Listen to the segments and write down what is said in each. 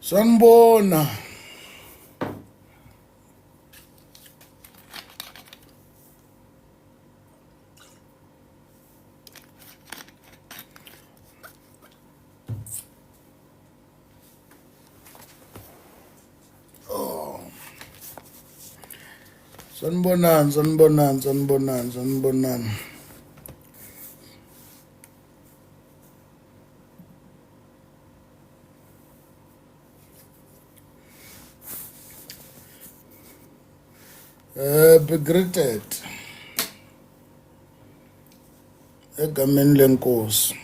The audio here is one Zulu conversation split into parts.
Sanibona. Oh. Sanibonani, sanibonani, sanibonani, sanibonani. Be greeted. Egameni lenkosi.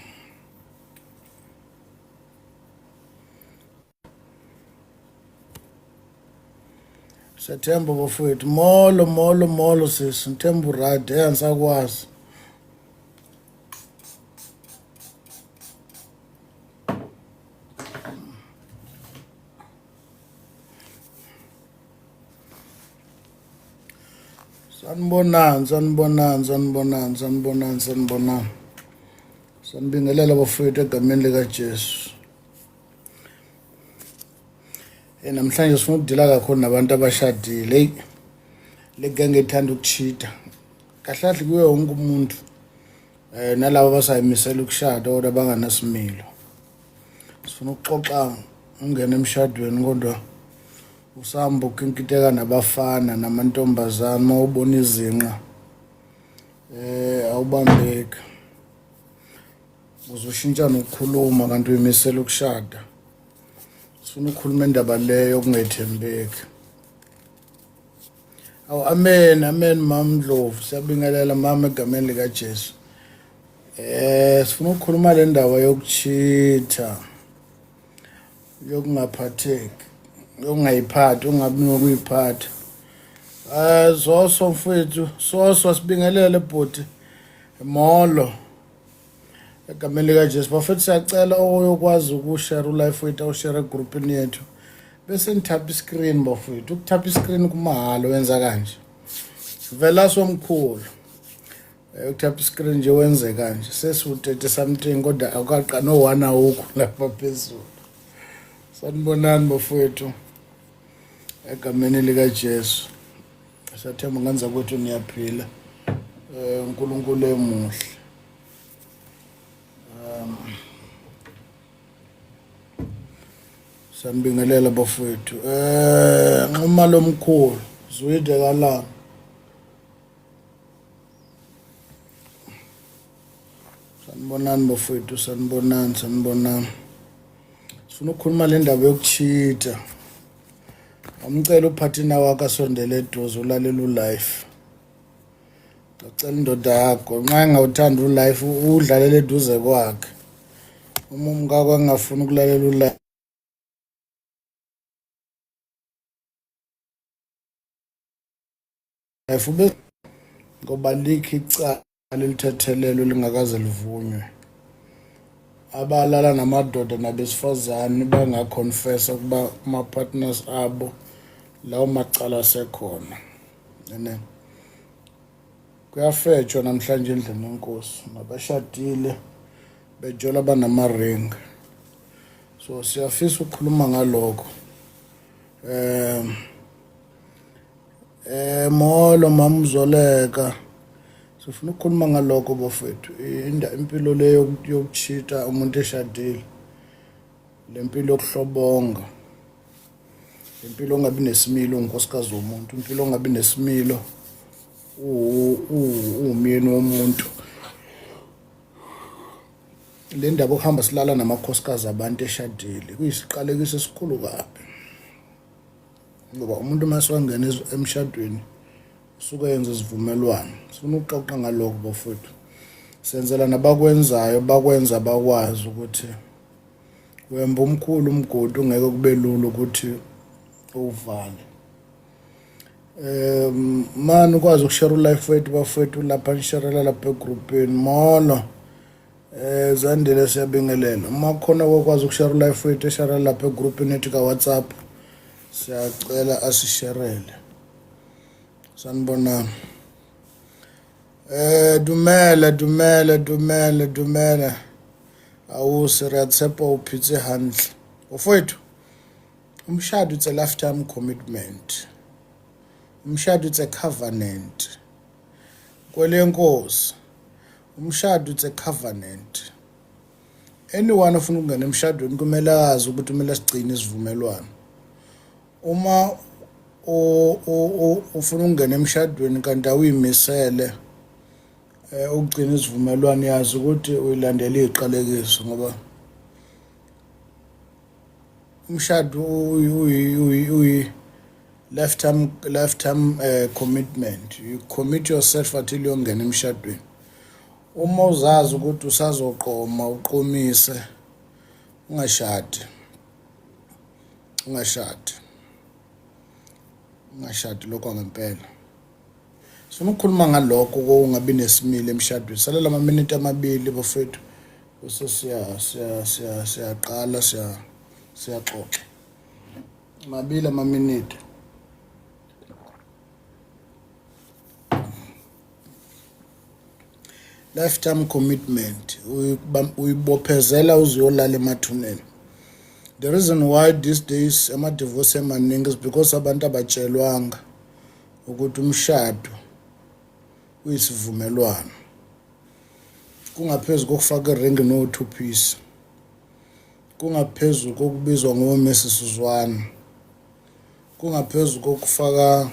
Siyathemba bafowethu. Molo, molo, molo sisi. Ngithemba uright. Hey angisakwazi. Sanibonani, sanibonani, sanibonani, sanibonani, sanibonani. Sanibingelela bafowethu egameni likaJesu. Eh namhlanje sifuna ukudila kakhulu nabantu abashadile. Hey le genge ethanda ukuchita. Kahle kahle kuye wonke umuntu eh nalabo abasayimisela ukushada kodwa banganasimilo. Sifuna ukuxoxa ungena emshadweni kodwa usahamba ukinkiteka nabafana namantombazane uma ubona izinqa eh awubambeki. Uzoshintsha nokukhuluma kanti uyimisela ukushada. Sifuna ukukhuluma indaba leyo yokungethembeki. Awu amen amen mama Ndlovu siyabingelela mama egameni lika Jesu. Eh sifuna ukukhuluma le ndaba yokuchitha yokungaphatheki yokungayiphathi ungabi nokuyiphatha. Eh zoso mfethu soso sibingelele bhuti molo. Egameni likaJesu bafethu siyacela oyokwazi ukushare ulife wethu awushare egrupini yethu bese nithapha iscreen bafethu ukuthapha iscreen kumahhala wenza kanje vela somkhulu eh, ukuthapha iscreen nje wenze kanje sesiwu-30 something kodwa awukaqa no-one awukho lapha phezulu sanibonani bafowethu egameni likaJesu Sathemba ngenza kwethu niyaphila. Eh uNkulunkulu emuhle. Um Sanibingelela bafowethu. Eh Nxumalo omkhulu, Zwide kaLanga. Sanibonani bafowethu, sanibonani, sanibonani. Sifuna ukukhuluma le ndaba yokuchitha. Amcela uphathina wakho asondele eduze ulalela ulife. Ngicela indoda yakho nxa engawuthandi ulife udlalele eduze kwakhe. Uma umkakho engafuni ukulalela ulife ube ngoba likho icala elithethelelwe lingakaze livunywe. Abalala namadoda nabesifazane bangaconfessa ukuba ama-partners abo lawo macala asekhona. Ene kuyafetshwa namhlanje endlini yenkosi nabashadile bejola banamaringi. So siyafisa ukukhuluma ngalokho. Um Eh molo mamzoleka. Sifuna ukukhuluma ngalokho bafethu. Inda impilo le yokuchita umuntu eshadile. Le mpilo yokuhlobonga. Impilo ongabi nesimilo unkosikazi womuntu, impilo ongabi nesimilo uwumyeni womuntu. Le ndaba okuhamba silala namakhosikazi abantu eshadile kuyisiqalekiso esikhulu kabi. Ngoba umuntu uma sewangena emshadweni usuke yenza isivumelwano. Sifuna ukuxoxa ngalokho bafowethu. Senzela nabakwenzayo bakwenza bakwazi ukuthi wemba umkhulu umgodi ungeke kube lula ukuthi uwuvale. Um mani ukwazi ukushare ulife wethu bafowethu lapha nisharela lapha egrupini molo. Eh Zandile siyabingelela. Uma khona kokwazi ukushare life wethu eshare lapha egroupini yethu ka WhatsApp. Siyacela asisherele. Sanibonani. Eh dumela dumela dumela dumela. Awuse re a tshepa o phetse hantle. Ofwethu. Umshado, it's a lifetime commitment. Umshado, it's a covenant. Kwelenkosi, umshado, it's a covenant. Anyone ofuna ukungena emshadweni kumele azi ukuthi kumele sigcine isivumelwano. Uma ufuna ukungena emshadweni kanti awuyimisele ukugcina isivumelwano, yazi ukuthi uyilandela iziqalekiso, ngoba umshado uyi lifetime commitment. You commit yourself until uyongena emshadweni. Uma uzazi ukuthi usazoqoma uqomise, ungashadi, ungashadi, ungashadi. Lokho ngempela sifuna ukukhuluma ngalokho, kokungabi nesimilo emshadweni. Salela amaminiti 2, bafethu, bese siya siya siya siyaqala siyaxoxa. 2 amaminiti. Lifetime commitment, uyibophezela uzuyolala emathuneni. The reason why these days ama-divorce emaningi is because abantu abatshelwanga ukuthi umshado uyisivumelwano, kungaphezu kokufaka iringi no-two piece, kungaphezu kokubizwa ngo-Mrs Zwane, kungaphezu kokufaka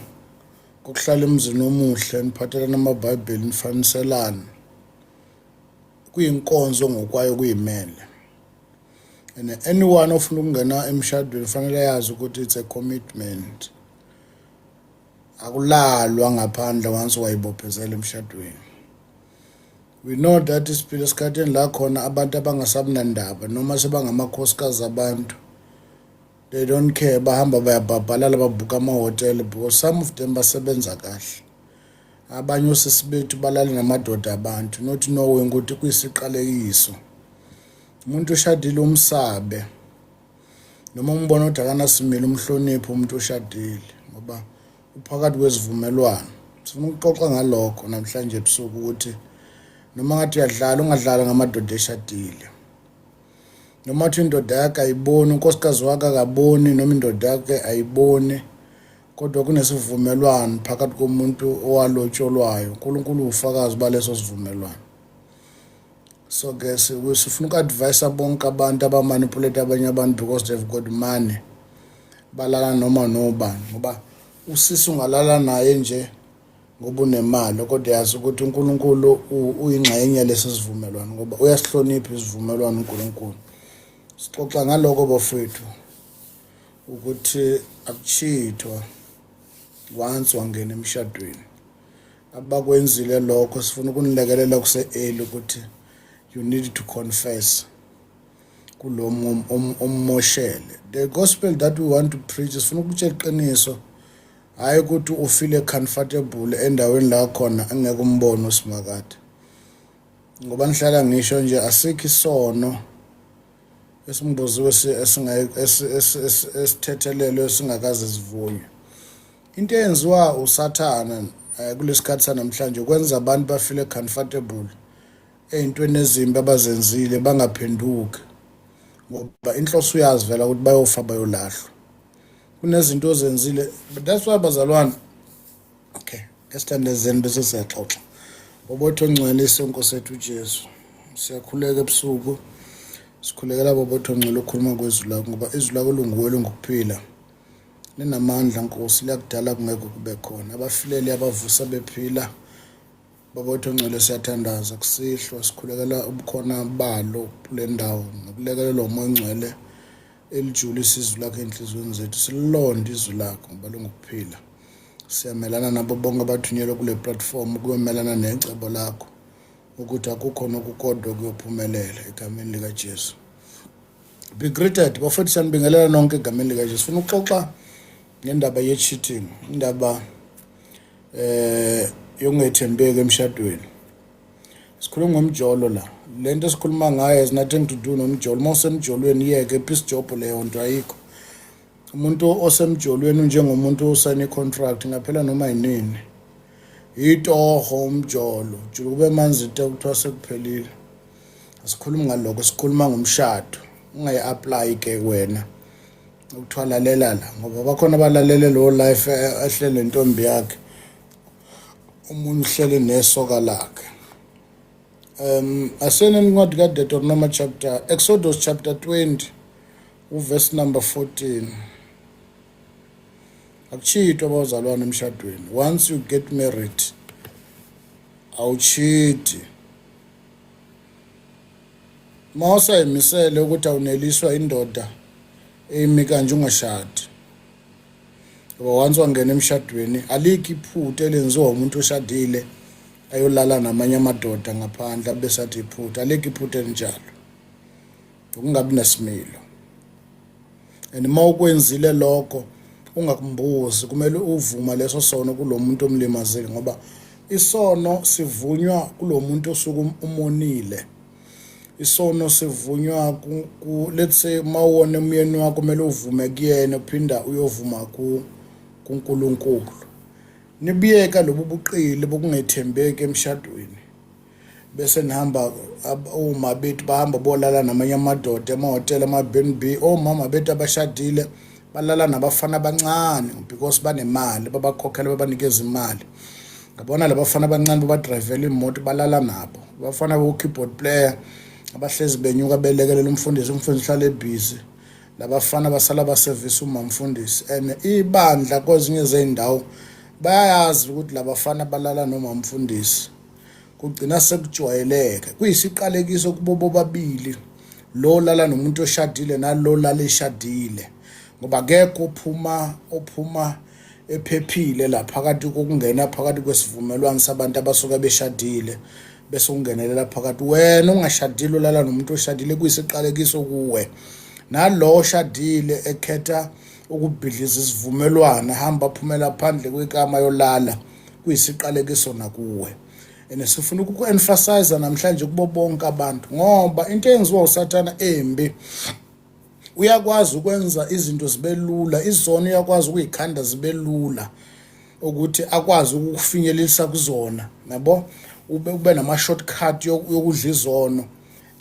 kokuhlala emzini omuhle, niphathelana amabhayibheli, nifaniselane. Kuyinkonzo ngokwayo, kuyimele. And anyone ofuna ukungena emshadweni fanele yazi ukuthi it's a commitment. Akulalwa ngaphandle once wayibophezela emshadweni. We know that siphila esikhathini la khona abantu abangasabunandaba noma sebangamakhosikazi abantu, they don't care, bahamba bayabhabhalala, babhuka amahhotela, because some of them basebenza kahle. Abanye osisi bethu balale namadoda abantu, not knowing ukuthi kuyisiqalekiso. Umuntu oshadile umsabe, noma umbona ukuthi akanasimilo, umhloniphe umuntu oshadile, ngoba uphakathi kwezivumelwano. Sifuna ukuxoxa ngalokho namhlanje ebusuku, ukuthi noma ngathi uyadlala, ungadlala ngamadoda eshadile. Noma athi indoda yakhe ayiboni, unkosikazi wakhe akaboni, noma indoda yakhe ayiboni, kodwa kunesivumelwano phakathi komuntu owalotsholwayo. uNkulunkulu ufakazi baleso sivumelwano. So ke sifuna uku-advise bonke abantu abamanipulate abanye abantu because they've got money, balala noma nobani, ngoba usisi ungalala naye nje ngoba unemali, kodwa yazi ukuthi uNkulunkulu uyingxenye lesi sivumelwano, ngoba uyasihlonipha isivumelwano uNkulunkulu. Sixoxa ngaloko, bafethu, ukuthi akuchithwa once wangena emshadweni. Abakwenzile lokho, sifuna ukunilekelela kuse-early ukuthi you need to confess kulo ommoshele. The gospel that we want to preach, sifuna ukutshela iqiniso, hayi ukuthi ufile comfortable endaweni la khona angeke umbone usimakade, ngoba nihlala ngisho nje, asikho isono esimboziwe esithethelelwe singakaze sivunywe. Into eyenziwa usathana kulesikhathi sanamhlanje kwenza abantu bafile comfortable ey'ntweni ezimbi abazenzile, bangaphenduki, ngoba inhloso uyazi vela ukuthi bayofa, bayolahlwa. Kunezinto ozenzile, but that's why, bazalwane, okay, esithandazeni bese siyaxoxa. Bobotho ongcwele, isenkosi ethu uJesu, siyakhuleka ebusuku, sikhulekela bobotho ongcwele ukukhuluma kwezwi lakho, ngoba izwi lakho lunguwe, lungukuphila, linamandla, Nkosi, liyakudala kungeke kube khona abafilele abavusa bephila. Babotho ongcwele, siyathandaza kusihlwa, sikhulekela ubukhona balo kule ndawo nokulekelelwa umoya ongcwele elijulisa izwi lakho enhliziyweni zethu, sililonde izwi lakho ngoba lungukuphila. Siyamelana nabo bonke abathunyelwe kule platform ukuyomelana necebo lakho, ukuthi akukho nokukodwa kuyophumelela, egameni likaJesu. Be greeted, bafethu, siyanibingelela nonke egameni likaJesu. Sifuna ukuxoxa ngendaba ye-cheating, indaba yokungethembeki emshadweni. Sikhuluma ngomjolo la. Lento esikhuluma ngayo has nothing to do nomjolo. Uma usemjolweni, yeke, piece job leyo nto, ayikho. Umuntu osemjolweni unjengomuntu osayine contract, ngaphela noma yinini. Itoho umjolo jula kube manzi into kuthiwa sekuphelile. Asikhulumi ngalokho, sikhuluma ngomshado. Ungayi-apply ke wena. Ukuthiwa lalela la, ngoba bakhona abalalele lo life ehlele nentombi yakhe, omunye uhlele nesoka lakhe. Asene incwadi kaDeuteronomy chapter, Exodus chapter 20, uverse number 14. Akuchithwa, abazalwane, emshadweni. Once you get married, awuchiti. Mawusayimisele ukuthi awuneliswa indoda emi kanje, ungashadi, ngoba once wangena emshadweni, alikho iphutha elenziwa umuntu oshadile ayolala namanye amadoda ngaphandle abese athi iphutha. Alikho iphutha elinjalo, ukungabi nesimilo. And uma ukwenzile lokho, ungakumbuzi, kumele uvuma leso sono kulo muntu omlimazile, ngoba isono sivunywa kulo muntu osuke umonile. Isono sivunywa ku, let's say, uma wona umyeni wakho, kumele uvume kuyena, uphinda uyovuma ku kuNkulunkulu. Nibuyeka lobu buqili bokungethembeki emshadweni, bese nihamba, oma bethu bahamba bolala namanye amadoda emahhotela, ama-B&B. Omama bethu abashadile balala nabafana abancane because banemali, babakhokhela, babanikeza imali. Ngabona labafana abancane babadrayivela imoto, balala nabo. Abafana bo-keyboard player abahlezi benyuka belekelela umfundisi, umfundisi uhlala ebhizi, labafana basala basevisa umamfundisi. And ibandla kwezinye zey'ndawo bayayazi ukuthi labafana balala nomamfundisi, kugcina sekujwayeleke, kuyisiqalekiso kubo bobabili, lo lala nomuntu oshadile nalo lala eshadile, ngoba akekho ophuma ephephile la phakathi kokungena phakathi kwesivumelwano sabantu abasuke beshadile, bese ungenelela phakathi wena ungashadile ulala nomuntu oshadile, kuyisiqalekiso kuwe. Nalo oshadile ekhetha ukubhidliza isivumelwano, hamba aphumela phandle kwekama yolala, kuyisiqalekiso nakuwe. And sifuna ukuku-emphasize namhlanje kubo bonke abantu, ngoba into eyenziwa uSathana embi, uyakwazi ukwenza izinto zibe lula, izono uyakwazi ukuyikhanda zibe lula ukuthi akwazi ukukufinyelelisa kuzona, yabo, ube nama shortcut yokudla izono,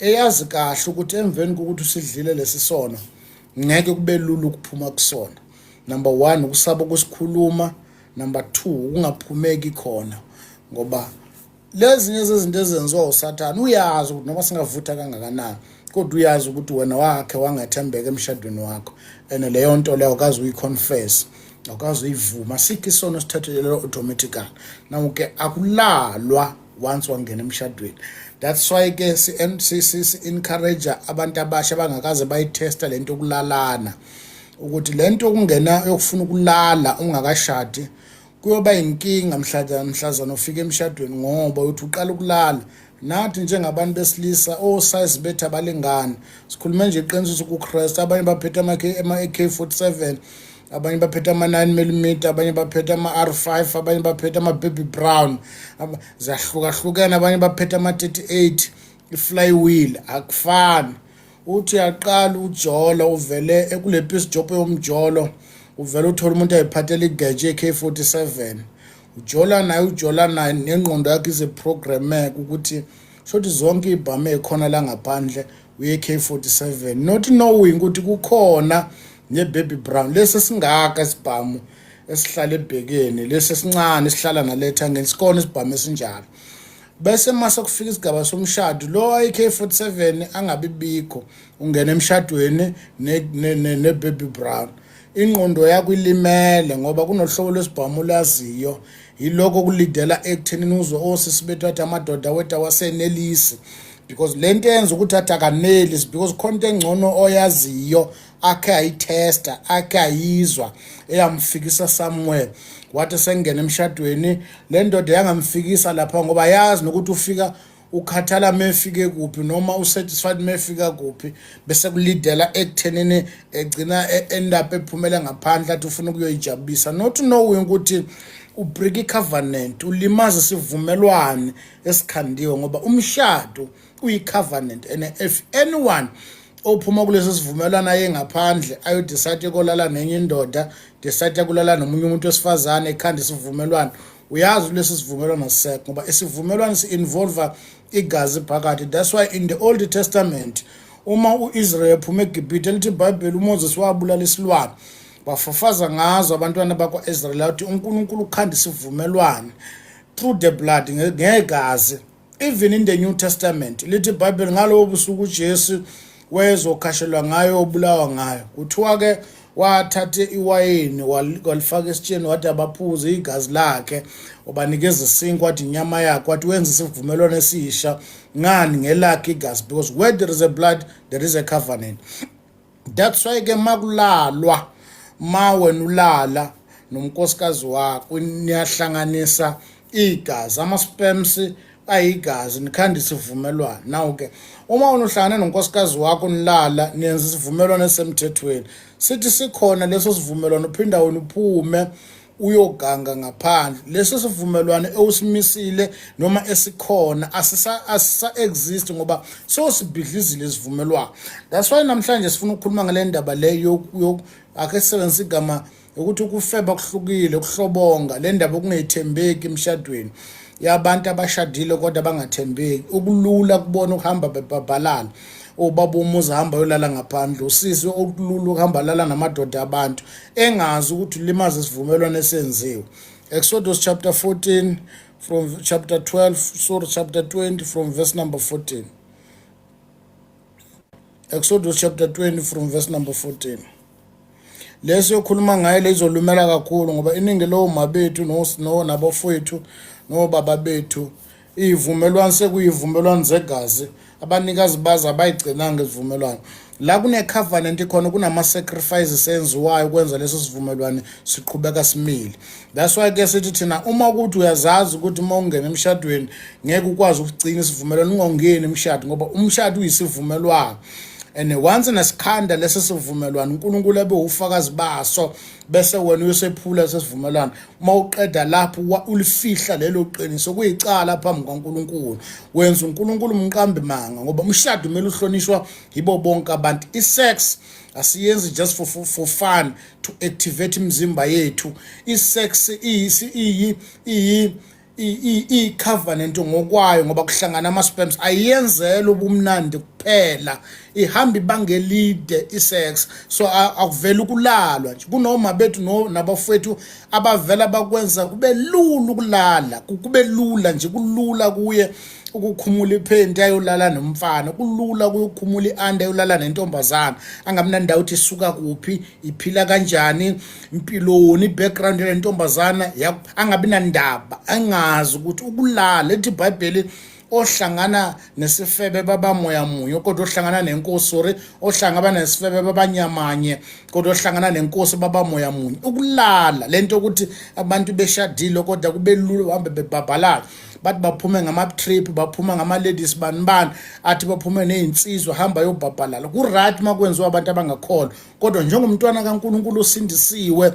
eyazi kahle ukuthi emveni kokuthi usidlile lesi sono, ngeke kube lula ukuphuma kusona. Number 1, ukusaba ukusikhuluma. Number 2, ukungaphumeki khona, ngoba lezinye zezinto ezenziwa uSathane, uyazi ukuthi noma singavutha kangakanani, kodwa uyazi ukuthi wena wakhe wangathembeka emshadweni wakho, and leyo nto leyo awukaze uyiconfess, awukaze uyivuma. Sikho isono sithathelelwa automatically. Now ke akulalwa once wangena emshadweni. That's why ke si encourage abantu abasha abangakaze bayitesta lento yokulalana, ukuthi lento yokungena, yokufuna ukulala ungakashadi, kuyoba inkinga mhlazana ufika emshadweni, ngoba uthi uqala ukulala. Nathi njengabantu besilisa, osize bethu abalingani, sikhulume nje iqiniso kuKristu, abanye baphethe ama-AK47, abanye baphethe ama-9 mm, abanye baphethe ama-R5, abanye baphethe ama-baby brown, ziyahlukahlukene, abanye baphethe ama-38, i-flywheel, akufani. Uthi uyaqala ujola, uvele ekule piece job yomjolo, uvele uthola umuntu ayiphathela igeje AK47, ujola naye, ujola naye, nengqondo yakho ize-programmeka ukuthi shothi zonke ibhame ekhona la ngaphandle uye-AK47, not knowing ukuthi kukhona ne-baby brown, lesi singaka isibhamu esihlala ebhekeni, lesi esincane esihlala nalethangeni, sikhona isibhamu esinjalo. Bese mase kufika isigaba somshado, lo AK47 angabi bikho, ungena emshadweni ne-baby brown, ingqondo yakho ilimele, ngoba kunohlobo lwesibhamu olaziyo. Yiloko kulidela ekuthenini uzwe osisi bethu athi amadoda wethu awasenelisi, because le nto yenza ukuthi athi akanelisi, because khona into engcono oyaziyo akhe ayithesta, akhe ayizwa, eyamfikisa somewhere. Wathi sengena emshadweni, le ndoda yangamfikisa lapha, ngoba yazi nokuthi ufika ukhathala mefike kuphi noma usatisfied mefika kuphi, bese kulidela ekuthenini egcina end up ephumela ngaphandle, athi ufuna ukuyoyijabulisa, not knowing ukuthi ubreak i-covenant, ulimaza isivumelwane esikhandiwe, ngoba umshado uyi-covenant. And if anyone ophuma kulesi sivumelwano aye ngaphandle, ayodecide kolala nenye indoda, decide kulala nomunye umuntu wesifazane, ekhanda isivumelwano, uyazi lesi sivumelwano sisekho, ngoba isivumelwano si-involve igazi phakathi. That's why in the Old Testament Uma u-Israel ephuma eGibhithe, lithi iBhayibheli uMoses wabulala isilwane, bafafaza ngazo abantwana bakwa-Israyeli, wathi uNkulunkulu ukhanda isivumelwano through the blood, ngegazi. Even in the New Testament, lithi iBhayibheli ngalowo busuku uJesu wayezokhashelwa ngayo, obulawa ngayo, kuthiwa ke wathatha iwayini, walifaka esitsheni, wathi abaphuze igazi lakhe, wabanikeza isinkwa, wathi inyama yakhe, wathi wenza isivumelwano esisha ngani? Ngelakhe igazi, because where there is a blood, there is a covenant. That's why ke makulalwa, ma wena ulala nomnkosikazi wakho, niyahlanganisa igazi, ama-sperms ayigazi, nikhanda isivumelwano. Naw ke uma wena uhlangane nonkosikazi wakho, nilala, niyenza isivumelwano esemthethweni, sithi sikhona leso sivumelwano, uphinda wena uphume uyoganga ngaphandle, leso sivumelwano ewusimisile noma esikhona asisa exist, ngoba sosibhidlizile isivumelwano. That's why namhlanje sifuna ukukhuluma ngale ndaba le, ake sisebenzise igama ukuthi ukufeba kuhlukile, ukuhlobonga, le ndaba okungethembeki emshadweni yabantu abashadile kodwa bangathembeki, ukulula kubona ukuhamba bebhabhalala, ubaba umuzi hamba yolala ngaphandle, usisi okulula ukuhamba lala namadoda abantu, engazi ukuthi ulimaza isivumelwano esenziwe. Exodus chapter 14 from chapter 12, sorry, chapter 20 from verse number 14. Exodus chapter 20 from verse number 14. Leso yokhuluma ngayo lezolumela kakhulu, ngoba iningi lowo mabethu no nabafowethu nobaba bethu, ivumelwano sekuyivumelwano zegazi, abanikazi bazo abayigcinanga isivumelwano. La kune-covenant khona, kunama-sacrifices enziwayo ukwenza leso sivumelwano siqhubeka simile. That's why ke sithi thina, uma ukuthi uyazazi ukuthi uma ungena emshadweni ngeke ukwazi ukugcina isivumelwano, ungawungeni emshado, ngoba umshado uyisivumelwano, and once nesikhanda leso sivumelwano, uNkulunkulu abe ufakazi baso, bese wena uyosephula leso sivumelwano. Uma uqeda lapho ulifihla lelo qiniso, kuyicala phambi kaNkulunkulu, wenza uNkulunkulu umqambi manga, ngoba umshado kumele uhlonishwa yibo bonke abantu. I-sex asiyenzi just for fun, to activate imizimba yethu. I-sex iyi iyi i-covenant ngokwayo, ngoba kuhlangana ama-sperms, ayiyenzela ubumnandi kuphela, ihamba ibanga elide i-sex. So akuveli ukulalwa nje, kunoma bethu no nabafowethu abavela bakwenza kube lula ukulala, kube lula nje, kulula kuye ukukhumula iphenti ayolala nomfana, kulula kuye ukukhumula i-under ayolala nentombazana, angamnandawo ukuthi isuka kuphi, iphila kanjani, impiloni, i-background yale ntombazana, angabi nandaba, angazi ukuthi ukulala. Ethi iBhayibheli ohlangana nesifebe babamoya munye, kodwa ohlangana nenkosi, sorry, ohlangana nesifebe babanyamanye, kodwa ohlangana nenkosi babamoya munye. Ukulala lento ukuthi abantu beshadile kodwa kube lula uhambe bebhabhalala, bathi baphume ngama-trip, baphuma ngama-ladies, bani bani, athi baphume ney'nsizwa, hamba yobhabhalala. Ku-right uma kwenziwa abantu abangakholwa, kodwa njengomntwana kaNkulunkulu osindisiwe,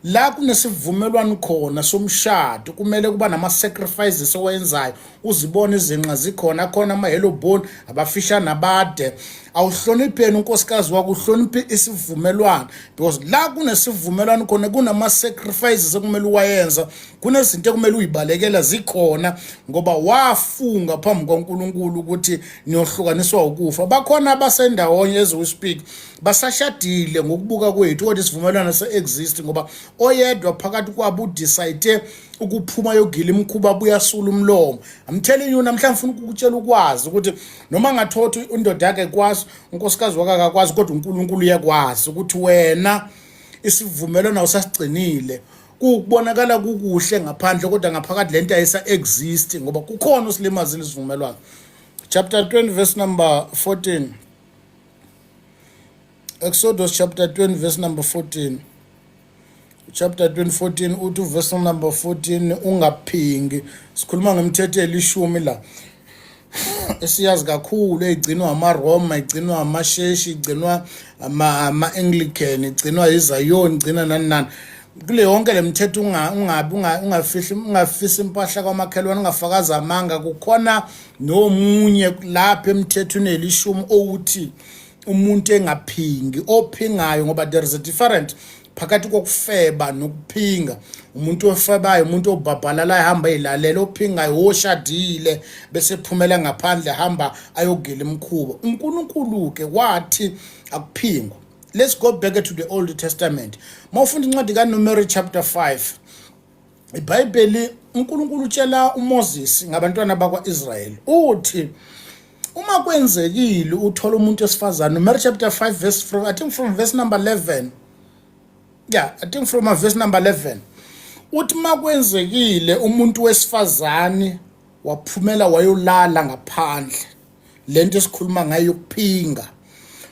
la kunesivumelwano khona somshado, kumele kuba nama-sacrifices owenzayo, uzibone izinqa zikhona, akhona ama-yellow bone, abafisha nabade. Awuhlonipheni unkosikazi wakho, uhloniphe isivumelwano, because la kunesivumelwano khona kunama-sacrifices ekumele uwayenza, kunezinto ekumele uyibalekela zikhona, ngoba wafunga phambi kwaNkulunkulu ukuthi niyohlukaniswa ukufa. Bakhona abasendawonye as we speak, basashadile ngokubuka kwethu, kodwa isivumelwano se-exist, ngoba oyedwa phakathi kwabo udecide ukuphuma yogila imikhuba, buyasula umlomo. I'm telling you, namhlanje ngifuna ukukutshela ukwazi ukuthi noma ngathothi indoda yakhe kwazi, unkosikazi wakhe akakwazi, kodwa uNkulunkulu uyakwazi ukuthi wena isivumelwano awusasigcinile. Kubonakala kukuhle ngaphandle, kodwa ngaphakathi lento ayisa exist, ngoba kukhona usilimazile isivumelwano. Chapter 20 verse number 14. Exodus chapter 20 verse number 14. Chapter 20 14, uthi verse number 14, ungaphingi. Sikhuluma ngemithetho elishumi la esiyazi kakhulu, egcinwa amaRoma, igcinwa amasheshi, igcinwa ama-Anglican, igcinwa iZion, igcinwa nani nani. Kule yonke le mithetho, ungabi ungafihli, ungafisi impahla kwamakhelwane, ungafakazi amanga, kukhona nomunye lapha emthethweni elishumi owuthi umuntu engaphingi, ophingayo, ngoba there is a difference phakathi kokufeba nokuphinga. Umuntu ofebayo umuntu obhabhalala ehamba ezilalela, ophingayo oshadile bese phumela ngaphandle hamba ayogila imikhuba. uNkulunkulu ke wathi akuphingwa. Let's go back to the Old Testament. Mawufunda incwadi kaNumeri chapter 5, iBhayibheli uNkulunkulu utshela uMoses ngabantwana bakwaIsrael, uthi uma kwenzekile uthola umuntu esifazane, Numeri chapter 5 verse from, I think from verse number 11, yeah, I think from verse number 11, uthi makwenzekile umuntu wesifazane waphumela wayolala ngaphandle, lento esikhuluma ngayo yokuphinga,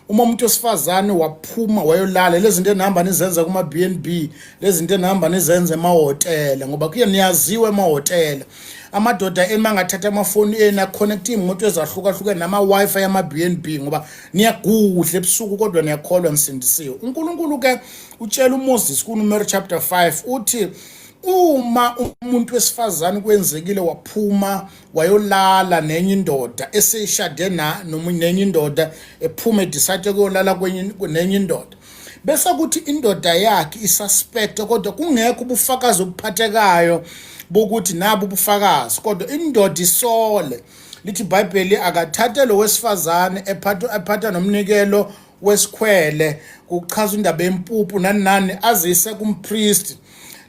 uma umuntu wesifazane waphuma wayolala, lezi zinto enihamba nizenza kuma B&B, lezi zinto enihamba nizenza emahhotela, ngoba kuye niyaziwa emahhotela, amadoda eni mangathatha amafoni enu aconnect iy'moto ezahlukahlukene nama-Wi-Fi yama-B&B, ngoba niyagudla ebusuku kodwa niyakholwa nisindisiwe. uNkulunkulu-ke utshela uMoses kuNumeri chapter 5, uthi uma umuntu wesifazane kwenzekile waphuma wayolala nenye indoda eseyishade na nenye indoda, ephuma edecide kuyolala kwenye nenye indoda, bese kuthi indoda yakhe isuspect, kodwa kungekho ubufakazi obuphathekayo bokuthi nabo ubufakazi, kodwa indoda isole, lithi iBhayibheli akathathe lo wesifazane ephatha nomnikelo wesikhwele, kuchaza indaba yempuphu nani nani, azise kumpriest.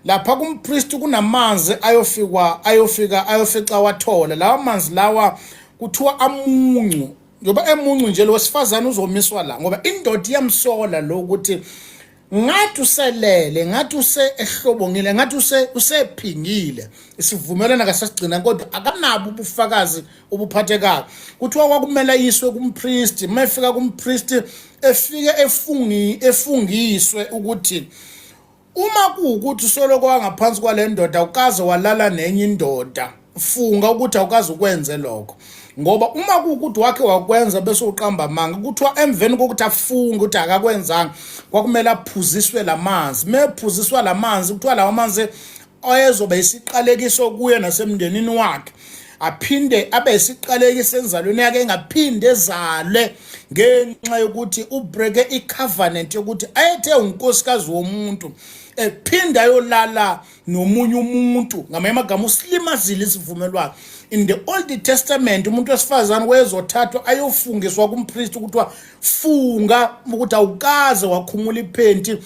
Lapha kumpriest kunamanzi ayofikwa ayofika ayofica wathola lawa manzi lawa kuthiwa amuncu. Ngoba emuncu nje, lo wesifazane uzomiswa la, ngoba indoda iyamsola lo ukuthi ngathi uselele, ngathi use ehlobongile, ngathi usephingile isivumelwano akasasigcina, kodwa akanabo ubufakazi obuphathekayo. Kuthiwa kwakumele ayiswe kumpriest. Uma efika kumpriest, efike efungiswe ukuthi uma kuwukuthi soloko wangaphansi kwale ndoda ukaze walala nenye indoda, funga ukuthi awukaze ukwenze lokho, ngoba uma kuwukuthi wakhe wakwenza bese uqamba amanga. Kuthiwa emveni kokuthi afunge ukuthi akakwenzanga, kwakumele aphuziswe lamanzi. Mephuziswa lamanzi, kuthiwa lawa manzi ayezoba isiqalekiso kuye nasemndenini wakhe, aphinde abe isiqalekiso enzalweni yakhe, engaphinde ezale, ngenxa yokuthi ubreke icovenant yokuthi ayethe unkosikazi womuntu ephinda ayolala nomunye umuntu. Ngamanye amagama, usilimazile isivumelwano. In the Old Testament, umuntu wesifazane wayezothathwa ayofungiswa kumpriest, ukuthiwa funga ukuthi awukaze wakhumula iphenti,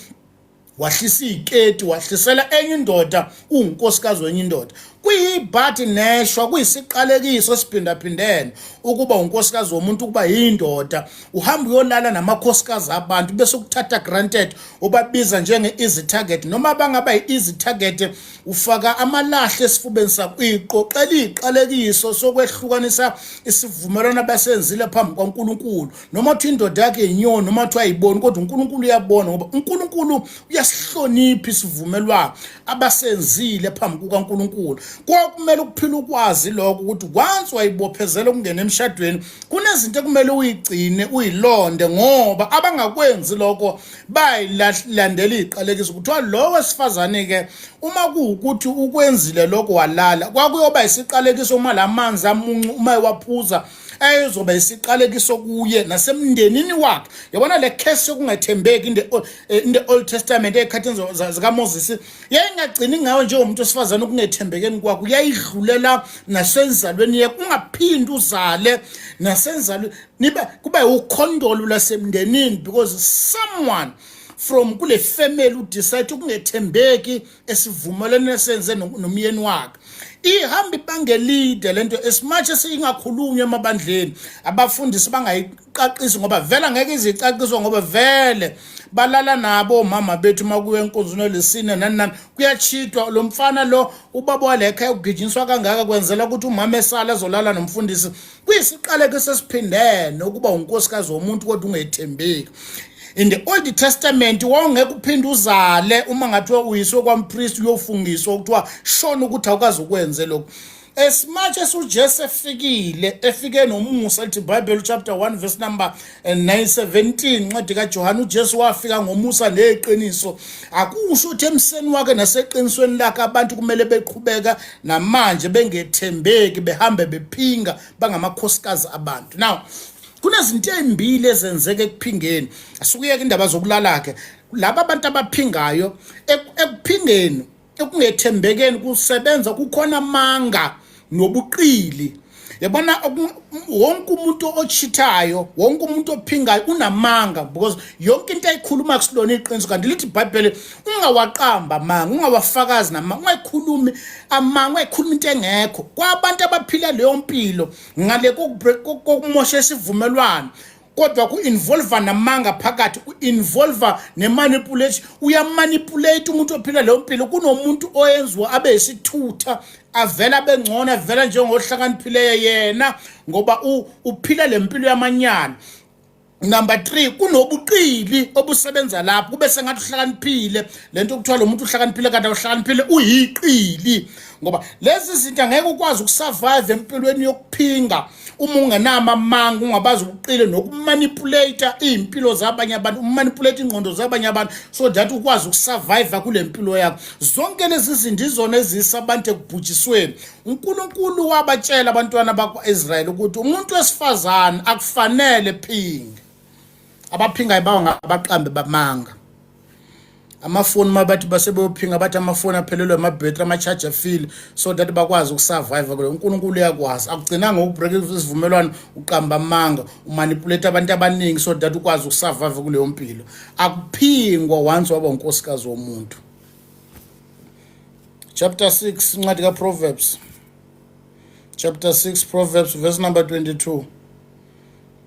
wahlisa iziketi, wahlisela enye indoda, unkosikazi wenye indoda. Kuyibhadi neshwa, kuyisiqalekiso esiphindaphindene ukuba unkosikazi womuntu, ukuba yindoda uhamba uyolala namakhosikazi abantu, bese ukuthatha granted, ubabiza njenge-easy target, noma bangaba yi-easy target, ufaka amalahle esifubeni sakho, uyiqoqela iyiqalekiso sokwehlukanisa isivumelwano abasenzile phambi kwaNkulunkulu. Noma kuthiwa indoda yakhe yinyoni, noma kuthiwa ayiboni, kodwa uNkulunkulu uyabona, ngoba uNkulunkulu uyasihlonipha isivumelwano abasenzile phambi kukaNkulunkulu. Kwakumele ukuphila ukwazi lokho, ukuthi once wayibophezela ukungena emshadweni, kunezinto ekumele uyigcine, uyilonde, ngoba abangakwenzi lokho bayilandela iziqalekiso. Kuthiwa lo wesifazane ke, uma kuwukuthi ukwenzile lokho walala, kwakuyoba isiqalekiso uma lamanzi amuncu uma ewaphuza, ayezoba isiqalekiso kuye nasemndenini wakhe. Yabona le case yokungathembeki in the Old Testament, ekhathini zikaMoses, yayingagcini ngawe njengomuntu wesifazane ukungethembekeni kwakho, yayidlulela nasenzalweni yakho, ungaphindi uzale nasenzalweni, nibe kube ukhondolo lasemndenini, because someone from kule family udecide ukungethembeki esivumelwene esenze nomyeni wakhe. Ihamba ibanga elide lento, as much as ingakhulunywa emabandleni, abafundisi bangayiqaqisi, ngoba vele angeke izicaciswa, ngoba vele balala nabo omama bethu makuye enkonzweni lesine nani nani, kuyachithwa. Lo mfana lo, ubaba walekha ugijinyiswa kangaka kwenzela ukuthi umama esala ezolala nomfundisi. Kuyisiqalekiso esiphindene ukuba unkosikazi womuntu kodwa ungethembeki. In the Old Testament, wawungeke uphinde uzale uma ngathiwa uyiswe kwampriest uyofungiswa, ukuthiwa shona ukuthi awukazi ukwenze lokhu. As much as uJesu efikile, efike nomusa, lithi Bible chapter 1 verse number 917, incwadi kaJohane, uJesu wafika ngomusa neqiniso. Akusho ukuthi emseni wakhe naseqinisweni lakhe abantu kumele beqhubeka namanje bengethembeki, behambe bephinga, bangamakhosikazi abantu. Now kunezinto ezimbili ezenzeka ekuphingeni. Asukuyeka indaba zokulala ke. Laba bantu abaphingayo, ekuphingeni, ekungethembekeni kusebenza kukhona amanga nobuqili. Yabona, wonke umuntu ochithayo, wonke umuntu ophingayo unamanga, because yonke into ayikhuluma kusilona iqiniso. Kanti lithi iBhayibheli, ungawaqamba amanga, ungawafakazi namanga, ungayikhulumi amanga, ungayikhulumi into engekho. Kwabantu abaphila leyo mpilo ngale kokumosha isivumelwano, kodwa ku-involva namanga phakathi, ku-involva ne-manipulation. Uyamanipulate umuntu ophila leyo mpilo kunomuntu oyenziwa abe yisithutha, avela abengcono, avela njengohlakaniphileyo yena, ngoba uphila le mpilo yamanyala. Number 3, kunobuqili obusebenza lapho, kube sengathi uhlakaniphile. Lento kuthiwa lo muntu uhlakaniphile, kanti awuhlakaniphile, uyiqili, ngoba lezi zinto angeke ukwazi ukusurvive empilweni yokuphinga uma ungenama amanga, ungabazi ubuqile nokumanipulate iy'mpilo zabanye abantu, umanipulate ingqondo zabanye abantu, so that ukwazi ukusurvive kule mpilo yakho. Zonke lezi zinto izona ezisa abantu ekubhujisweni. UNkulunkulu wabatshela abantwana bakwa-Israyeli ukuthi umuntu wesifazane akufanele phinge. Abaphingayo bawa ngabaqambi bamanga. Amafoni, uma bathi basebeyophinga, bathi amafoni aphelelwe amabhetri, ama-charge afile, so that bakwazi ukusurvive kulo. UNkulunkulu uyakwazi, akugcinanga ngokubreak isivumelwano, uqamba amanga, umanipulate abantu abaningi so that ukwazi ukusurvive kuleyo mpilo. Akuphingwa once waba unkosikazi womuntu. Chapter 6, incwadi kaProverbs, chapter 6, Proverbs, verse number 22.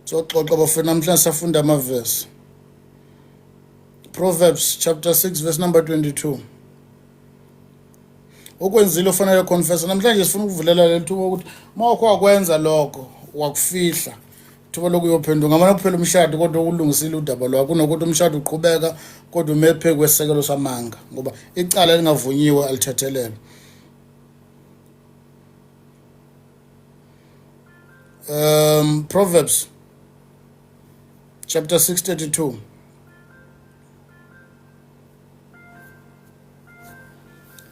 Soxoxa bafethu, namhlanje safunda amavesi. Proverbs chapter 6 verse number 22. Okwenzile ufanele confess. Namhlanje sifuna ukuvulela leli thuba ukuthi uma wakho wakwenza lokho wakufihla, thuba lokuyophenduka ngamane kuphela umshado, kodwa ukulungisile udaba lwakho, kunokuthi umshado uqhubeka kodwa ume phezu kwesekelo samanga, ngoba icala elingavunyiwe alithethelelwa. Proverbs chapter 6:32.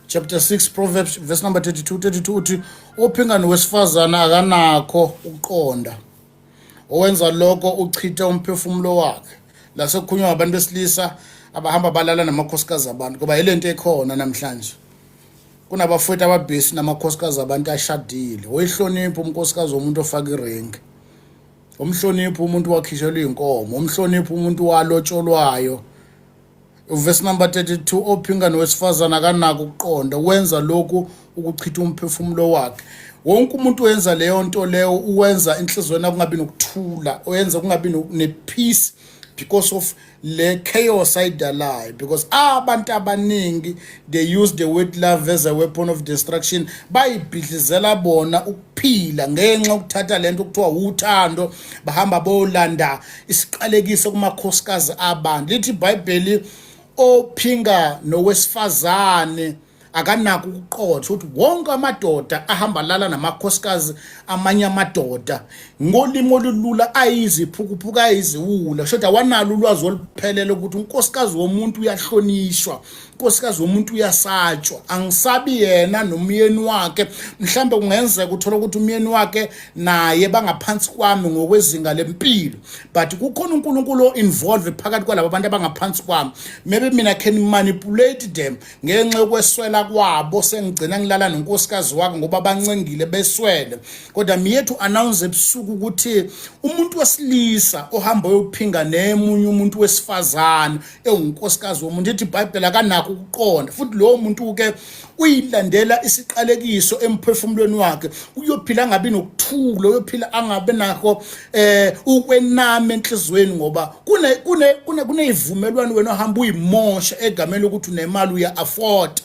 Chapter 6 Proverbs verse number 32. 32 uthi, ophinga nowesifazana akanakho ukuqonda, owenza lokho uchitha umphefumulo wakhe. La sekukhulunywa ngabantu besilisa abahamba balala namakhosikazi abantu, ngoba yilento ekhona namhlanje. Kunabafowethu ababhisi namakhosikazi abantu ashadile. Oyihlonipha umkhosikazi womuntu ofaka iringi, umhlonipha umuntu wakhishelwa inkomo, umhlonipha umuntu walotsholwayo. Verse number 32, ophinga nowesifazana akanako ukuqonda, wenza lokhu ukuchitha umphefumulo wakhe. Wonke umuntu wenza leyo nto leyo, uwenza inhliziyweni kungabi nokuthula, oyenza kungabi ne-peace because of le chaos ayidalayo, because abantu abaningi, they use the word love as a weapon of destruction. Bayibhidlizela bona ukuphila ngenxa yokuthatha lento kuthiwa uthando, bahamba bolanda isiqalekiso kumakhosikazi abantu. Lithi iBhayibheli, ophinga nowesifazane akanako ukuqotha, ukuthi wonke amadoda ahamba lala namakhosikazi amanye amadoda, ngolimi olulula, ayiziphukuphuku, ayiziwula, shoda awanalo ulwazi oluphelele ukuthi unkosikazi womuntu uyahlonishwa, unkosikazi womuntu uyasatshwa. Angisabi yena nomyeni wakhe, mhlambe kungenzeka uthola ukuthi umyeni wakhe naye bangaphansi kwami ngokwezinga lempilo, but kukhona uNkulunkulu o-involve phakathi kwalabo bantu abangaphansi kwami. Maybe mina can manipulate them ngenxa yokweswela kwabo, sengigcina ngilala nonkosikazi wakhe ngoba bancengile, beswele. Kodwa miyethu announce ebusuku ukuthi umuntu wesilisa ohamba uyophinga nemunye umuntu wesifazane ewunkosikazi womuntu, ithi iBhayibheli akanakho ukuqonda, futhi lowo muntu ke uyilandela isiqalekiso emphefumulweni wakhe. Uyophila angabi nokuthula, uyophila angabe nakho ukwenama enhlizweni, ngoba kune kune kune kuneyivumelwano wena ohamba uyimosha egameni lokuthi unemali, uya afford.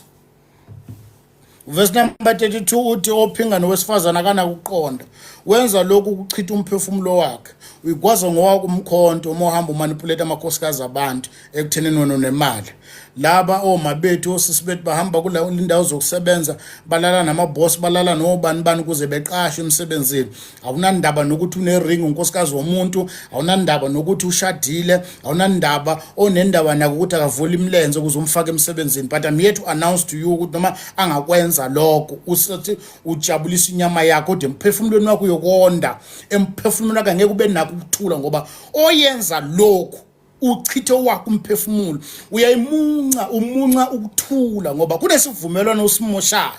Verse number 32 uthi, ophinga nowesifazana akanakuqonda, wenza lokhu ukuchitha umphefumulo wakhe. Uyigwaza ngowakho umkhonto uma uhamba umanipulate amakhosikazi abantu ekuthenini wena unemali. Laba oma bethu, osisi bethu, bahamba kula indawo zokusebenza, balala namaboss, balala nobani bani ukuze beqashwe emsebenzini. Awunandaba nokuthi unering unkosikazi womuntu, awunandaba nokuthi ushadile, awunandaba, onendaba nako ukuthi akavuli imilenze ukuze umfake emsebenzini. But I'm here to announce to you ukuthi noma angakwenza lokho, usethi ujabulisa inyama yakho, kodwa emphefumulweni wakho uyokonda, emphefumulweni wakho angeke ube nakho ukuthula, ngoba oyenza lokhu Uchithe owakho umphefumulo, uyayimunca, umunca ukuthula ngoba kunesivumelwano osimoshayo.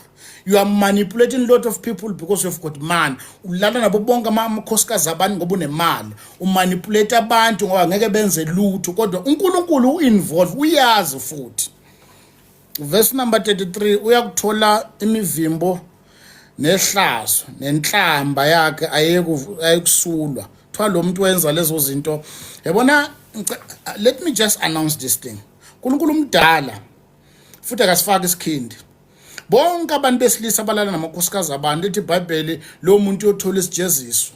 You are manipulating a lot of people because you've got money. Ulala nabo bonke amakhosikazi abantu ngoba unemali. Umanipulate abantu ngoba ngeke benze lutho, kodwa uNkulunkulu uinvolve, uyazi futhi. Verse number 33, uyakuthola imivimbo nehlazo nenhlamba yakhe ayekusulwa. Kuthiwa lo muntu wenza lezo zinto, yabona, let me just announce this thing. uNkulunkulu umdala futhi akasifaki isikhindi. Bonke abantu besilisa abalala namakhosikazi abantu, lithi iBhayibheli lo muntu uyothola isijeziso.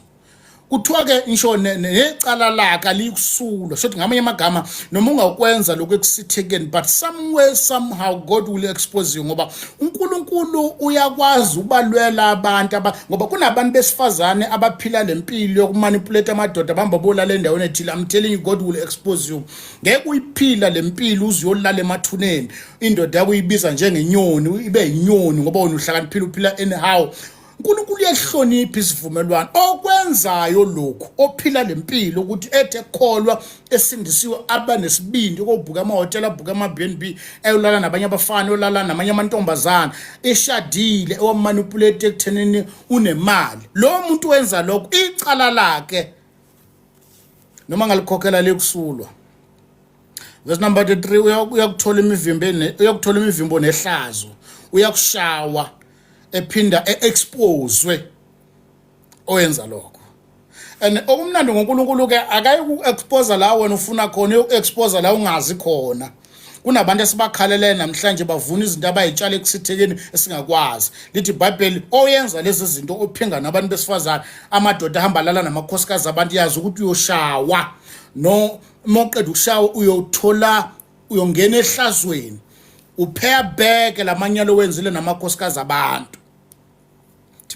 Kuthiwa ke ngisho necala lakhe alikusulwa. Shothi ngamanye amagama, noma ungakwenza lokhu ekusithekeni, but somewhere somehow God will expose you, ngoba uNkulunkulu uyakwazi ubalwela abantu aba, ngoba kunabantu besifazane abaphila lempilo yokumanipulate amadoda, bahamba bolala endaweni ethile. I'm telling you, God will expose you. Ngeke uyiphila lempilo uze uyolala emathuneni, indoda yakho uyibiza njengenyoni, ibe yinyoni ngoba wena uhlakaniphile, uphila anyhow. uNkulunkulu uyahlonipha isivumelwano okwenzayo lokhu ophila lempilo ukuthi ethe kholwa esindisiwe abanesibindi kobhuka amahhotela, abhuka ama-B&B, eyolala nabanye abafana, eyolala namanye amantombazana eshadile, ewamanipulate ekuthenini unemali. Lo muntu wenza lokho, icala lakhe noma ngalikhokhela lekusulwa. Verse number 33, uyakuthola imivimbo, uyakuthola imivimbo nehlazo, uyakushawa ephinda e-exposewe oyenza lokho. And okumnandi ngoNkulunkulu ke, akayi ku-expose la wena ufuna khona, uyoku-expose la ungazi khona. Kunabantu esibakhalele namhlanje bavuna izinto abayitshala ekusithekeni esingakwazi. Lithi iBhayibheli oyenza lezi zinto, ophinga nabantu besifazane, amadoda ahamba lala namakhosikazi abantu, yazi ukuthi uyoshawa. No uma uqeda ukushawa uyothola, uyongena ehlazweni, upheya bheke lamanyalo wenzile namakhosikazi abantu.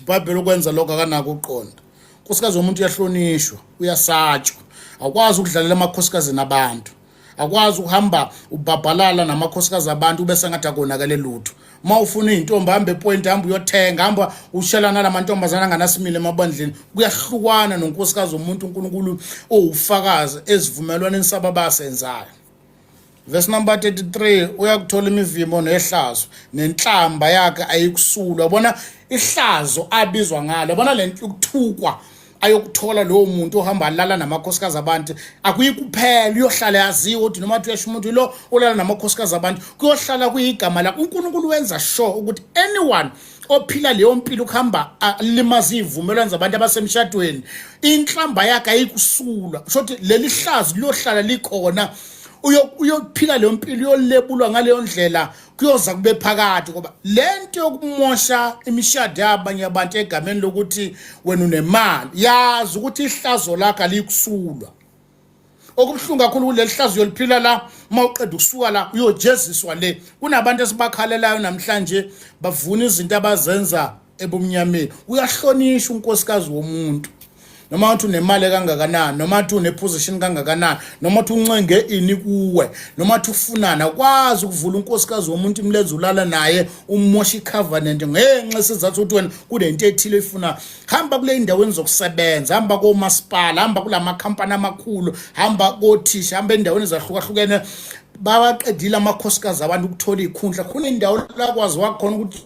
IBhayibheli ukwenza lokho akanako ukuqonda. Unkosikazi womuntu uyahlonishwa, uyasatshwa. Awukwazi ukudlalela amakhosikazi nabantu, akwazi ukuhamba ubhabhalala namakhosikazi abantu bese ngathi akonakele lutho. Uma ufuna iy'ntombi, hamba epoint, hamba uyothenga, hamba ushela nalamantombazane anganasimile emabandleni. Kuyahlukana nonkosikazi womuntu. uNkulunkulu owufakazi ezivumelwaneni sabo abasenzayo. Verse number 33, uyakuthola imivimbo nehlazo nenhlamba yakhe ayikusulwa. Yabona ihlazo abizwa ngalo, yabona le ukuthukwa ayokuthola lowo muntu ohamba alala namakhosikazi abantu, akuyikuphela, uyohlala yaziwa ukuthi noma uyasho umuntu lo olala namakhosikazi abantu, kuyohlala kuyigama lakho. uNkulunkulu wenza sure ukuthi anyone ophila leyo mpilo ukuhamba alimaza izivumelwano zabantu abasemshadweni, inhlamba yakhe ayikusulwa. Kusho ukuthi leli hlazo liyohlala likhona, uyophila leyo mpilo, uyolebulwa ngaleyo ndlela kuyoza kube phakathi, ngoba lento yokumosha imishado yabanye abantu egameni lokuthi wena unemali, yazi ukuthi ihlazo lakho alikusulwa. Okubuhlungu kakhulu kuleli hlazo uyoliphila la, uma uqeda ukusuka la uyojeziswa le. Kunabantu esibakhalelayo namhlanje bavuna izinto abazenza ebumnyameni. Uyahlonishwa unkosikazi womuntu, noma uthi unemali kangakanani, noma uthi uneposition kangakanani, noma uthi uncenge ini kuwe, noma uthi ufunana, akwazi ukuvula unkosikazi womuntu imlenze ulala naye, umosha icovenant ngenxa esizathu ukuthi wena kunento ethile oyifuna. Hamba kule indaweni zokusebenza, hamba komasipala, hamba kulamakhampani amakhulu, hamba kothisha, hamba endaweni ezahlukahlukene, bawaqedile amakhosikazi abantu ukuthola izikhundla. Khona indawo la kwaziwa khona ukuthi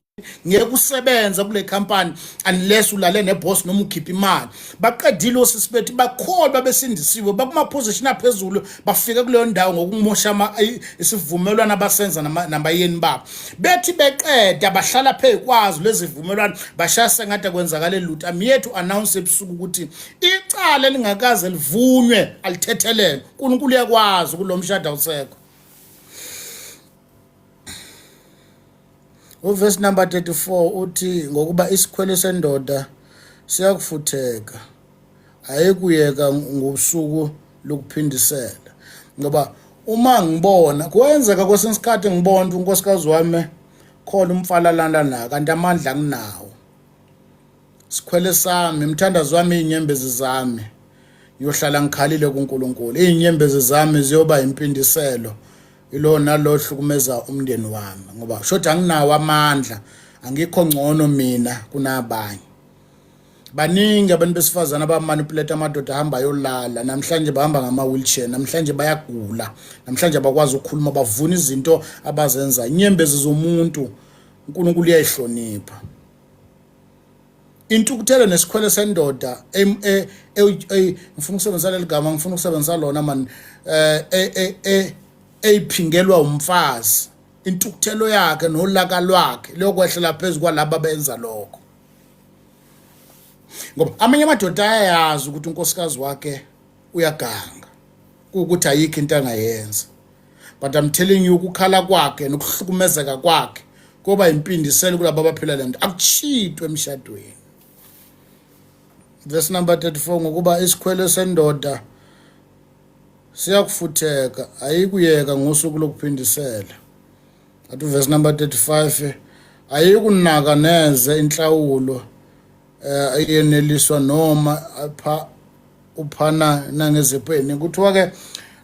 ngeke usebenze kule company unless ulale neboss noma ukhipha imali. Baqedile osisi bethu, bakholwa, besindisiwe, bakuma position aphezulu, bafika kuleyo ndawo ngokumosha isivumelwano abasenza nabayeni babo. Bethi beqeda bahlala phezukwazo lezi vumelwano, bashaya sengathi kwenzakale lutho. I'm here to announce ebusuku ukuthi icala elingakaze livunywe alithethelelwe. uNkulunkulu uyakwazi kulomshado awusekho. Uvesi number 34 uthi, ngokuba isikhwele sendoda siyakufutheka, ayikuyeka ngosuku lokuphindisela. Ngoba uma ngibona kwenzeka kwesinye isikhathi, ngibona unkosikazi wami khona umfana lana na, kanti amandla anginawo. Sikhwele sami, imthandazo wami, izinyembezi zami, ngiyohlala ngikhalile kuNkulunkulu. Izinyembezi zami ziyoba impindiselo ilo nalo hlukumeza umndeni wami, ngoba shothi anginawo amandla, angikho ngcono mina kunabanye. Baningi abantu besifazane abamanipulate amadoda ahamba ayolala namhlanje, bahamba ngama-wheelchair namhlanje, bayagula namhlanje, abakwazi ukukhuluma, bavuna izinto abazenza. Inyembezi zomuntu uNkulunkulu uyayihlonipha. Intukuthelo nesikhwele sendoda, ngifuna ukusebenzisa leli gama, ngifuna ukusebenzisa lona man, eyiphingelwa umfazi, intukuthelo yakhe nolaka lwakhe liyokwehlela phezu kwalaba abenza lokho, ngoba amanye amadoda ayayazi ukuthi unkosikazi wakhe uyaganga, kuwukuthi ayikho into angayenza. But I'm telling you, ukukhala kwakhe nokuhlukumezeka kwakhe koba impindiselo kulabo abaphila lento. Akuchithwe emshadweni. Verse number 34: ngokuba isikhwele sendoda siyakufutheka, ayikuyeka ngosuku lokuphindisela. Athi verse number 35: ayikunaka neze inhlawulo ayeneliswa noma apha uphana nangezipho eziningi. Kuthiwa ke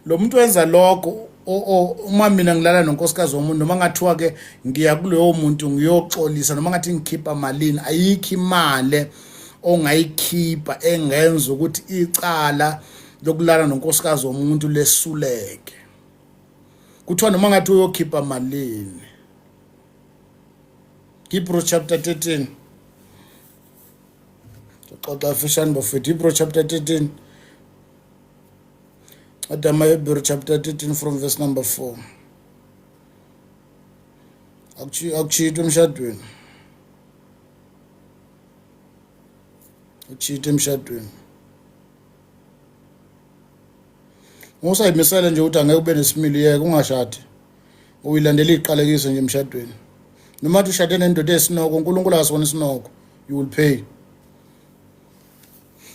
lo muntu wenza lokho, uma mina ngilala nonkosikazi womuntu, noma ngathiwa ke ngiya kuloyo muntu ngiyoxolisa, noma ngathi ngikhipha malini, ayikho imali ongayikhipha engenza ukuthi icala lokulala nonkosikazi womuntu lesuleke. Kuthiwa noma ngathi uyokhipha malini. Hebrew chapter 13, xoxa fishane bafethu. Hebrew chapter 13, Adama, Hebrew chapter 13 from verse number 4. Akuchithwe emshadweni, akuchithwe emshadweni. Usayimisele nje ukuthi angeke ube nesimilo, yeke ungashadi, uyilandela iqalekiso nje emshadweni. Noma uthi ushade nendoda esinoko, uNkulunkulu akasibona isinoko, you will pay.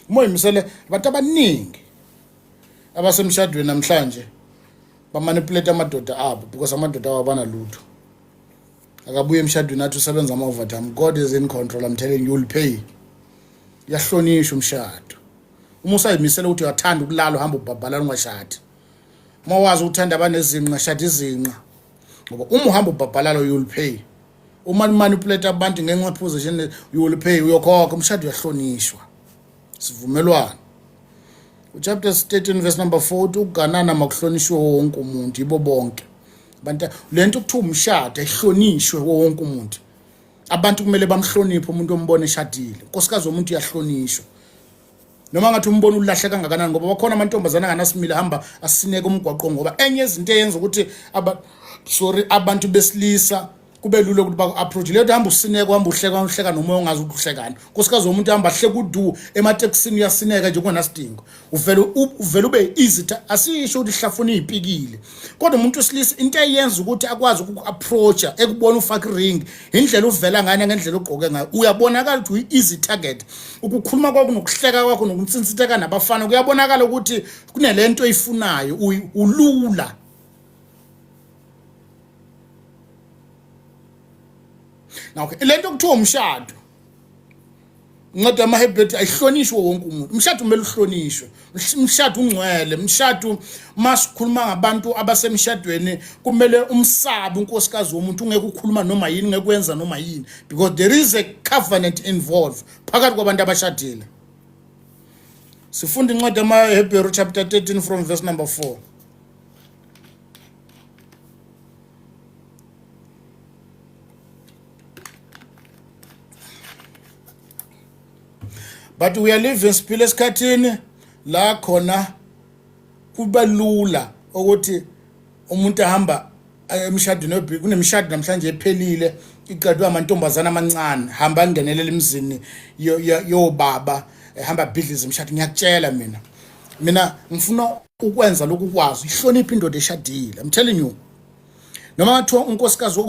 Uma uyimisele, abantu abaningi abasemshadweni namhlanje bamanipulate amadoda abo because amadoda abo abanalutho. Akabuye emshadweni athi usebenza ama-overtime. God is in control, I'm telling you, you will pay. Uyahlonishwa umshado. Uma usayimisela ukuthi uyathanda ukulala uhamba ubhabhalana, ungashadi. Uma wazi uthanda abanezinqa, shada izinqa, ngoba uma uhamba ubhabhalala, you will pay. Uma manipulate abantu ngenxa position, you will pay, uyokhokha. Umshado uyahlonishwa, sivumelwano. Uchapter 13 verse number 4 uthi ukuganana makuhlonishwe wonke umuntu, yibo bonke abantu. Lento kuthiwa umshado ayihlonishwe wonke umuntu. Abantu kumele bamhloniphe umuntu ombona eshadile. Unkosikazi womuntu uyahlonishwa noma ngathi umbona ulahle kangakanani, ngoba bakhona amantombazane anganasimilo, hamba asineke umgwaqo. Ngoba enye izinto eyenza ukuthi aba, sorry, abantu besilisa kube lula ukuthi baku-approach leyo hamba usineke, uhamba uhleka, uhleka nomoya ongazi ukuthi uhlekani. Nkosikazi womuntu hamba hleka udu ematekisini, uyasineka nje kungenasidingo, uvele ube easy. Asisho ukuthi hlafuna iy'pikile, kodwa umuntu wesilisa into eyenza ukuthi akwazi ukuku-approacha ekubona ufake ring, indlela uvela ngayo ngendlela ogqoke ngayo, uyabonakala ukuthi uyi-easy target. Ukukhuluma kwakho nokuhleka kwakho nokunsinsitheka nabafana kuyabonakala ukuthi kunelento oyifunayo, ulula. Now lento kuthiwa umshado, incwadi yamaHebheru ayihlonishwe wonke umuntu. Umshado kumele uhlonishwe, umshado ungcwele. Umshado, masikhuluma ngabantu abasemshadweni, kumele umsabe unkosikazi womuntu, ungeke ukhuluma noma yini, ungeke wenza noma yini, because there is a covenant involved phakathi kwabantu abashadile. Sifunda incwadi yamaHebheru chapter 13 from verse number 4. But we are living, siphila esikhathini la khona kuba lula ukuthi umuntu ahamba emshadweni. Kunemishado namhlanje ephelile iqedwe amantombazana amancane, hamba angenelela emzini yobaba, hamba bhidliza imishado. Ngiyakutshela mina, mina ngifuna ukwenza lokhu kwazi ihloniphe indoda eshadile. I'm telling you, noma ngathiwa unkosikazi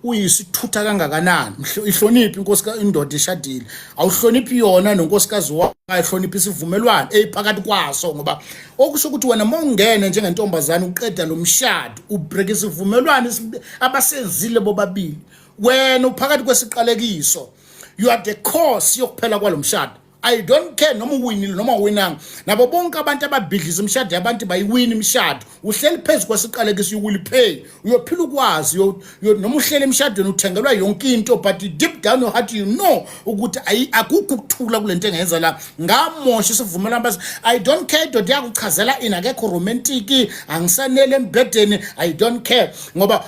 uyisithutha kangakanani, ihloniphe inkosikazi, indoda eshadile. Awuhloniphi yona nonkosikazi wayo, hlonipha isivumelwano eyiphakathi kwaso, ngoba okusho ukuthi wena uma ungene njengentombazane uqeda lo mshado, ubreak isivumelwano abasenzile bobabili. Wena uphakathi kwesiqalekiso, you are the cause yokuphela kwalo mshado. I don't care noma uwinile noma uwinanga. Nabo bonke abantu ababhidliza imishado yabantu bayiwina imishado. Uhleli phezu kwesiqalekiso, you will pay. Uyophila ukwazi noma uhleli emshadweni uthengelwa yonke into, but deep down your heart you know ukuthi akukho ukuthula kule nto engenza la. Ngamosha isivumelwano base. I don't care indoda yakuchazela ini, akekho romantic, angisanele embhedeni, I don't care. Ngoba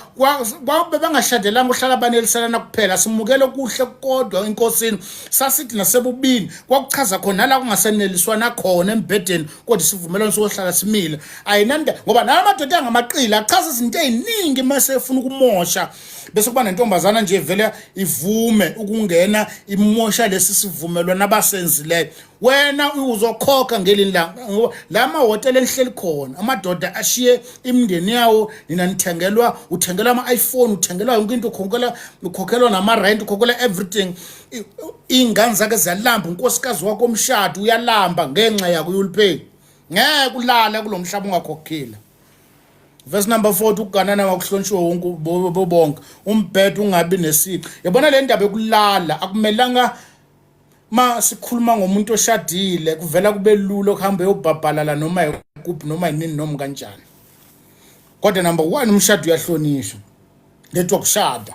kwabe bangashadelanga uhlala baneliselana kuphela, simukele okuhle kodwa enkosini. Sasithi nasebubini kwakuchaza khona la kungaseneliswana khona embhedeni, kodwa isivumelwano sokuhlala simile. Ayinanda ngoba nawo amadoda angamaqili achaza izinto eziningi mase efuna ukumosha, bese kuba nentombazana nje vele ivume ukungena imosha lesi sivumelwano abasenzileyo. Wena uzokhokha ngelinye ilanga ngoba la mahhotela enihleli khona amadoda ashiye imindeni yawo, nina nithengelwa, uthengelwa ama-iPhone, uthengelwa yonke into, ukhokhelwa nama-rent, ukhokhelwa everything. Iy'ngane zakhe ziyalamba, unkosikazi wakho omshado uyalamba ngenxa yakho. You'll pay. Ngeke ulale kulo mhlaba ungakhokhile. Verse number 40, ukuganana makuhlonishwe wonke bonke, umbhedo ungabi nesici. Yabona le ndaba yokulala, akumelanga ma sikhuluma ngomuntu oshadile kuvela kube lula ukuhamba uyobhabhalala noma ikuphi noma yinini noma kanjani. Kodwa number 1, umshado uyahlonishwa, lethwa kushada.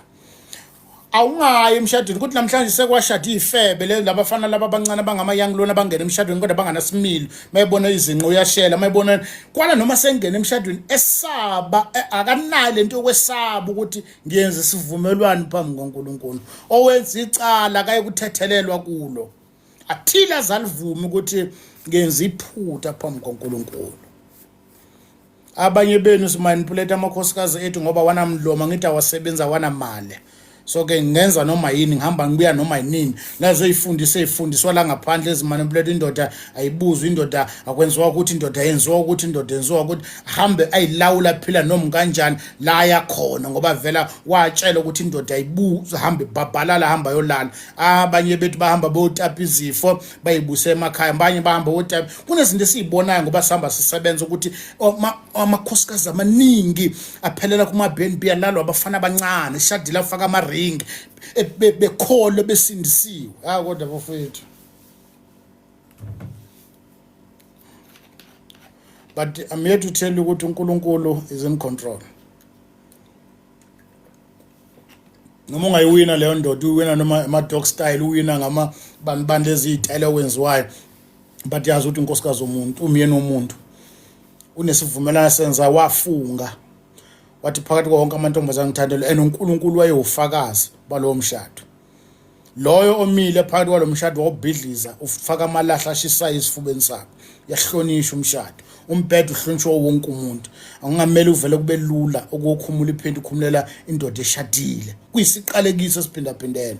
Awungayi emshadweni ukuthi namhlanje sekwashada iy'febe le labafana laba abancane abangama-young lona abangena emshadweni kodwa banganasimilo. Mayebona izinqo uyashela, mayebona kwala noma sengena emshadweni esaba, akanayo lento yokwesaba ukuthi ngiyenza isivumelwano phambi kwaNkulunkulu. Owenza icala akaye kuthethelelwa kulo, athile azalivumi ukuthi ngenza iphutha phambi kwaNkulunkulu. Abanye benu simanipulate amakhosikazi ethu ngoba wanamlomo, ngithi awasebenza wanamali, so ke ngenza noma yini, ngihamba ngibuya noma yinini. Nazo ey'fundiso ey'fundiswa la ngaphandle ezimanipulate indoda, ayibuzwa indoda, akwenziwa ukuthi indoda yenziwa ukuthi indoda yenziwa ukuthi ahambe ayilawula, phila noma kanjani la yakhona, ngoba vela watshela ukuthi indoda ayibuza, hamba ibhabhalala, hamba yolala. Abanye bethu bahamba beyotapa izifo bayibuse emakhaya, abanye bahamba beyotapa. Kunezinto esiyibonayo ngoba sihamba sisebenza ukuthi amakhosikazi amaningi aphelela kuma-BnB, alalwa abafana abancane, shadile, afaka amaringi, bekholwe besindisiwe. Hayi kodwa bafowethu, but I'm here to tell you ukuthi uNkulunkulu is in control. Noma ungayiwina leyo ndoda, uyiwina noma ama-dog style, uwina ngama bani bani lezi iy'tayela owenziwayo, but yazi ukuthi unkosikazi womuntu, umyeni womuntu, unesivumelwano senza, wafunga wathi phakathi kwa wonke amantombazane ngithandele, and uNkulunkulu wayewufakazi balowo mshado. Loyo omile phakathi kwalo mshado wawubhidliza ufaka amalahla ashisayo esifubeni sakho. Uyahlonishwa umshado, umbhedo uhlonishwa wonke umuntu. Akungamele uvele kube lula ukukhumula iphenti ukhumulela indoda eshadile, kuyisiqalekiso esiphindaphindene.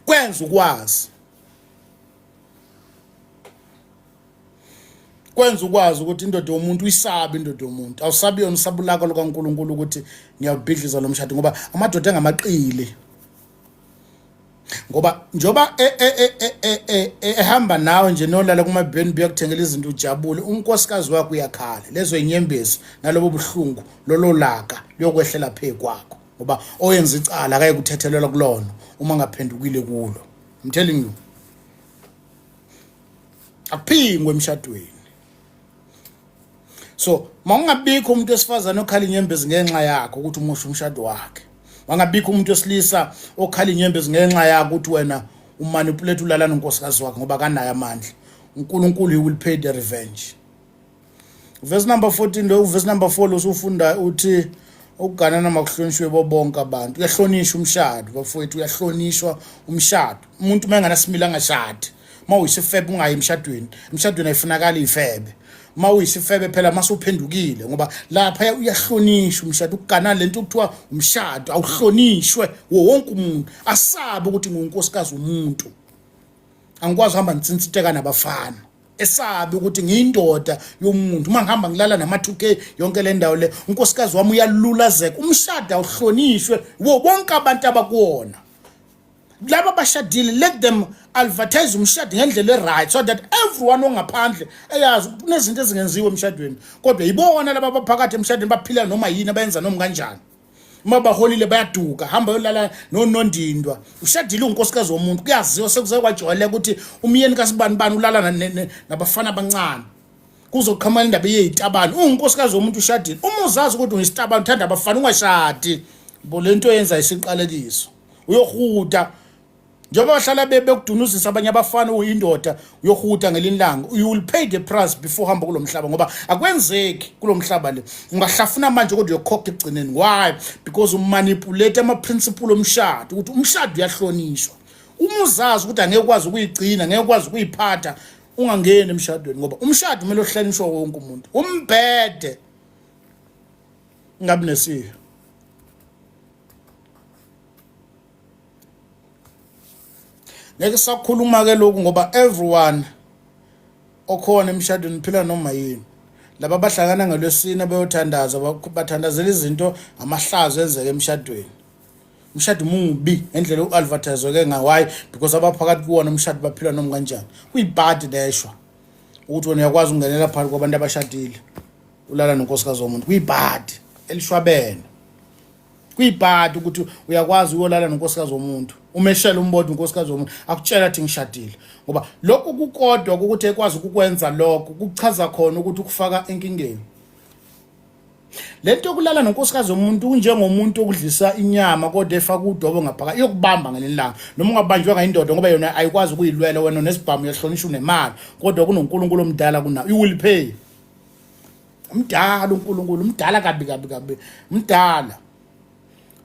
Kwenza ukwazi, kwenza ukwazi ukuthi indoda yomuntu uyisabe, indoda yomuntu awusabi yona, usaba ulaka lukaNkulunkulu ukuthi ngiyawubhidliza lo mshado, ngoba amadoda engamaqili, ngoba njoba ehamba nawe nje nolala kuma-BnB yakuthengela izinto ujabule, unkosikazi wakho uyakhala, lezo inyembezi nalobo buhlungu, lolo laka luyokwehlela phezu kwakho, ngoba oyenza icala akaye kuthethelelwa kulona uma ngaphendukile kulo. I'm telling you, akuphingwe emshadweni. So mawungabikho umuntu wesifazane okhala inyembezi ngenxa yakho ukuthi umosha umshado wakhe, wangabikho umuntu wesilisa okhala inyembezi ngenxa yakho ukuthi wena umanipulate ulala nonkosikazi wakhe ngoba kanayo amandla, uNkulunkulu, he will pay the revenge. Verse number 14 lo, verse number 4 lo usufunda uthi ukuganana makuhlonishwe bo bonke abantu. Uyahlonishwa umshado bafowethu, uyahlonishwa umshado. Umuntu uma enganasimilo angashadi. Uma uyisifebe ungayi emshadweni, emshadweni ayifunakali ifebe. Uma uyisifebe phela mase uphendukile, ngoba lapha uyahlonishwa umshado. Ukuganana lento kuthiwa umshado awuhlonishwe wonke umuntu, asabe ukuthi ngunkosikazi umuntu, angikwazi uhamba ngitsinsiteka nabafana, esabi ukuthi ngiyindoda yomuntu. Uma ngihamba ngilala nama-2K yonke le ndawo le, unkosikazi wami uyalulazeka. Umshado awuhlonishwe wo bonke abantu abakuwona. Laba abashadile, let them advertise umshado ngendlela e-right so that everyone ongaphandle eyazi ukuthi kunezinto ezingenziwa emshadweni, kodwa yibona laba abaphakathi emshadweni baphila noma yini, abayenza noma kanjani. Uma baholile bayaduka, hamba yolala nonondindwa. Ushadile unkosikazi womuntu, kuyaziwa sekuze kwajwayeleka ukuthi umyeni kasibani bani ulala nabafana abancane. Kuzoqhamuka indaba yezitabane. Unkosikazi womuntu ushadile. Uma uzazi ukuthi uyisitabane uthanda abafana ungashadi. Bo lento yenza isiqalekiso. Uyohuda njengoba bahlala bekudunuzisa abanye abafana uyindoda uyohuda ngelinye ilanga. You will pay the price before uhamba kulo mhlaba, ngoba akwenzeki kulo mhlaba le. Ungahlafuna manje kodwa uyokhokha ekugcineni. Why? Because umanipulate ama-principle omshado, ukuthi umshado uyahlonishwa. Uma uzazi ukuthi angeke ukwazi ukuyigcina, ngeke ukwazi ukuyiphatha, ungangeni emshadweni, ngoba umshado kumele uhlonishwe wonke umuntu. Umbhede ngabi nesihe. Ngeke sakhuluma ke lokhu ngoba everyone okhona emshadweni uphila noma yini. Laba abahlangana ngolwesine bayothandaza, bathandazela izinto amahlazo enzeke emshadweni. Umshado mubi ngendlela u-advertise-ke ngayo. Why? Because abaphakathi kuwona umshado baphila noma kanjani. Kuyibhadi leshwa ukuthi wena uyakwazi ukungenela phakathi kwabantu abashadile ulala nonkosikazi womuntu. Kuyibhadi elishwabene. Kuyibhadi ukuthi uyakwazi uyolala nonkosikazi womuntu, umeshele umbodwa unkosikazi womuntu akutshela athi ngishadile, ngoba lokhu kukodwa ukuthi ekwazi ukukwenza lokho kuchaza khona ukuthi ukufaka enkingeni. Lento yokulala nonkosikazi womuntu kunjengomuntu okudlisa inyama kodwa efaka udobo ngaphakathi, iyokubamba ngelinye ilanga noma ungabanjwanga indoda, ngoba yona ayikwazi ukuyilwela. Wena nesibhamu uyahlonishwa unemali, kodwa kunoNkulunkulu omdala kunawo. You will pay. Mdala uNkulunkulu, mdala kabi kabi kabi, mdala.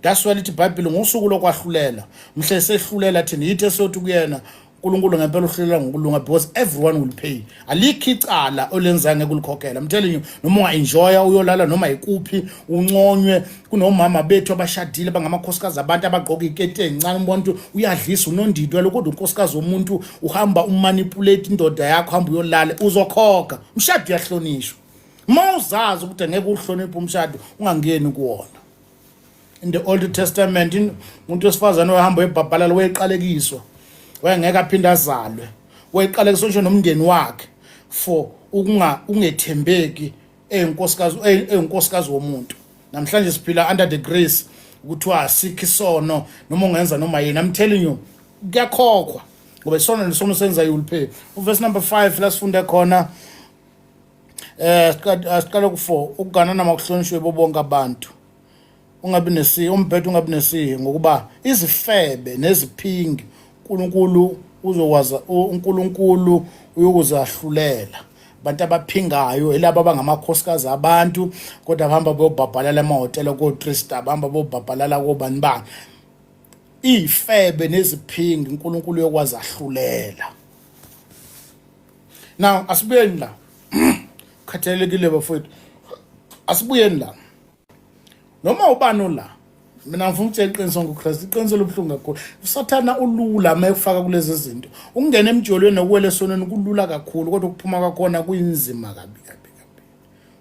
That's why lithi iBhayibheli ngosuku lokwahlulela, mhle sehlulela thina yithi esothi kuyena uNkulunkulu ngempela uhlulela ngokulunga, because everyone will pay. Alikho icala olenzayo ngeke ulikhokhela. I'm telling you, noma unga-enjoya uyolala noma yikuphi unconywe, kunomama bethu abashadile bangamakhosikazi abantu abagqoka iketi ezincane, umuntu uyadlisa unondidwa lo, kodwa unkosikazi womuntu uhamba umanipulate indoda yakho, hamba uyolala, uzokhokha. Umshado uyahlonishwa. Uma uzazi ukuthi angeke uhloniphe umshado, ungangeni kuwona. In the Old Testament, umuntu wesifazane wahamba webhabhalala wayeqalekiswa, wayengeke aphinde azalwe, wayeqalekiswa ngisho nomndeni wakhe for ukungethembeki eyinkosikazi womuntu. Namhlanje siphila under the grace, kuthiwa asikho isono noma ungenza noma yini. I'm telling you, kuyakhokhwa, ngoba isono nesono senza you will pay. Uverse number 5 la sifunde khona, asiqale ku-4. Ukuganana makuhlonishwe bo bonke abantu, ungabi nesihe umbhedo, ungabi nesihe, ngokuba izifebe neziphingi uNkulunkulu uzokwaza, uNkulunkulu uyokuzahlulela. Abantu abaphingayo yilaba abangamakhosikazi abantu, kodwa bahamba beyobhabhalala emahhotela ko-3 star, bahamba beyobhabhalala kobani bani. Iy'febe neziphingi uNkulunkulu uyokwazi ahlulela. Now asibuyeni la, khathalekile bafowethu, asibuyeni la. Noma ubani ola, mina ngifuna ukutshela iqiniso ngoKristu, iqiniso lobuhlungu kakhulu. USathana ulula uma ekufaka kulezi zinto. Ukungena emjolweni nokuwela esonweni kulula kakhulu, kodwa ukuphuma kwakhona kuyinzima kabi kabi kabi.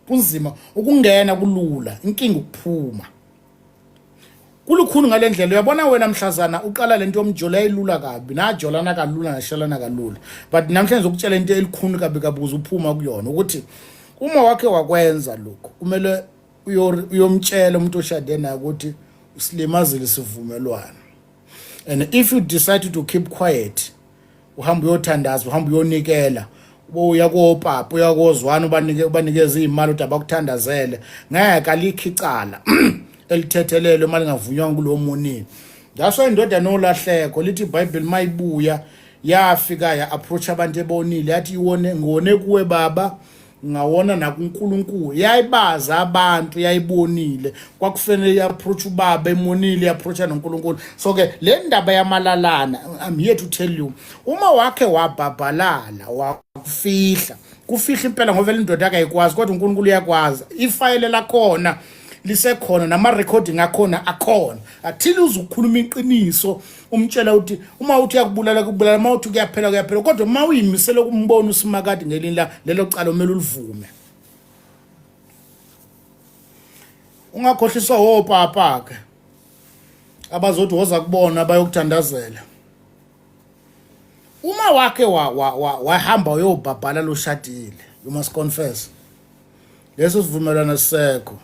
Kunzima ukungena, kulula, inkinga ukuphuma. Kulukhuni ngale ndlela. Uyabona wena mhlazana uqala lento yomjolo yayilula kabi, najolana kalula, nashelana kalula, but namhlanje ngizokutshela into elikhuni kabi kabi ukuze uphuma kuyona, ukuthi uma wakhe wakwenza lokhu kumele uyomtshela umuntu oshade naye ukuthi usilimazile isivumelwano. And if you decide to keep quiet, uhamba uyothandaza, uhamba uyonikela, uya kopapa, uya kozwana, ubanike ubanikeza izimali ukuthi abakuthandazele, ngeke alikho icala elithethelelwe uma lingavunywanga kulowo monini. That's why indoda nolahleko lithi iBhayibheli mayibuya yafika ya approach abantu ebonile, yathi iwone ngone kuwe baba, ngawona nakuNkulunkulu. Yayibaza abantu yayibonile, kwakufanele i-approach ubaba emonile, i-approacha noNkulunkulu. So ke le ndaba yamalalana, I'm here to tell you, uma wakhe wabhabhalala wakufihla, kufihla impela, ngoba vele indoda yakhe ayikwazi, kodwa uNkulunkulu uyakwazi. Ifayele lakhona lisekhona, nama-recording akhona akhona. Athile uze ukukhuluma iqiniso, umtshela ukuthi uma uthi uyakubulala kubulala, uma uthi kuyaphela kuyaphela, kodwa uma uyimisele ukumbona uSimakade ngelinye la lelo cala umele ulivume. Ungakhohliswa wopapa ke abazothi woza kubona bayokuthandazela. Uma wakhe wahamba uyobhabhala loshadile, you must confess, leso sivumelwano sisekho.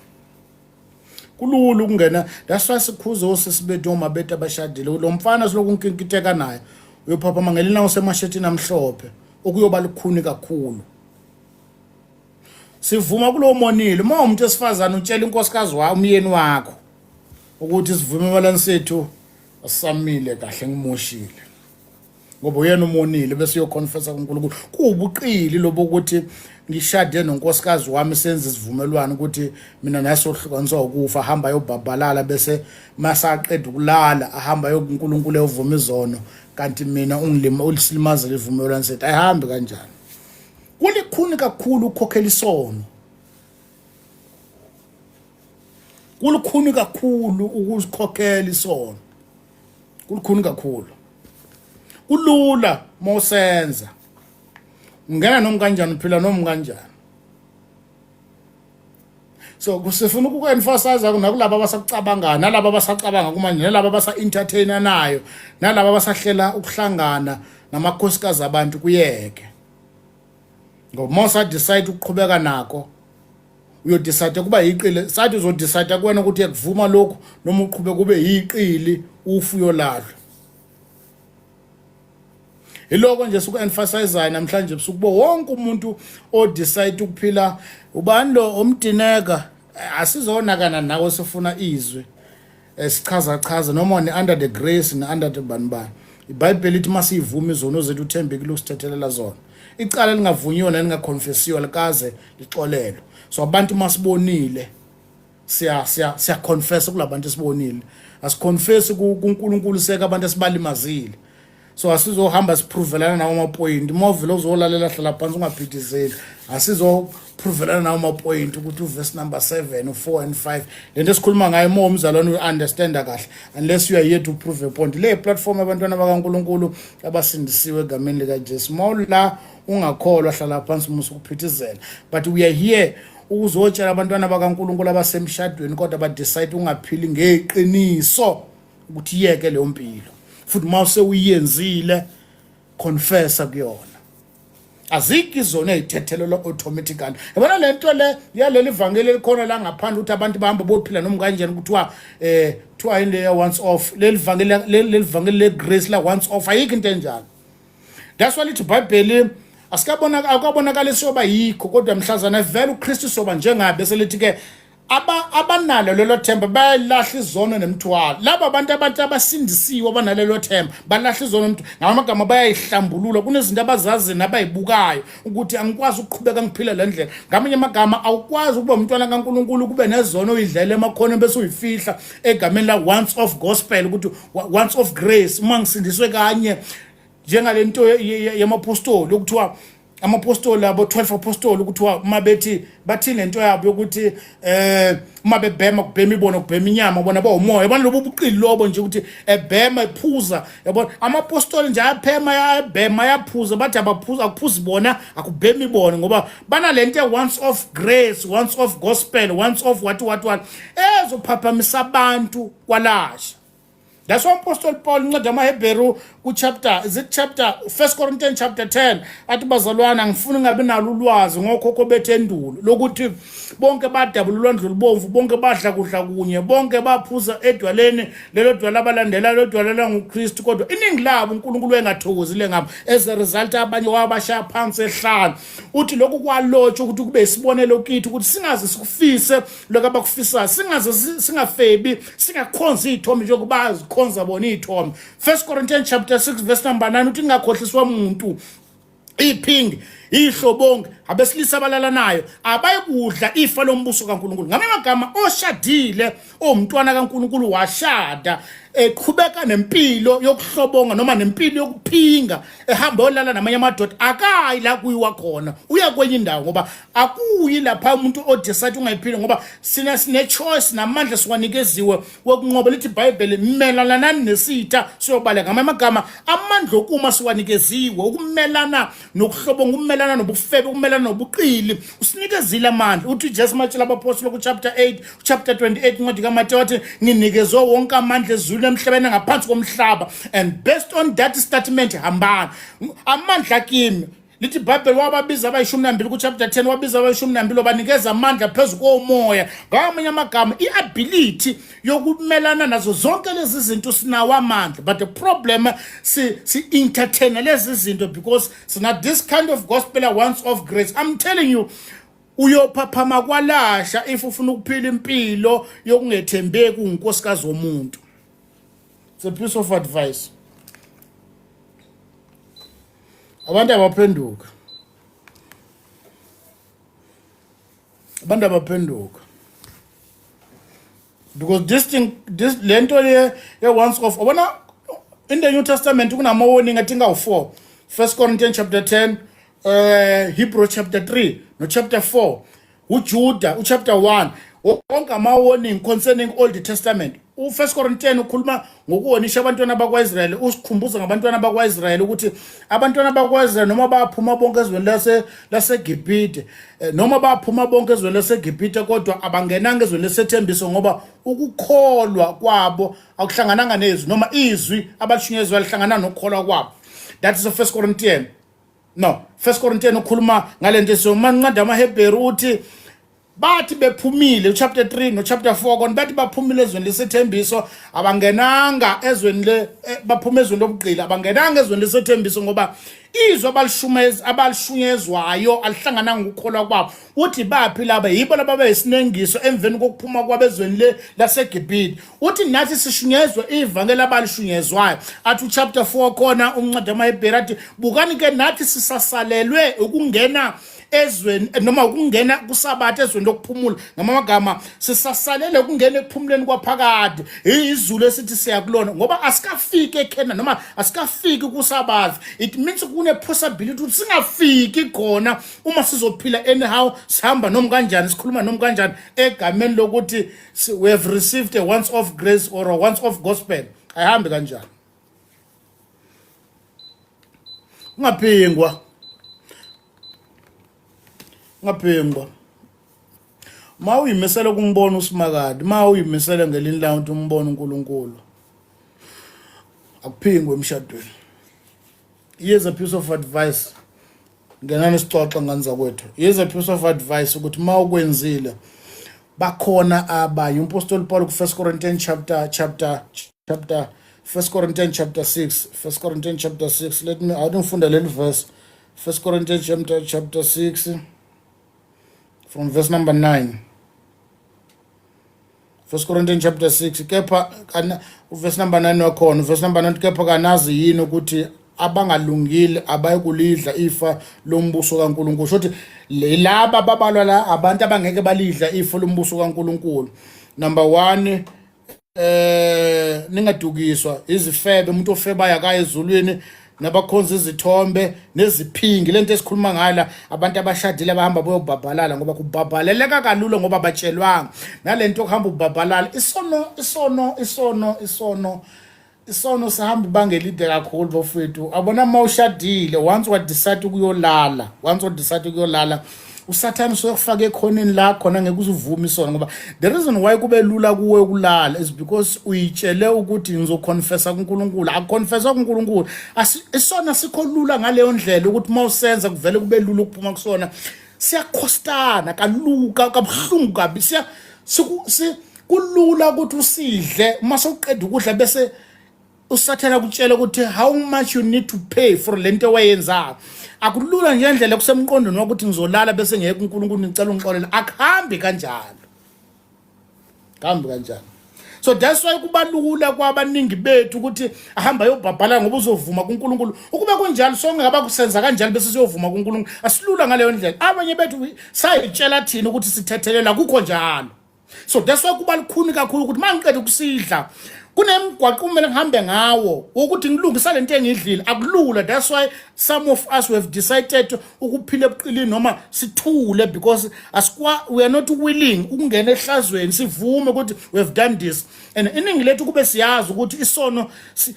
Kulula ukungena. That's why sikhuze osisi bethu, omabethu abashadile. Lo mfana siloku nkinkiteka naye uyophaphama ngelina usemashetini amhlophe, okuyoba lukhuni kakhulu. Sivuma kulowo monile. Uma umuntu esifazane utshela inkosikazi wakho, umyeni wakho, ukuthi isivumelwano sethu asamile kahle, ngimoshile, ngoba uyena umonile, bese uyoconfessa kuNkulunkulu. Kuwubuqili lobo ukuthi ngishade nonkosikazi wami, senze isivumelwano ukuthi mina naye sohlukaniswa ukufa, hamba ayobhabhalala, bese masaqeda ukulala ahamba ayokuNkulunkulu eyovuma izono, kanti mina ungilima usilimazele isivumelwano sethu. Ayihambi kanjani. Kulikhuni kakhulu ukukhokhela isono, kulukhuni kakhulu ukuzikhokhela isono, kulukhuni kakhulu. Kulula mawusenza, ungena noma kanjani, uphila noma kanjani. So kusifuna ukuku-emphasize nakulabo abasakucabangayo, nalabo abasacabanga kumanje, nalabo abasa-entertainer nayo, nalabo abasahlela ukuhlangana namakhosikazi abantu, kuyeke, ngoba uma usadecide ukuqhubeka nako, uyodecide kuba yiqili. Sathi uzodecide kuwena ukuthi uyakuvuma lokhu noma uqhube kube yiqili, ufu uyolahlwa. Iloko nje siku-emphasizayo namhlanje ebusuku kubo wonke umuntu odecide ukuphila. Ubani lo omdineka? Asizonakana nawe, sifuna izwi esichaza chaza noma ne under the grace ne under the bani bani. IBhayibheli lithi masiyivuma izono zethu, uthembekile ukusithethelela zona. Icala elingavunyiwe nelingaconfessiwe likaze lixolelwe. So abantu masibonile, siya siya siya confess kulabantu esibonile, asiconfess kuNkulunkulu seka abantu esibalimazile. So asizohamba siprovelana nawo amapoint. Uma uvele uzolalela, hlala phansi, ungaphithizeli. Asizoprovelana nawo amapoint ukuthi uverse number 7, u4 and 5, lento esikhuluma ngayo. Uma umzalwane uyi-understanda kahle, unless you are here to prove a point. Le platform abantwana bakaNkulunkulu abasindisiwe egameni likaJesu. Uma la ungakholwa, hlala phansi, musa ukuphithizela. But we are here ukuzotshela abantwana bakaNkulunkulu abasemshadweni kodwa badecide ungaphili ngeqiniso ukuthi yeke leyo mpilo, futhi uma usewuyenzile, confessa kuyona. Azikho izono ey'thethelelwa automatically. Yabona le nto le yaleli vangeli elikhona la ngaphandle, ukuthi abantu bahamba bophila noma kanjani, kuthiwa kuthiwa yini leya once off, leli vangeli, leli vangeli le-grace la once off, ayikho into enjalo. That's why lithi iBhayibheli asikabona akabonakala siyoba yikho, kodwa mhlazana vele uKristu soba njengabe. Bese lithi ke abanalo lelo themba bayalahla izono nemithwalo. Laba abantu abasindisiwe abanalelo themba balahla izono nemithwalo. Ngamagama bayayihlambulula. Kunezinto abazazi nabayibukayo ukuthi angikwazi ukuqhubeka ngiphila le ndlela. Ngamanye amagama, awukwazi ukuba umntwana kaNkulunkulu kube nezono oyidlela emakhoneni bese uyifihla egameni la once off gospel, ukuthi once off grace, uma ngisindiswe kanye, njengalento yamapostoli, okuthiwa amapostoli abo 12 apostoli, kuthiwa uma bethi bathini lento yabo yokuthi uma bebhema kubhema ibona, kubhema inyama, bona bawumoya. Yabona lobu buqili lobo nje, ukuthi ebhema, ephuza. Yabona amapostoli nje ayaphema, ayabhema, ayaphuza, bathi abaphuza, akuphuzi bona, akubhemi bona, ngoba banalento once off grace, once off gospel, once off what what what, ezophaphamisa abantu kwalasha. That's why Apostle Paul, incwadi yamaHebheru, ku-chapter, is it chapter, First Corinthians chapter 10, athi, "Bazalwana, ngifuna ngabe nalo ulwazi ngokhokho bethu endulo, lokuthi bonke badabula ulwandle olubomvu, bonke badla kudla kunye, bonke baphuza edwaleni, lelo dwala abalandela, lelo dwala languKristu. Kodwa iningi labo uNkulunkulu engathokozile ngabo. As a result, abanye wabashaya phansi ehlane." Uthi lokhu kwalotshwa ukuthi kube isibonelo kithi, ukuthi singaze sikufise lokho abakufisayo, singaze singafebi, singakhonzi iy'thombe njengoba zikhonza bona iy'thombe. First Corinthians chapter 6 verse number 9 uthi ngingakhohliswa muntu, iphingi, ihlobongi, abesilisa abalalanayo abayikudla ifa lombuso kaNkulunkulu. Ngamanye amagama, oshadile, owumntwana kaNkulunkulu, washada, eqhubeka nempilo yokuhlobonga noma nempilo yokuphinga, ehamba yolala namanye amadoda, akayi la kuyiwa khona, uya kwenye indawo, ngoba akuyi lapha umuntu odecide ungayiphili, ngoba sina sine choice namandla siwanikeziwe wokunqoba. Lithi iBhayibheli, "Melana nani nesitha, siyobaleka." Ngamanye amagama, amandla okuma siwanikeziwe ukumelana nokuhlobonga, ukumelana nobufebe, ukumelana nobuqili. Usinikezile amandla. Uthi uJesu matshela abapostoli ku chapter 8, chapter 28, incwadi kaMateyu, wathi, "Nginikezwe wonke amandla ezulwini, emhlabeni, ngaphansi komhlaba." And based on that statement, hambani, amandla kimi. Lithi iBhayibheli wababiza abayishumi nambili kuchapter 10, wabiza abayishumi nambili wabanikeza amandla phezu komoya. Ngamanye amagama, i-ability yokumelana nazo zonke lezi zinto sinawo amandla, but the problem si si entertain lezi zinto because sina this kind of gospel once of grace. I'm telling you, uyophaphama kwalasha if ufuna ukuphila impilo yokungethembeki unkosikazi womuntu. It's a piece of advice. Abantu abaphenduka, abantu abaphenduka, because this thing, this lento le ye once off, ubona in the New Testament kunama warning athi ngawu4, First Corinthians chapter 10, Hebrew chapter 3 no chapter 4, uJuda uchapter 1, wonke ama warning concerning Old Testament. U-First Corinthians ukhuluma ngokuwonisha abantwana bakwaIsrael, usikhumbuza ngabantwana bakwaIsrael ukuthi abantwana bakwaIsrael noma baphuma bonke ezweni lase laseGibhite, noma baphuma bonke ezweni laseGibhite, kodwa abangenanga ezweni lesethembiso ngoba ukukholwa kwabo akuhlangananga nezwi, noma izwi abalishunyezwa lihlangana nokukholwa kwabo. That is the First Corinthians. No, First Corinthians ukhuluma ngalento. So manqanda amaHebheru uthi bathi bephumile uchapter 3 no chapter 4 kona, bathi baphumile ezweni lesethembiso, abangenanga ezweni le, baphuma ezweni lobugqila, abangenanga ezweni lesethembiso ngoba izwi abalishumeza abalishunyezwayo alihlangananga ukukholwa kwabo. Uthi baphi laba? Yibo laba beyisinengiso emveni kokuphuma kwabo ezweni le laseGibhithe. Uthi nathi sishunyezwe ivangeli abalishunyezwayo. Athi uchapter 4 khona umncwadi amaHebheru, athi bukani ke nathi sisasalelwe ukungena ezweni noma ukungena kusabatha ezweni lokuphumula. Ngamagama, sisasalele ukungena ekuphumuleni kwaphakade, izulu esithi siya kulona ngoba asikafiki ekhena noma asikafiki kusabatha. It means kune possibility ukuthi singafiki khona uma sizophila anyhow, sihamba noma kanjani, sikhuluma noma kanjani, egameni lokuthi we have received a once off grace or a once off gospel. Ayihambi kanjani, ungaphingwa, ungaphingwa. Ma uyimisele ukumbona uSimakade, ma uyimisele ngelinye ilanga ukuthi umbone uNkulunkulu, akuphingwe emshadweni. Here's a piece of advice, ngenani sixoxe ngane zakwethu. Here's a piece of advice ukuthi uma ukwenzile, bakhona abanye. Umpostoli Paul ku-1 Corinthians chapter 1 Corinthians chapter 6, 1 Corinthians chapter 6, let me, awuthi ngifunda leli verse, 1 Corinthians chapter 6 from verse number 9. 1 Corinthians chapter 6, kepha kana verse number 9 wakhona, verse number 9, kepha kanazi yini ukuthi abangalungile abayikulidla ifa lombuso kaNkulunkulu? Shothi laba babalwa la abantu abangeke balidla ifa lombuso kaNkulunkulu. Number 1, ningadukiswa izifebe, umuntu ofebayo akaye ezulwini, nabakhonza izithombe, neziphingi. Lento esikhuluma ngayo la, abantu abashadile abahamba boyobhabhalala, ngoba kubhabhaleleka kalula ngoba batshelwanga nalento okuhamba ubhabhalala. Isono, isono, isono, isono, isono sihamba ibanga elide kakhulu, bafethu. Abona, uma ushadile, once wa decide ukuyolala, once wa decide ukuyolala, usathane usuyokufaka ekhoneni la khona ngeke uzuvume isona, ngoba the reason why kube lula kuwe ukulala is because uyitshele ukuthi ngizoconfessa kuNkulunkulu. Akuconfessa kuNkulunkulu, isona sikho lula ngaleyo ndlela ukuthi uma usenza kuvele kube lula ukuphuma kusona. Siyakhostana kaluka kabuhlungu kabi, siya siku kulula ukuthi usidle. Uma sewuqeda ukudla, bese usathana kutshela ukuthi how much you need to pay for lento owayenzayo. Akulula nje indlela kusemqondweni wakuthi ngizolala bese ngeke uNkulunkulu ngicela ungixolele. Akuhambi kanjalo, kuhambi kanjalo. So that's why kuba lula kwabaningi bethu ukuthi ahamba ayobhabhala, ngoba uzovuma kuNkulunkulu. Ukube kunjalo, sonke ngaba kusenza kanjalo bese siyovuma kuNkulunkulu. Asilula ngaleyo ndlela. Abanye bethu sayitshela thina ukuthi sithethelela, kukho njalo. So that's why kuba lukhuni kakhulu ukuthi uma ngiqeda ukusidla, kunemigwaqo kumele ngihambe ngawo wokuthi ngilungisa lento engidlile. Akulula. That's why some of us, we have decided ukuphila ebuqilini noma sithule, because asikwa we are not willing ukungena ehlazweni sivume ukuthi we have done this. And iningi lethu kube siyazi ukuthi isono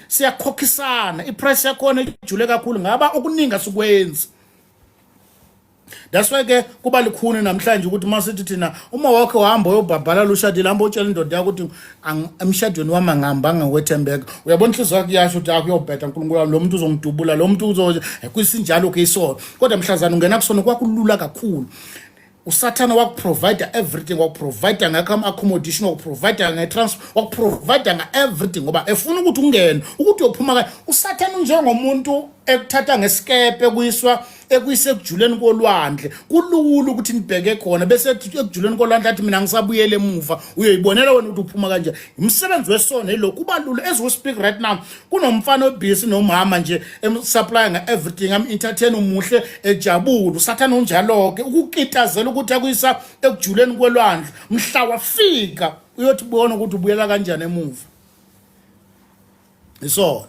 siyakhokhisana, iprice yakhona ijule kakhulu, ngaba okuningi asikwenzi. That's why ke kuba likhuni namhlanje ukuthi uma sithi thina uma wakhe wahamba uyobhabhala ushadile, hamba utshela indoda yakho ukuthi emshadweni wami angihambanga ngokwethembeka. Uyabona inhliziyo yakho iyasho ukuthi akuyobheda uNkulunkulu wami, lo muntu uzongidubula, lo muntu uzo kusinjalo ke isono. Kodwa mhlazana ungena kusono kwakulula kakhulu. Usathana wakuprovide everything, wakuprovide ngakho-accommodation, wakuprovide nge-transport, wakuprovide nga-everything, ngoba efuna ukuthi ungene ukuthi uyophuma ka usathana unjengomuntu ekuthatha ngesikepe kuyiswa ekuyise ekujuleni kolwandle. Kulula ukuthi nibheke khona, bese ekujuleni kolwandle athi mina ngisabuyele emuva, uyoyibonela wena ukuthi uphuma kanjani. Umsebenzi wesono yilo, kuba lula. As we speak right now, kunomfana obusy nomama nje emsupply nga-everything, am-entertain, umuhle, ejabule. Usathane unjalo-ke, ukukitazela ukuthi akuyisa ekujuleni kwelwandle. Mhla wafika uyothi bona ukuthi ubuyela kanjani emuva. Isona.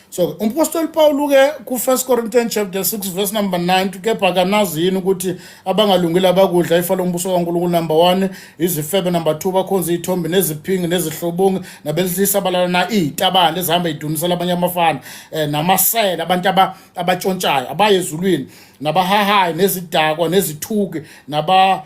So umpostoli Paul ke ku 1 Corinthians chapter 6 verse number 9, kepha kanazi yini ukuthi abangalungile abakudla ifa lombuso kaNkulunkulu? Number 1, izifebe. Number 2, bakhonza izithombe, neziphingi, nezihlobongi, nabesilisa abalala na izitabane ezihamba idunisela abanye amafana, namasela, abantu abatshontshayo abaye ezulwini, nabahahayi, nezidakwa, nezithuki, naba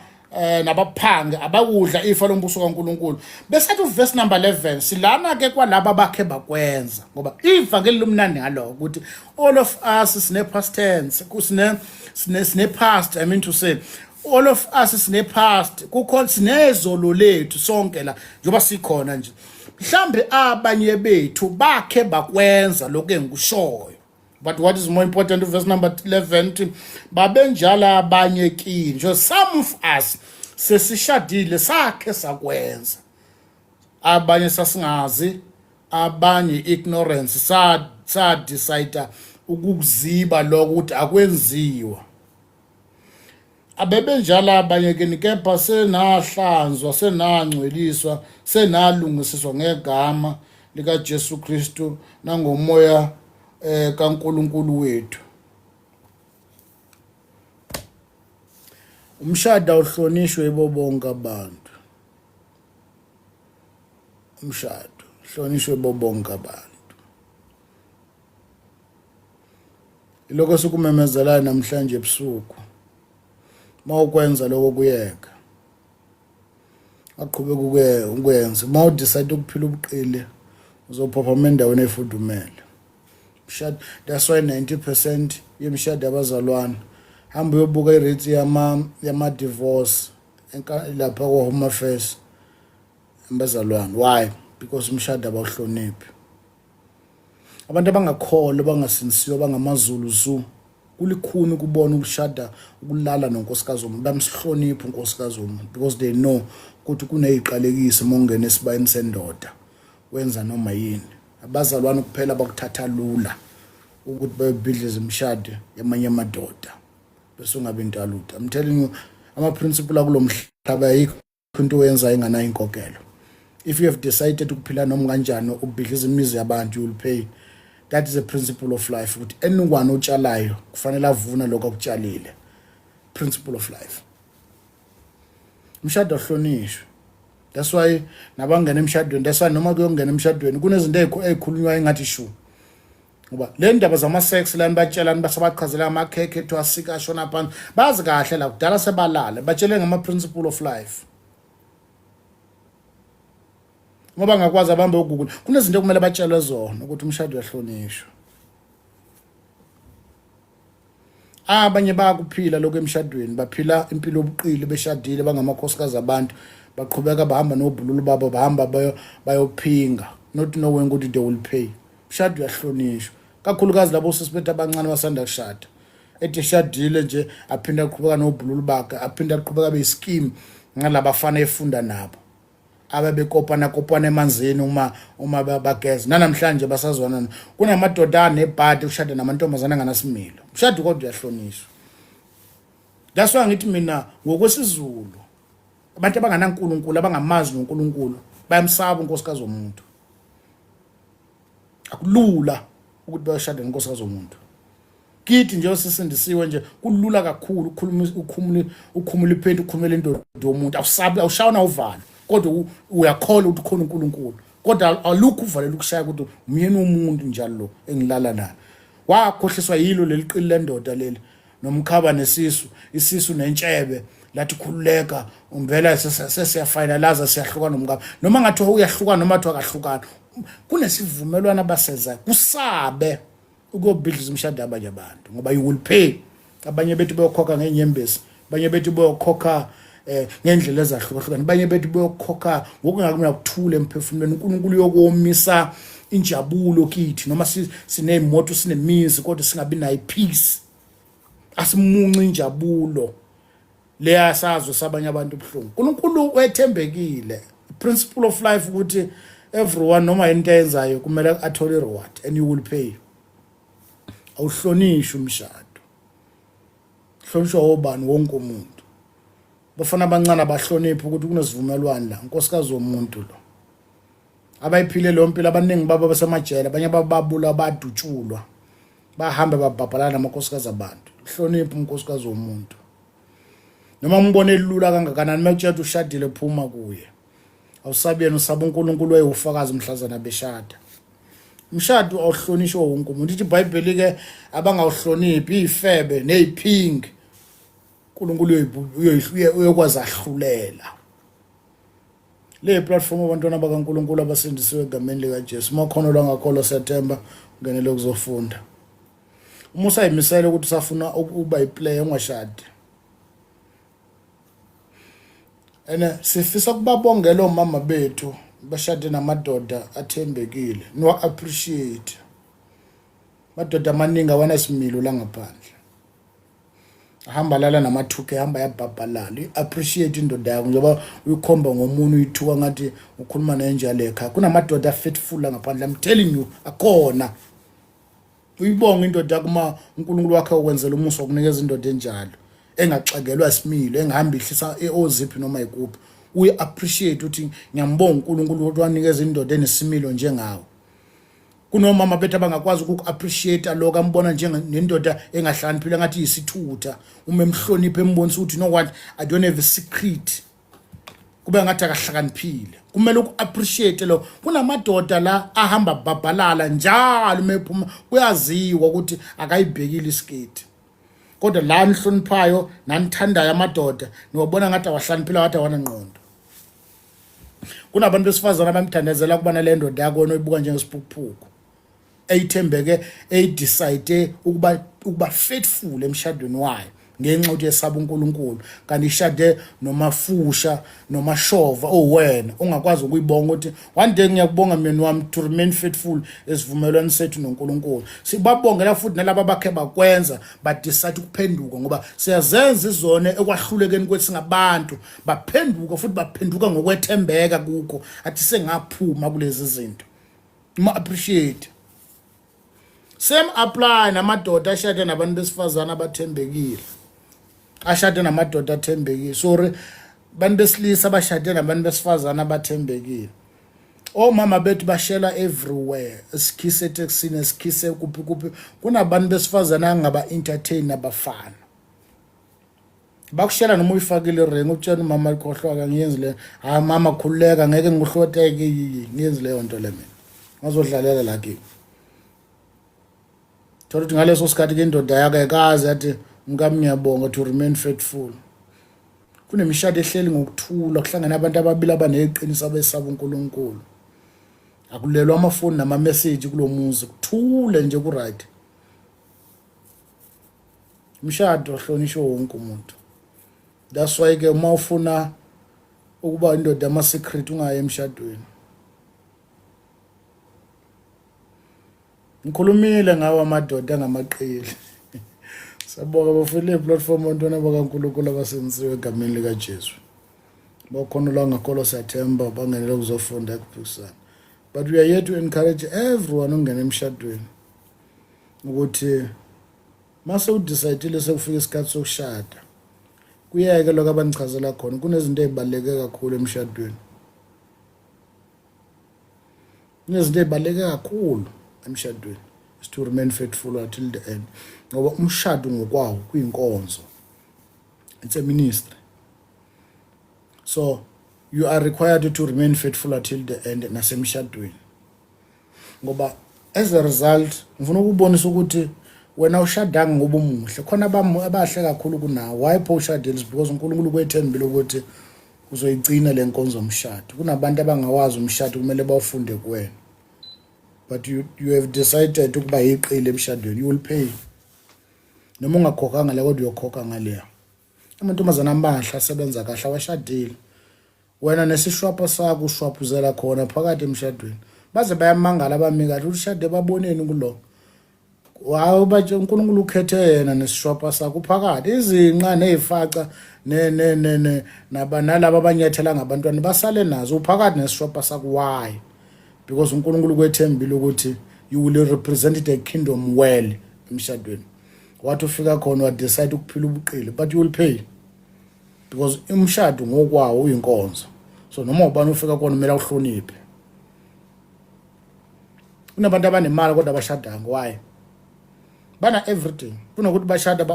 nabaphangi abakudla ifa lombuso kaNkuluNkulu. Bese athi verse number 11, silana ke kwalaba bakhe bakwenza, ngoba ivangeli lumnandi ngaloko ukuthi all of us sine past tense, kusine sine sine past, I mean to say all of us sine past, kukhona sinezolo lethu sonke la njengoba sikhona nje. Mhlambe abanye bethu bakhe bakwenza lokho engikushoyo. But what is more important, verse number 11, babenjalo abanye kini nje. Some of us sesishadile sakhe sakwenza, abanye sasingazi, abanye ignorance, sa decide ukukuziba lokho ukuthi akwenziwa. Abebenjalo abanye kini, kepha senahlanzwa, senangcweliswa, senalungisiswa ngegama likaJesu Kristu nangomoya kaNkulunkulu wethu. Umshado awuhlonishwe yibo bonke abantu. Umshado uhlonishwe yibo bonke abantu. Ilokho esikumemezelayo namhlanje ebusuku. Mawukwenza lokho kuyeka, aqhubeka ukwenza. Uma udecide ukuphila ubuqili, uzophaphama endaweni efudumele. Mshado, that's why 90% yemishado yabazalwane, hamba uyobuka i-rate yama divorce lapha kwa Home Affairs, abazalwane. Why? Because umshado abawuhloniphi. Abantu abangakholwa, abangasindisiwe, abangamaZulu zu, kulikhuni ukubona ukushada, ukulala nonkosikazi womuntu. Bamsihlonipha unkosikazi womuntu because they know ukuthi kuneziqalekiso uma ungena esibayeni sendoda wenza noma yini. Abazalwane kuphela bakuthatha lula ukuthi bayobhidliza imishado yamanye amadoda bese ungabe into alutho. I'm telling you, ama-principle akulo mhlaba, ayikho into oyenzayo inganayo inkokhelo. If you have decided ukuphila noma kanjani ubhidliza imizi yabantu, you will pay. That is a principle of life, ukuthi anyone otshalayo kufanele avune lokho akutshalile. Principle of life, umshado ahlonishwe. That's why nabangena emshadweni, that's why noma kuyongena emshadweni kunezinto ey'khulunywayo engathi shu, ngoba le ndaba zama-sex lani batshelani, basabachazela amakhekhe ethu asika ashona phansi, bazi kahle la kudala sebalale, batshele ngama-principle of life. Ngoba ngakwazi abambe uGoogle, kunezinto okumele batshelwe zona ukuthi umshado uyahlonishwa. Abanye bayakuphila lokho emshadweni, baphila impilo yobuqili beshadile, bangamakhosikazi abantu, baqhubeka bahamba nobhululu babo, bahamba bayophinga, not knowing ukuthi they will pay. Umshado uyahlonishwa, kakhulukazi labo sisi bethu abancane basanda kushada, ethi eshadile nje aphinde aqhubeka nobhululu bakhe, aphinde aqhubeka beyischeme ngalabafana efunda nabo, ababekopana kopana emanzini uma bageza. Nanamhlanje basazwana. Kunamadoda anebhadi ukushada namantombazane anganasimilo. Umshado kodwa uyahlonishwa. That's why ngithi mina ngokwesiZulu, abantu abanganaNkulunkulu, abangamazi noNkulunkulu, bayamsaba unkosikazi womuntu. Akulula ukuthi bayoshada nonkosikazi womuntu. Kithi nje osisindisiwe nje kulula kakhulu ukukhuluma, ukhumula, ukhumula iphenti, ukhulumela indoda yomuntu, awusabi, awushawuna uvalo, kodwa uyakholwa ukuthi khona uNkulunkulu, kodwa alukho uvalela ukushaya ukuthi umyeni womuntu njalo lo engilala naye. Wakhohliswa yilo leli qili lendoda leli. Nomkhaba nesisu, isisu nentshebe, lathi khululeka, umbela sesiyafinalize, siyahlukana nomkhaba. Noma ngathiwa uyahlukana noma athiwa akahlukana, kunesivumelwano abasenzayo. Kusabe ukuyobhidliza umshado abanye abantu, ngoba you will pay. Abanye bethu bayokhokha ngenyembezi, abanye bethu bayokhokha ngendlela ezahlukahlukene, abanye bethu bayokhokha ngokungakunakuthula emphefumulweni. uNkulunkulu uyokomisa injabulo kithi, noma sineyimoto, sinemizi, kodwa singabi nayo peace. Asimunci injabulo leya sazwe sabanye abantu ubuhlungu. uNkulunkulu wethembekile. Principle of life ukuthi everyone, noma into ayenzayo, kumele athole reward, and you will pay. Awuhlonishwa umshado, hlonishwa obani? Wonke umuntu. Bafana abancane abahloniphi ukuthi kunesivumelwano la, unkosikazi womuntu lo. Abayiphile leyo mpilo abaningi babo basemajele, abanye bababula, badutshulwa, bahambe babhabhalana namakhosikazi abantu. Hlonipha unkosikazi womuntu, noma umbone elula kangakanani. Uma kutshela ushadile, phuma kuye. Awusabi yena, usaba uNkulunkulu wayewufakazi mhlazana beshada. Umshado awuhlonishwa wonke umuntu. Ithi iBhayibheli ke, abangawuhloniphi ifebe neziphingi, uNkulunkulu uyokwazi ahlulela. Le platform, abantwana bakaNkulunkulu abasindisiwe egameni likaJesu, uma khona lwangakholwa, siyathemba ungenele ukuzofunda. Uma usayimisela ukuthi usafuna ukuba iplayer, ungashadi. Ene sifisa ukubabongela omama bethu bashade namadoda athembekile, niwa appreciate. Madoda amaningi awanasimilo la ngaphandle, ahamba lala nama-2K, hamba yabhabhalala. I-appreciate indoda yakho njengoba uyikhomba ngomunye, uyithuka ngathi ukhuluma nenja ekhaya. Kunamadoda a-faithful la ngaphandle, I'm telling you, akhona. Uyibonga indoda yakho uma uNkulunkulu wakhe ukwenzela umusa wokunikeza indoda enjalo, engaxekelwa isimilo, engahambi ihlisa oziphi noma ikuphi. Uyi-appreciate ukuthi ngiyambonga uNkulunkulu ukuthi wanikeza indoda enesimilo njengawe. Kunomama bethu abangakwazi ukuku-appreciate lokho, ambona njengendoda engahlakaniphile, ngathi yisithutha. Uma emhlonipha, embonisa ukuthi, "You know what, I don't have a secret," kube ngathi akahlakaniphile. Kumele uku-appreciate lo. Kunamadoda la ahamba babhalala njalo, uma ephuma kuyaziwa ukuthi akayibhekile isiketi, kodwa la nihloniphayo nanithandayo amadoda, niwabona ngathi awahlaniphile, ngathi awanangqondo. Kunabantu besifazane abamthandazela kuba nale ndoda yakho wena oyibuka njengesiphukuphuku, eyithembeke, eyidecide ukuba faithful emshadweni wayo ngenxa ukuthi esaba uNkulunkulu, kanti ishade nomafusha nomashova owena ungakwazi ukuyibonga ukuthi one day, "Ngiyakubonga myeni wami to remain faithful esivumelwano sethu noNkulunkulu." Sibabongela futhi nalabo abakhe bakwenza, badecide ukuphenduka, ngoba siyazenza izone ekwahlulekeni kwethu singabantu. Baphenduka futhi, baphenduka ngokwethembeka kukho, athi sengaphuma kulezi zinto. Uma appreciate. Same apply namadoda ashade nabantu besifazane abathembekile, ashade namadoda athembekile, sorry, bantu besilisa abashade nabantu besifazane abathembekile. Omama bethu bashela everywhere, esikhise etekisini, esikhise kuphi kuphi. Kunabantu besifazane angaba entertain abafana, bakushela noma uyifakile iring, utshela umama, "Likhohlwa, ngiyenzi le." "Hayi mama, khululeka, ngeke ngikuhloteke, ngiyenzi leyo nto le mina, ngazodlalela la kimi." Thola ukuthi ngaleso sikhathi ke indoda yakho ayikaze yathi, "Mkami, ngiyabonga to remain faithful." Kunemishado ehleli ngokuthula, kuhlangene abantu ababili abaneqiniso, abesaba uNkulunkulu. Akulelwa amafoni nama-message kulo muzi, kuthule nje, ku-right. Umshado ohlonishwe wonke umuntu. That's why ke uma ufuna ukuba indoda ama-secret, ungayi emshadweni. Ngikhulumile ngawo amadoda angamaqili. Sabonga bafile platform, abantwana bakaNkulunkulu abasenziwe egameni likaJesu. Bakhona la ngakholwa, siyathemba bangenele kuzofunda ekuphikisana, but we are here to encourage everyone ongena emshadweni ukuthi mase udecide, sekufika isikhathi sokushada, kuyeke lokho abanichazela khona. Kunezinto ezibaluleke kakhulu emshadweni, kunezinto ezibaluleke kakhulu emshadweni, is to remain faithful until the end, ngoba umshado ngokwawo kuyinkonzo, it's a ministry, so you are required to remain faithful until the end nasemshadweni. Ngoba as a result, ngifuna ukubonisa ukuthi Wena ushadanga ngoba umuhle, khona abahle kakhulu kunawe. Why pho ushadile? Because uNkulunkulu kwethembile ukuthi uzoyigcina le nkonzo yomshado. Kunabantu abangawazi umshado, kumele bawufunde kuwena, but you have decided ukuba yiqili emshadweni. You will pay noma ungakhokhanga le, kodwa uyokhokha ngaleya. Amantombazane amahle asebenza kahle awashadile. Wena nesishwapha sakho ushwaphuzela khona phakathi emshadweni, baze bayamangala abami kahle ushade baboneni kulo. Hawu batshe, uNkulunkulu ukhethe yena nesishwapha sakho uphakathi izinqa nezifaca ne ne ne ne nalaba abanyathela ngabantwana basale nazo, uphakathi nesishwapha sakho. Why? Because uNkulunkulu kwethembile ukuthi you will represent the kingdom well emshadweni. Wathi ufika khona wa decide ukuphila ubuqili, but you will pay because umshado ngokwawo uyinkonzo. So noma ubani ufika khona kumele awuhloniphe. Kunabantu abanemali kodwa abashadanga. Why? Bana everything, kunokuthi bashada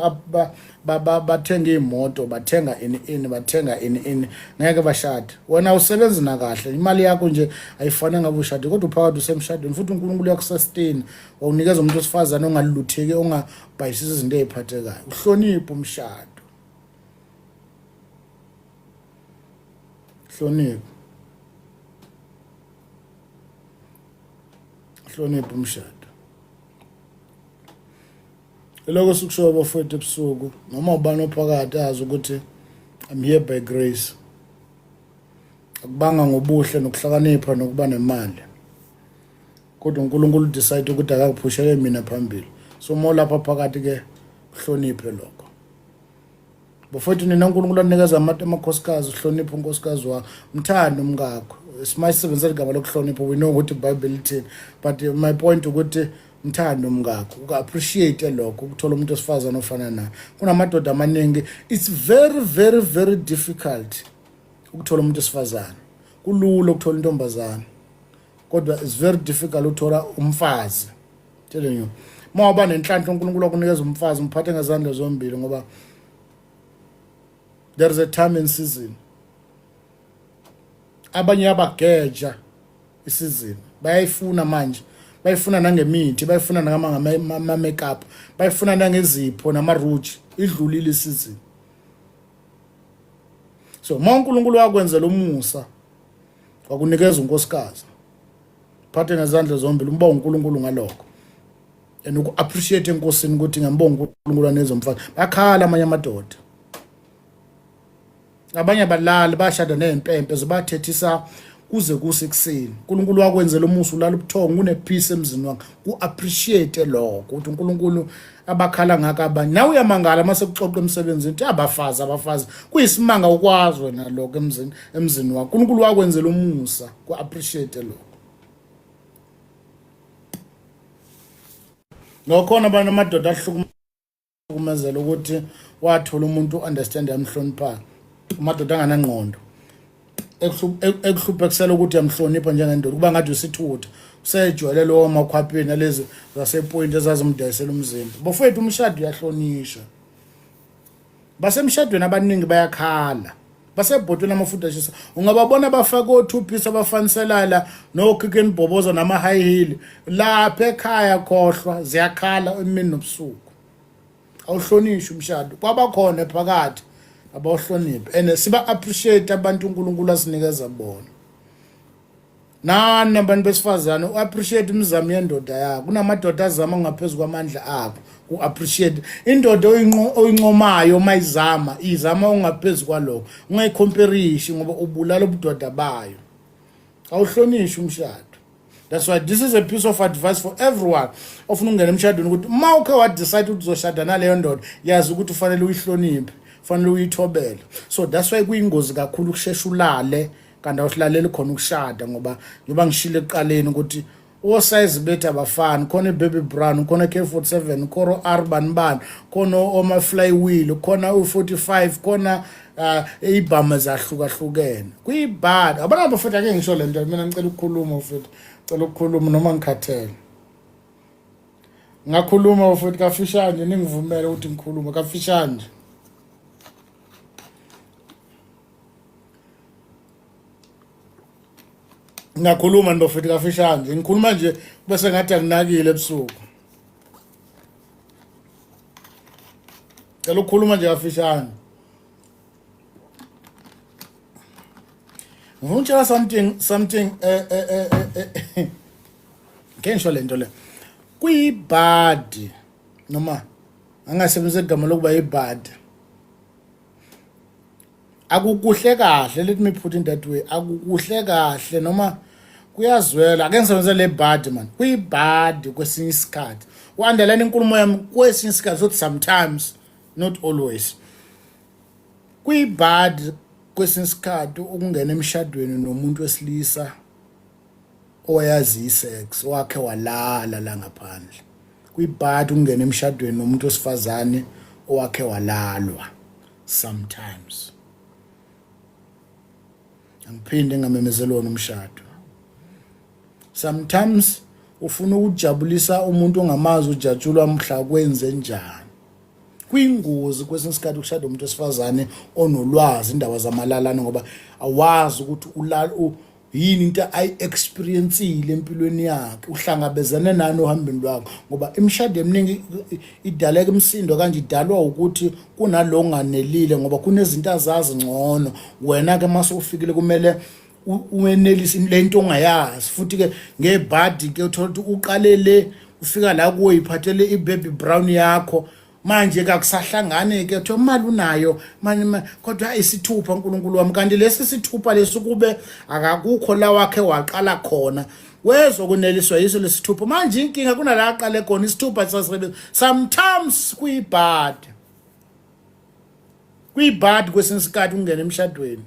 bathenga iy'moto, bathenga ini ini, bathenga ini ini, ngeke bashade. Wena usebenzi nakahle, imali yakho nje ayifane ngabe ushade, kodwa uphakathi usemshadweni futhi uNkulunkulu uyakusustain, wawunikeza umuntu wesifazane ongalutheki, ongabhayisisi izinto ey'phathekayo. Uhloniphe umshado, hloniphe, hloniphe umshado. Eloko sikushoyo bafowethu ebusuku, noma ubani ophakathi azi ukuthi I'm here by grace. Akubanga ngobuhle nokuhlakanipha nokuba nemali, kodwa uNkulunkulu decide ukuthi akakuphushele mina phambili. So uma ulapha phakathi ke, uhloniphe lokho bafowethu. Nina uNkulunkulu anikeza amakhosikazi, uhloniphe unkosikazi wakho, mthande umkakho. Simaye sisebenzisa igama lokuhlonipha, we know ukuthi iBhayibheli lithini, but my point ukuthi mthande umkakho, uku-appreciate lokho ukuthola umuntu wesifazane ofana naye. Kunamadoda amaningi, it's very very very difficult ukuthola umuntu wesifazane. Kulula ukuthola intombazane, kodwa it's very difficult ukuthola umfazi. Telling you, uma waba nenhlanhla uNkulunkulu akunikeza umfazi, umphathe ngezandla zombili, ngoba there is a time and season. Abanye abageja isizini bayayifuna manje, bayifuna nangemithi, bayifuna nama-makeup, bayifuna nangezipho namaruji. Idlulile isizini. So uma uNkulunkulu wakwenzela umusa wakunikeza unkosikazi, phathe ngezandla zombili, umbonga uNkulunkulu ngalokho and uku-appreciate enkosini ukuthi ngiyambonga uNkulunkulu aneze umfazi. Bakhala amanye amadoda, abanye abalali, bashada nezimpempe zibathethisa kuze kuse ekuseni. uNkulunkulu wakwenzela umusa, ulala ubuthongo, kunepeace emzini wakho, ku-appreciate lokho ukuthi uNkulunkulu abakhala ngaka abanye. Nawe uyamangala uma sekuxoxa emsebenzini ukuthi abafazi abafazi, kuyisimanga ukwazi wena lokho emzini wakho. uNkulunkulu wakwenzela umusa, ku-appreciate lokho. Ngokhona abantu amadoda ahlukumezela ukuthi wathola umuntu understand yamhlonipha, amadoda anganangqondo ekuhluphekisela ukuthi uyamhlonipha njengendoda, kuba ngathi usithutha, usejwayele lowo makhwapheni alezi zasepoint ezazimdayisela umzimba. Bafowethu, umshado uyahlonishwa. Basemshadweni abaningi bayakhala, basebhotweni amafutha ashisa, ungababona bafake o-two piece abafaniselala no-kicken bhoboza nama-high heel lapha ekhaya, khohlwa, ziyakhala emini nobusuku. Awuhlonishwa umshado kwabakhona phakathi, abawuhloniphi, and siba-appreciate abantu uNkulunkulu asinikeza bona. Nani abantu besifazane, u-appreciate imizamo yendoda yakho. Kunamadoda azama ngaphezu kwamandla akho, u-appreciate indoda oyincomayo uma izama, izama ongaphezu kwalokho. Ungayicomparishi ngoba ubulala ubudoda bayo. Awuhlonishwa umshado. That's why this is a piece of advice for everyone ofuna ukungena emshadweni, ukuthi uma ukhe wadecide ukuthi uzoshada naleyo ndoda, yazi ukuthi ufanele uyihloniphe, ufanele uyithobele. So that's why kuyingozi kakhulu ukushesha ulale kanti awusilaleli khona ukushada, ngoba njengoba ngishilo ekuqaleni ukuthi osayizi bethu abafani. Khona i-baby brown, khona i-K47, khona o-R bani bani, khona oma-flywheel, khona u-45, khona iy'bhamu ezahlukahlukene kuyibhadi. Abana bafethu, ake ngisho le nto mina, ngicela ukukhuluma futhi, cela ukukhuluma noma ngikhathele, ngakhuluma futhi kafishane, ningivumele ukuthi ngikhulume kafishane. Ngingakhuluma nibafethu kafishane nje, ngikhuluma nje bese ngathi anginakile ebusuku. Cela ukukhuluma nje kafishane. Ngifuna ukutshela something something eh eh eh eh, eh. Ngeke ngisho lento le. Kuyibhadi noma angasebenzisa igama lokuba yibhadi. Akukuhle kahle, let me put it that way. Akukuhle kahle noma kuyazwela. Ake ngisebenzise le bhadi man. Kuyibhadi kwesinye isikhathi. U-underline inkulumo yami kwesinye isikhathi, so sometimes, not always. Kuyibhadi kwesinye isikhathi ukungena emshadweni nomuntu wesilisa owayazi isex, wakhe walala la ngaphandle. Kuyibhadi ukungena emshadweni nomuntu wesifazane owakhe walalwa sometimes. Angiphinde ngamemezeli wona umshado. Sometimes ufuna ukujabulisa umuntu ongamazi, ujatshulwa mhla kwenze njani. Kuyingozi kwesinye isikhathi ukushada umuntu wesifazane onolwazi indaba zamalalana, ngoba awazi ukuthi ulala yini into ayi-experiencile empilweni yakhe, uhlangabezane nani ohambeni lwakho, ngoba imishado eminingi idaleka imisindo kanje idalwa ukuthi kunalo onganelile, ngoba kunezinto azazi ngcono. Wena-ke uma sewufikile kumele uwenelise le nto ongayazi, futhi-ke ngebhadi ke uthola ukuthi uqale le, ufika la kuwe iphathele i-baby brown yakho, manje kakusahlangani ke, kuthiwa imali unayo manje kodwa isithupha uNkulunkulu wami, kanti lesi sithupha lesi kube akakukho la wakhe waqala khona wezokuneliswa yiso lesithupha. Manje inkinga kunala aqale khona isithupha sasebenza sometimes. Kuyibhadi, kuyibhadi kwesinye isikhathi ukungena emshadweni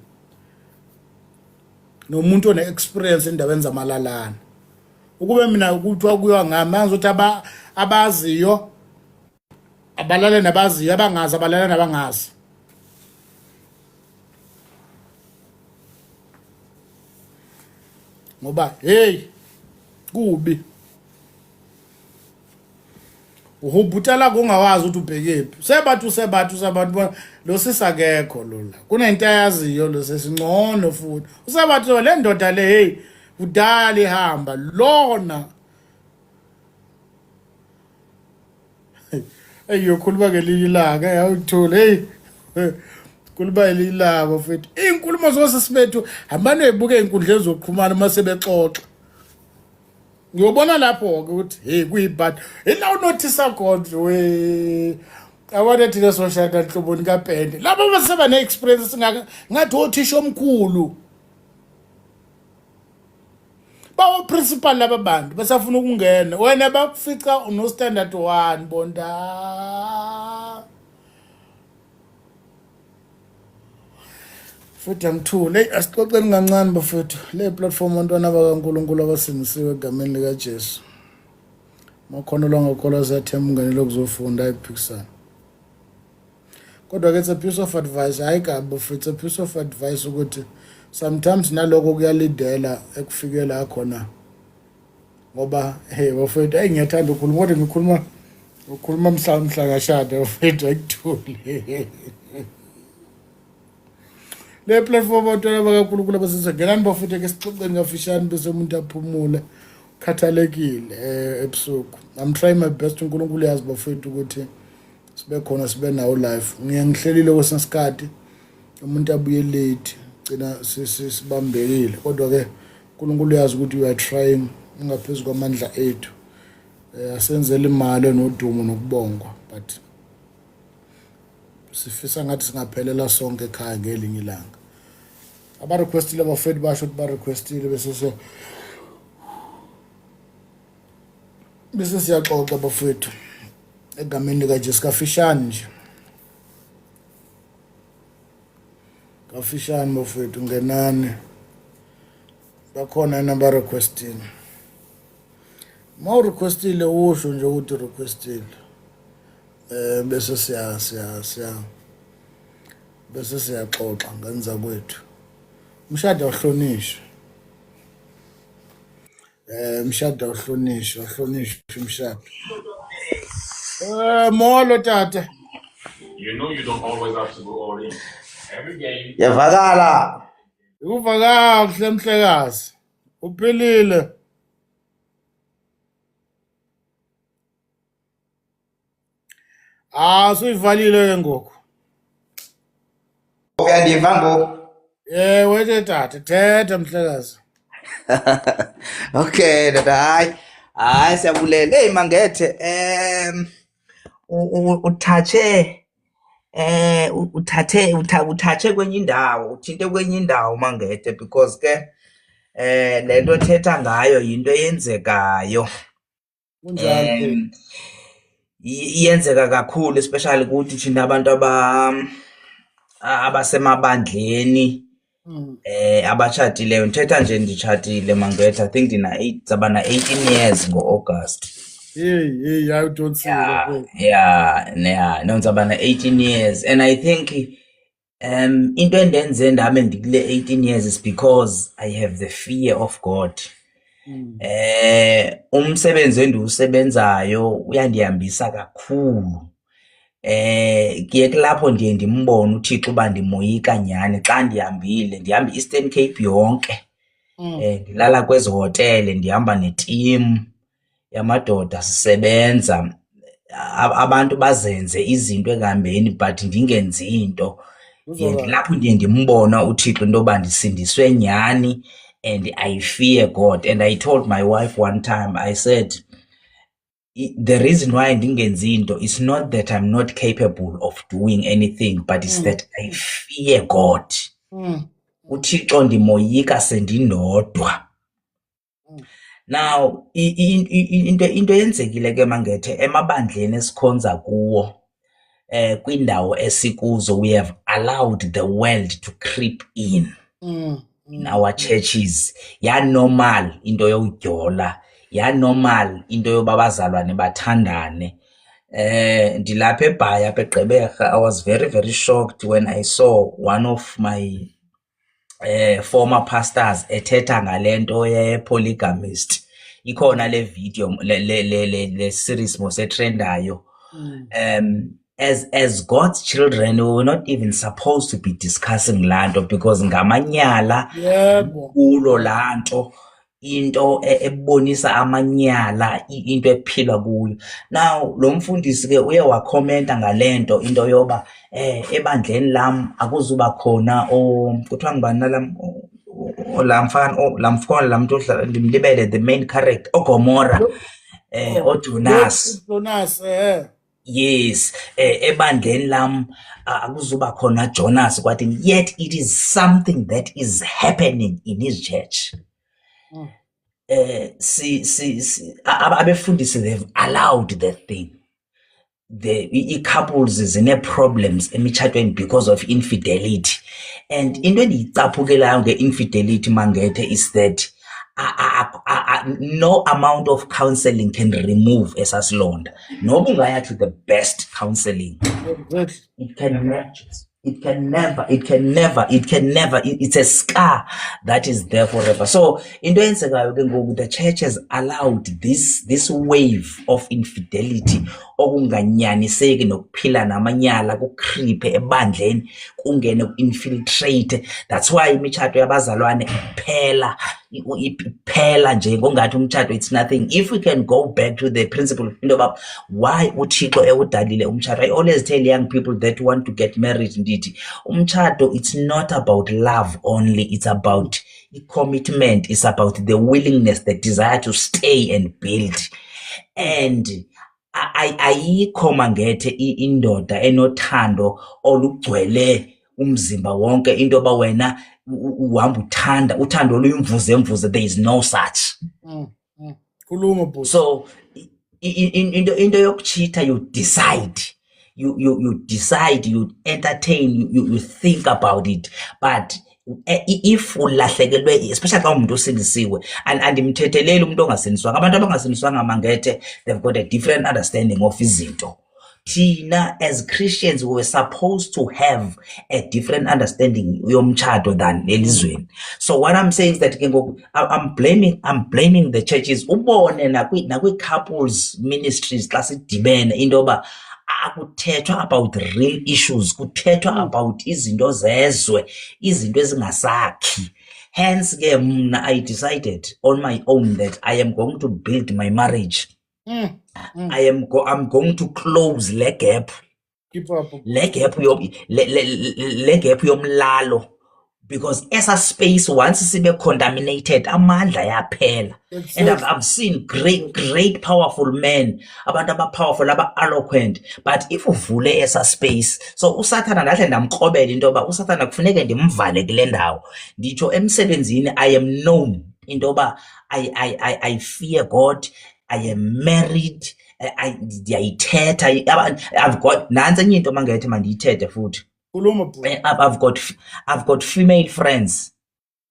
nomuntu one-experience endaweni zamalalana. Ukube mina kuthiwa kuywa ngami, mangizothi abaziyo abalale nabaziyo, abangazi abalale nabangazi. Ngoba hey, kubi uhubhutela kungawazi ukuthi ubhekephi. Sebathi usebathi usebathi bona lo sisakekho lo la, kunento ayaziyo lo sesingcono, futhi usebathi le ndoda le, hey, kudala ihamba lona. Eyi, yokhuluma ngelinye ilanga, yawuthula. Hey, khuluma ngelinye ilanga futhi iy'nkulumo zosisi bethu, hambani uyibuke ey'nkundleni zokuxhumana uma sebexoxa, ngiyobona lapho-ke ukuthi hey, kuyibhadi ila unothisa khona we abona thina soshada nhloboni kapende laba baseba ne-experience singaka ngathi othisha omkhulu bawo principal laba bantu basafuna ukungena, wena bakufica uno standard 1 bonda. Futhi angithule. Hey, asixoxeni kancane bafethu. Le platform abantwana bakaNkulunkulu abasindisiwe egameni likaJesu. Makhono lwangakholwa siyathemba ungenele ukuzofunda ayiphikisana. Kodwa ke it's a piece of advice, hayi kabi bafethu, it's a piece of advice ukuthi sometimes naloko kuyalidela ekufikela khona, ngoba hey bafethu, hey, ngiyathanda ukukhuluma kodwa ngikhuluma ukhuluma mhla mhla kashada bafethu, ayikuthuli le platform. Abantwana bakaNkulunkulu abasese, ngenani bafethu, ke sixoxeni kafishane bese umuntu aphumule, khathalekile ebusuku. I'm trying my best, uNkulunkulu yazi bafethu ukuthi sibe khona, sibe nawo life. Ngiye ngihlelile kwesinye isikhathi umuntu abuye late, gcina sibambekile, kodwa ke uNkulunkulu uyazi ukuthi we are trying ungaphezulu kwamandla ethu. Asenzele imali nodumo nokubongwa, but sifisa ngathi singaphelela sonke ekhaya ngelinye ilanga. Abarequestile abafethu basho ukuthi barequestile, bese siyaxoxa bafethu egameni likaJesu. Kafishane nje, kafishane bafethu, ngenani, bakhona yini abarequestile? Uma urequestile usho nje ukuthi urequestile, bese siya siya siya bese siyaxoxa ngenza kwethu. Umshado awuhlonishwa, umshado awuhlonishwa, awuhlonishwa umshado. Molo tata. You know you don't always have to go all in. Every game. Yavakala. Ukuva kahle mhlekazi. Uphilile? Ah, suyivalile ke ngoku. Uyandiva ngoku? Ewe ke tata, thetha mhlekazi. Okay, tata, hayi. Hayi, siyabulela. Hey Mangethe, uthathe uthathe uthathe kwenye indawo, uthinte kwenye indawo Mangethe, because ke le nto othetha ngayo yinto eyenzekayo. Kunjalo. Iyenzeka kakhulu, especially kuthi thina abantu abasemabandleni abatshatileyo. Ndithetha nje nditshatile Mangethe, I think ndina 8, ndizawuba na 18 years ngo-August. Hey, hey, hayi, udonsile. Mfethu. Yeah, no, ndizawuba na 18 years and I think into endenze ndabe ndikule 18 years is because I have the fear of God. Umsebenzi endiwusebenzayo uyandihambisa kakhulu. Kuye kulapho ndiye ndimbone uThixo uba ndimoyika nyhani xa ndihambile, ndihamba i-Eastern Cape yonke. Ndilala kwezi hotele, ndihamba netimu yamadoda sisebenza. Abantu bazenze izinto ekuhambeni but ndingenzi into. Ndiye Kuzokwazi. Lapho ndiye ndimbona uThixo into yoba ndisindiswe nyhani and I fear God. And I told my wife one time, I said, "The reason why ndingenzi into is not that I'm not capable of doing anything, but it's that I fear God. UThixo ndimoyika sendindodwa." Now, into eyenzekile ke Mangethe emabandleni esikhonza kuwo, kwindawo esikuzo, we have allowed the world to creep in in our churches. Ya-normal into yowudyola, ya-normal into yoba abazalwane bathandane. Ndilapha eBhayi apha eGqeberha, I was very very shocked when I saw one of my former pastors ethetha ngale nto ye-polygamist. Ikhona le video, le series mos etrendayo. As God's children, we were not even supposed to be discussing laa nto because ngamanyala kulo laa nto, into ebonisa amanyala, into ekuphilwa kuyo. Now lo mfundisi ke uye wakhomenta ngale nto, into yoba ebandleni lam akuzuba khona o kuthiwa ngubani na lam laa mfana, laa mfana, laa mntu odlala, ndimlibele, the main character, oGomora, oJonas. Jonas, eh. Yes, ebandleni lam akuzuba khona Jonas kwathi, yet it is something that is happening in his church. Si si, si abefundisi, they've allowed the thing. The i-couples zine-problems emitshatweni because of infidelity. And into endiyicaphukelayo nge-infidelity Mangethe is that no amount of counseling can remove esasilonda. Noba ungaya to the best counseling, it can never, it can never, it can never, it can never, it's a scar that is there forever. So into eyenzekayo ke ngoku, the church has allowed this wave of infidelity, okunganyaniseki nokuphila namanyala kucreepe ebandleni, kungene ku-infiltrate. That's why imitshato yabazalwane iphela, iphela nje ngongathi umtshato it's nothing. If we can go back to the principle into yoba why uThixo ewudalile umtshato. I always tell young people that want to get married, ndithi umtshato, it's not about love only, it's about commitment, it's about the willingness, the desire to stay and build. And ayikho Mangethe indoda enothando olugcwele umzimba wonke, into yoba wena uhamba uthanda uthando oluyimvuze mvuze, there is no such. Khuluma bhuti. So into yokucheata, you decide, you decide, you entertain, you think about it, but if ulahlekelwe, especially xa umuntu osindisiwe, and andimthetheleli umuntu ongasindiswanga. Abantu abangasindiswanga Mangethe, they've got a different understanding of izinto. Thina as Christians, we were supposed to have a different understanding yomtshato than elizweni. So what I'm saying is that ke ngoku I'm blaming the churches. Ubone nakwi-couples ministries xa sidibene into yoba akuthethwa about real issues, kuthethwa about izinto zezwe, izinto ezingasakhi. Hence ke mna I decided on my own that I am going to build my marriage. I'm going to close le gap. Keep up. Le gap yo le gap yomlalo, because esa space once sibe contaminated, amandla yaphela. And I've seen great, great, powerful men, abantu aba-powerful, aba-eloquent, but if uvule esa space, so uSathana, ndahle ndamkrobela into yoba uSathana kufuneke ndimvale kule ndawo. Nditsho emsebenzini, I am known into yoba I fear God, I am married, ndiyayithetha. I've got, nantsi enye into mangethe mandiyithethe futhi. Khuluma, bhuti. I've got female friends.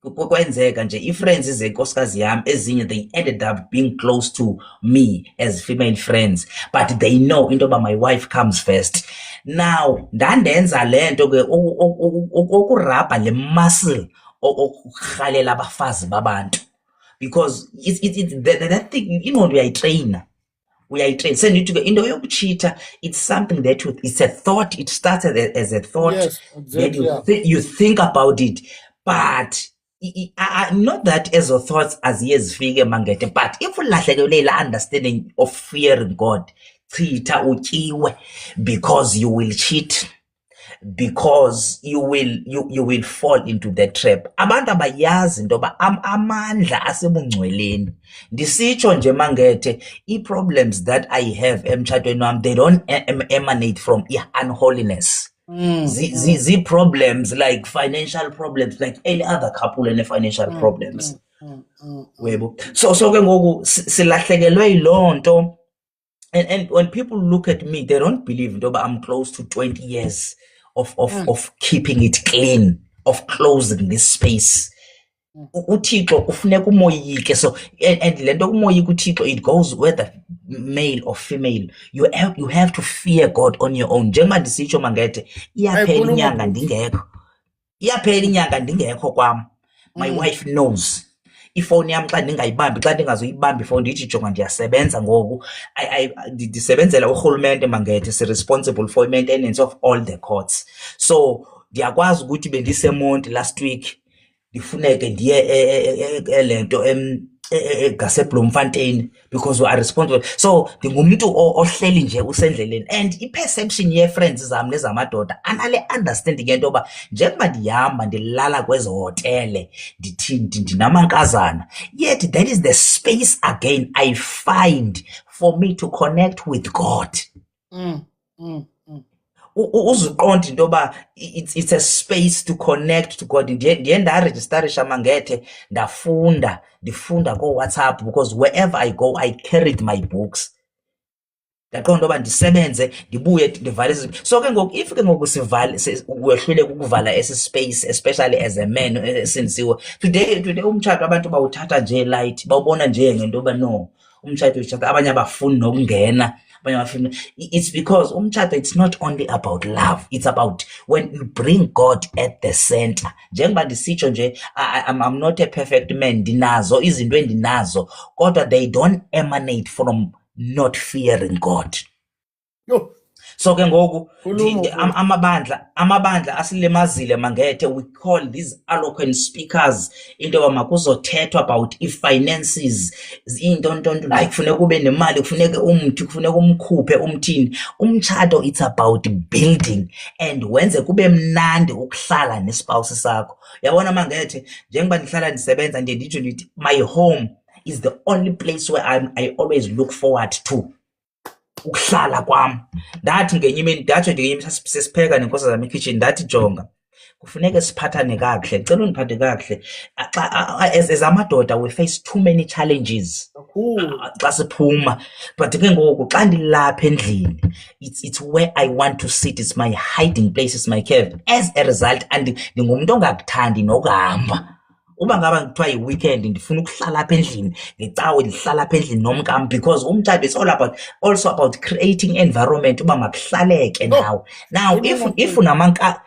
Kwenzeka nje ii-friends zenkosikazi yam ezinye, they ended up being close to me as female friends, but they know into yoba my wife comes first. Now ndandenza le nto ke okurabha le muscle okurhalela abafazi babantu, because that thing, ingqondo uyayitreyina, uyayitrain. Sendithi ke into yokucheata, it's something that you, it's a thought, it started as a thought. Then you you think about it, but not that ezo thoughts aziye zifike, mangethe, but if ulahlekelwe yila understanding of fearing God, chitha utyiwe, because you will cheat, because you will fall into that trap. Abantu abayazi into yoba amandla asebungcweleni. Ndisitsho nje, mangethe, ii-problems that I have emtshatweni wam, they don't emanate from i-unholiness. Zii-problems like financial problems, like any other couple ene-financial problems. Webo, so ke ngoku silahlekelwe yiloo nto, and when people look at me, they don't believe into yoba I'm close to 20 years of keeping it clean, of closing this space. UThixo kufuneka umoyike. So and le nto kumoyika uThixo, it goes whether male or female. You have to fear God on your own. Njengoba ndisitsho, mangethe, iyaphela Ayikhuluma, inyanga bhuti. ndingekho, iyaphela inyanga ndingekho kwam, my wife knows. Ifowuni yam xa ndingayibambi, xa ndingazoyibamba ifowuni, ndithi, "Jonga, ndiyasebenza ngoku." Ndisebenzela urhulumente, mangethe, si-responsible for i-maintenance of all the courts, so ndiyakwazi ukuthi bendiseMonti last week, ndifuneke ndiye le nto ngaseBloemfontein, because we are responsible. So ndingumntu ohleli nje usendleleni, and i-perception yee-friends zam nezamadoda anale understanding yento yoba njengoba ndihamba ndilala kwezo hotele, ndithi ndinamankazana, yet that is the space again I find for me to connect with God. Uzuqonde into yoba it's a space to connect to God. Ndiye ndarejistarisha, mangethe, ndafunda, ndifunda kooWhatsApp, because wherever I go I carried my books. Ndaqonda into yoba ndisebenze, ndibuye ndivale so ke ngoku, if ke ngoku sivale, wehluleka ukuvala esi space, especially as a man esindisiwe today, umtshato abantu bawuthatha nje light, bawubona nje ngento yoba no, umtshato is just, abanye abafuni nokungena, abanye abafuni. It's because umtshato, it's not only about love, it's about when you bring God at the center. Njengoba ndisitsho nje, I'm not a perfect man, ndinazo izinto endinazo, kodwa they don't emanate from not fearing God. Yo. So ke ngoku Khuluma, bhuti. Amabandla asilimazile, mangethe. We call these eloquent speakers into yoba makuzothethwa about ii-finances, into nto nto, hayi, kufuneka ube nemali, kufuneka umthi, kufuneka umkhuphe, umthini. Umtshato, it's about building and wenze kube mnandi ukuhlala nespouse sakho. Yabona, mangethe, njengoba ndihlala ndisebenza, ndiye nditsho ndithi my home is the only place where I always look forward to ukuhlala kwam. Ndathi ngenye imini, ndatsho ngenye imini sesipheka nenkosikazi yam ekhitshini, ndathi, "Jonga, kufuneke siphathane kakuhle, ndicela undiphathe kakuhle." Xa as amadoda we face too many challenges Kakhulu. Xa siphuma, but ke ngoku xa ndilapha endlini, it's where I want to sit, it's my hiding place, it's my cave. As a result, and ndingumntu ongakuthandi nokuhamba. Uba ngaba kuthiwa yi-weekend, ndifuna ukuhlala apha endlini, ngeCawe ndihlala apha endlini nomkam, because umtshato is all about, also about creating environment uba makuhlaleke. Oh, Now if khuluma, if bhuti.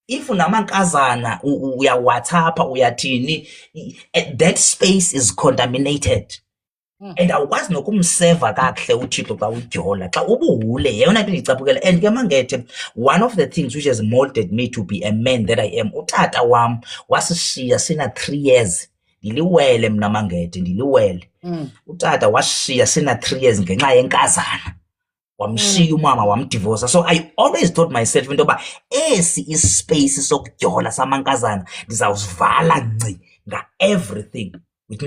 If unamankazana, uyaWhatsApp, uyathini, that space is contaminated. And awukwazi nokumseva kakuhle uThixo xa udyola, xa ubuhule. Yeyona nto ndiyicaphukela. And ke, mangethe, one of the things which has molded me to be a man that I am, utata wam wasishiya sina 3 years, ndiliwele mna, mangethe, ndiliwele. Utata wasishiya sina 3 years ngenxa yenkazana. Wamshiya umama, wamdivosa. So I always told myself into yoba esi ispace sokudyola samankazana ndizawusivala ngci nga-everything, with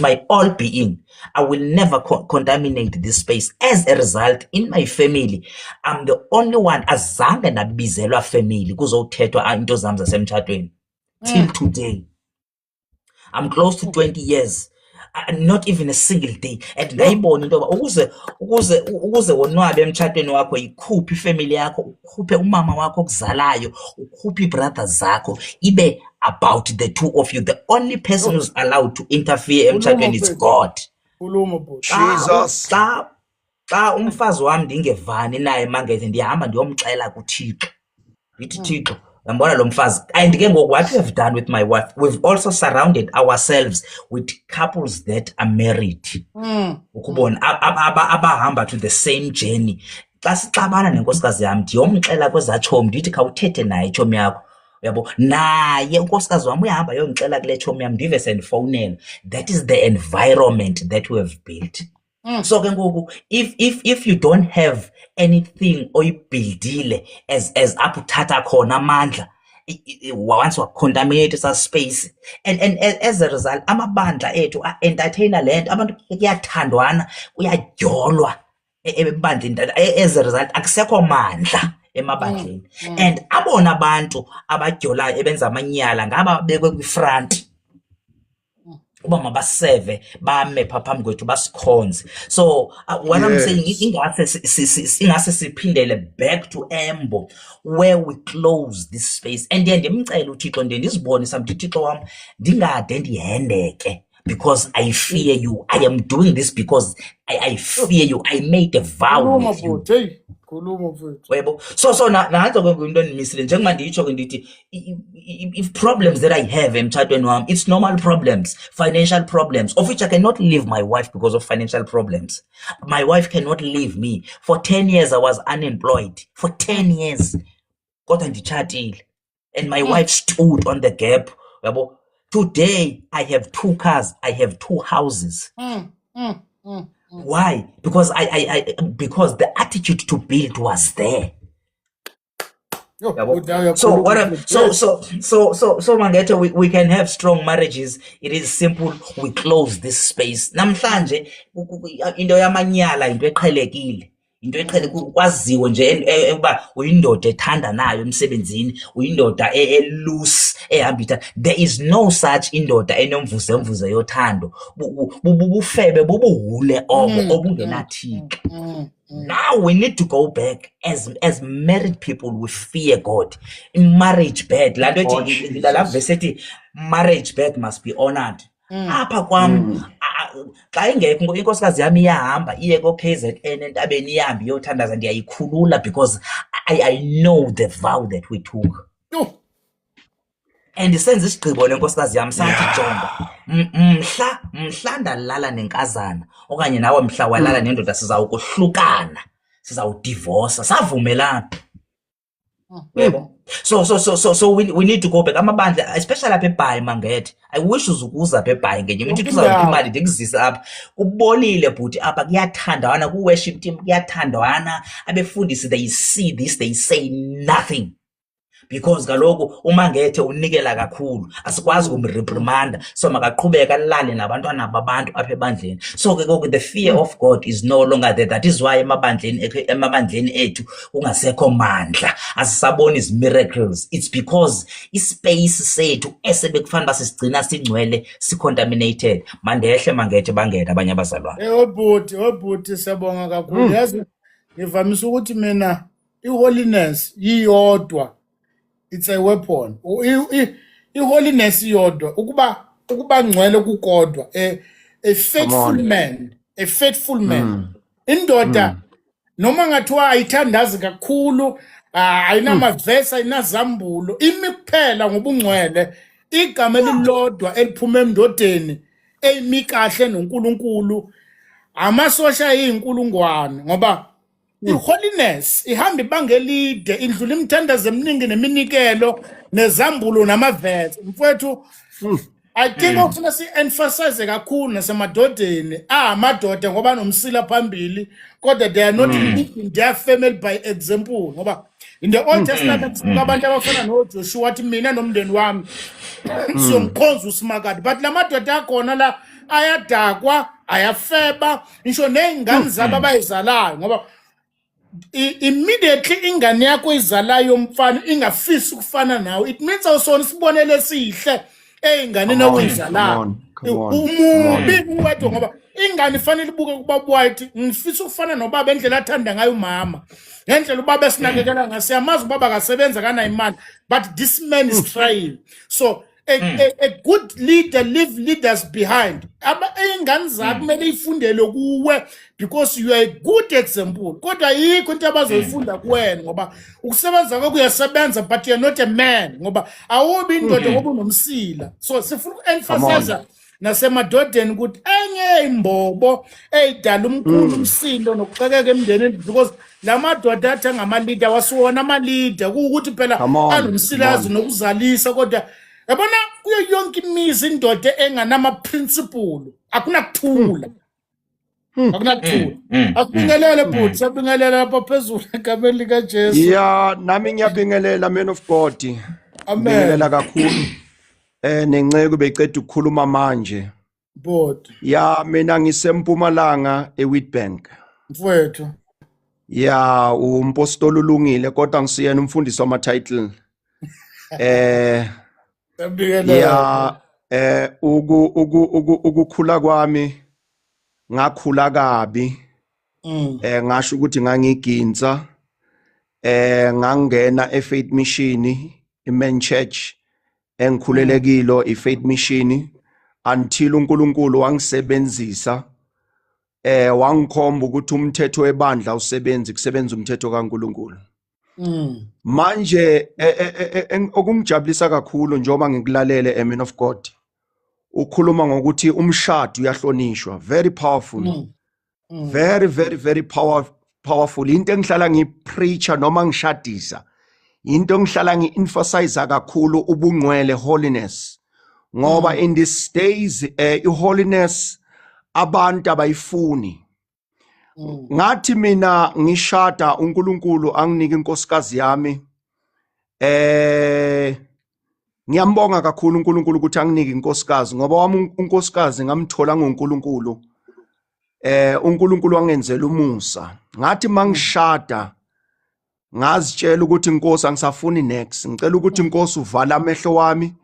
my all being. I will never contaminate this space. As a result, in my family I'm the only one azange ndabizelwa family kuzothethwa into zam zasemtshatweni till today. I'm close to 20 years, not even a single day. And ndayibona into yoba ukuze wonwabe emtshatweni wakho, yikhuphe ifamily yakho, ukhuphe umama wakho okuzalayo, ukhuphe ii-brothers zakho, ibe about the two of you. The only person who's allowed to interfere emtshatweni is God. Khuluma, bhuti. Jesus. Xa umfazi wam ndingevani naye, Mangethe, ndiyahamba ndiyomxela kuThixo. Ndithi, "Thixo, uyambona lo mfazi." And ke ngoku what we have done with my wife, we've also surrounded ourselves with couples that are married, ukubona abahamba to the same journey. Xa sixabana nenkosikazi yam, ndiyomxela kwezaa tshomi, ndithi, "Khawuthethe naye itshomi yakho," uyabo. Naye unkosikazi wam uyahamba yondixela kule tshomi yam, ndive sendifowunela. That is the environment that we have built. So ke ngoku if you don't have anything oyibuildile as apho uthatha khona amandla, once wacontaminate esa space, and as a result amabandla ethu a-entertaina le nto. Abantu kuyathandwana, kuyadyolwa ebandleni. As a result akusekho mandla emabandleni, and abona bantu abadyolayo, ebenza amanyala, ngaba bekwe kwifront uba mabaseve, bame pha phambi kwethu, basikhonze. So what I'm saying, ingase siphindele back to embo where we close this space. And ndiye ndimcele uThixo, ndiye ndizibone samthi, "Thixo wam, ndingade ndihendeke because I fear you. I am doing this because I fear you. I made a vow Khuluma, with you." bhuti. Hey, khuluma, mfethu. Uyabo, so nantso ke into endimisile, njengoba nditsho ke, ndithi if problems that I have emtshatweni wam, it's normal problems, financial problems, of which I cannot leave my wife because of financial problems. My wife cannot leave me. For 10 years I was unemployed, for 10 years, kodwa nditshatile, and my wife stood on the gap, uyabo. Today I have two cars, I have two houses. Why? Because I because the attitude to build was there. Yo, Yabo. bhuti, hayi, So uyakhuluma, what? Mfethu. So so Mangethe, we can have strong marriages. It is simple. We close this space. Namhlanje into yamanyala into eqhelekile. Into eqhele kwaziwe nje uba uyindoda ethanda nayo emsebenzini, uyindoda eloose, ehamba ithanda. There is no such indoda enomvuzemvuze yothando. Bufebe, bubuhule obo obungenaThixo. Now we need to go back as married people. We fear God. In marriage bed, laa nto Oh, ethi la Jesus. verse ethi marriage bed must be honored. Apha kwam, xa ingekho inkosikazi yam, iyahamba iye ko-KZN entabeni, ihambe iyothandaza, ndiyayikhulula because I know the vow that we took. Yo. And senze isigqibo nenkosikazi yam, sathi, "Jonga, mhla ndalala nenkazana okanye nawe mhla walala nendoda, sizawukohlukana, sizawudivosa." Savumelana, uyabo. So we need to go back. Amabandla, especially apha eBhayi, Mangethe, I wish uzukuza apha eBhayi ngenye imini. Yonke Uthi uzawupha indawo. imali, ndikuzise apha. Kubolile, bhuti, apha kuyathandwana, ku-worship team kuyathandwana. Abefundisi, they see this, they say nothing because kaloku uMangethe unikela kakhulu, asikwazi kumreprimanda, so makaqhubeke alale nabantwana babantu apha ebandleni. So ke ngoku the fear of God is no longer there. That is why emabandleni ethu kungasekho mandla, asisaboni izi-miracles. It's because ispace sethu esebekufanele uba sisigcina singcwele si-contaminated. Mandehle, Mangethe, bangene abanye abazalwane. Eh, obhuti, obhuti, siyabonga kakhulu. Yazi, ngivamise ukuthi mina i-holiness iyodwa, it's a weapon. I-holiness iyodwa, ukuba ngcwele kukodwa, a faithful on. man, a faithful man. Indoda noma ngathiwa ayithandazi kakhulu, ayinamavesi, ayinazambulo, imi kuphela ngobungcwele. Igama elilodwa eliphuma emndodeni eyimi kahle noNkulunkulu, amasosha ayinkulungwane, ngoba i-holiness ihamba ibanga elide, indlula imithandazo eminingi neminikelo nezambulo namavesi, mfowethu. I think okufuna si-emphasize kakhulu nasemadodeni, amadoda, ngoba anomsila phambili, kodwa they are not leading their family by example, ngoba in the Old Testament abantu abafana noJoshua wathi, "Mina nomndeni wami siyomkhonza uSimakade," but la madoda akhona la ayadakwa, ayafeba, ngisho ney'ngane zabo abayizalayo, ngoba immediately ingane yakho izalayo yomfana ingafisi ukufana nawe, it means awusona isibonelo esihle ey'nganeni Come on, okuyizalayo. come on, come on. Umubi uwedwa, ngoba ingane ifanele ibuke kubaba wayo ithi, "Ngifisa ukufana nobaba, endlela athanda ngayo umama, ngendlela ubaba esinakekela ngayo. Siyamazi ubaba akasebenza, kanayo imali, but this man is trying." So a good leader leave leaders behind. Iy'ngane zakho kumele ifundele kuwe because you are a good example, kodwa ayikho into abazoyifunda kuwena, ngoba ukusebenza kwakho uyasebenza, but you are not a man, ngoba awubi indoda ngoba unomsila. So sifuna uku-emphasize nasemadodeni ukuthi enye imbobo eyidala umkhulu umsindo nokuxekeka emndenini, because la madoda athi angama-leader wasiwona ama-leader, kuwukuthi phela Come on, anomsilazi come on. nokuzalisa. Kodwa yabona, kuyo yonke imizi indoda enganama-principle, akunakuthula, akunakuthula. Akubingelele, bhuti, siyabingelela lapha phezulu egameni likaJesu. Ya, nami ngiyabingelela, man of God. Amen. Ngibingelela kakhulu. Nenceku beceda ukukhuluma manje. Bhuti. Ya, mina ngisempumalanga eWitbank. Mfowethu. Ya, umpostoli ulungile, kodwa ngisiyena umfundisi wama title. Siyabingelela. Ya, uku uku ukukhula kwami ngakhula kabi. Ngasho ukuthi ngangiginsa, ngangena eFaith Mission, iMan Church engikhulele kilo, iFaith Mission, until uNkulunkulu wangisebenzisa, wangikhomba ukuthi umthetho webandla usebenzi, kusebenza umthetho kaNkulunkulu. Manje okungijabulisa kakhulu njengoba ngikulalele, man of God, ukhuluma ngokuthi umshado uyahlonishwa, very powerful. Very, very, very powerful. Into engihlala ngipreacha noma ngishadisa, into engihlala ngi-emphasize kakhulu, ubungcwele, holiness, ngoba in these days i-holiness abantu abayifuni. Ngathi mina ngishada, uNkulunkulu anginike inkosikazi yami. Ngiyambonga kakhulu uNkulunkulu ukuthi anginike inkosikazi, ngoba wami unkosikazi ngamthola ngoNkulunkulu. UNkulunkulu wangenzela umusa. Ngathi mangishada ngazitshela ukuthi, "Inkosi, angisafuni next, ngicela ukuthi, inkosi, uvala amehlo wami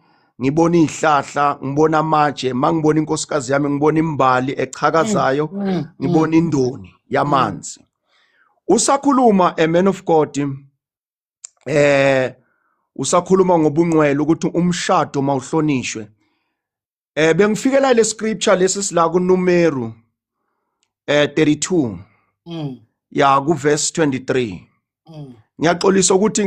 ngibona izihlahla, ngibona amatshe. Mangibona inkosikazi yami, ngibona imbali echakazayo, ngibona indoni yamanzi." Usakhuluma, a man of God, usakhuluma ngobungcwele, ukuthi umshado mawuhlonishwe, bengifikela le scripture lesi sila kuNumeru 32, ya, ku verse 23. Ngiyaxolisa ukuthi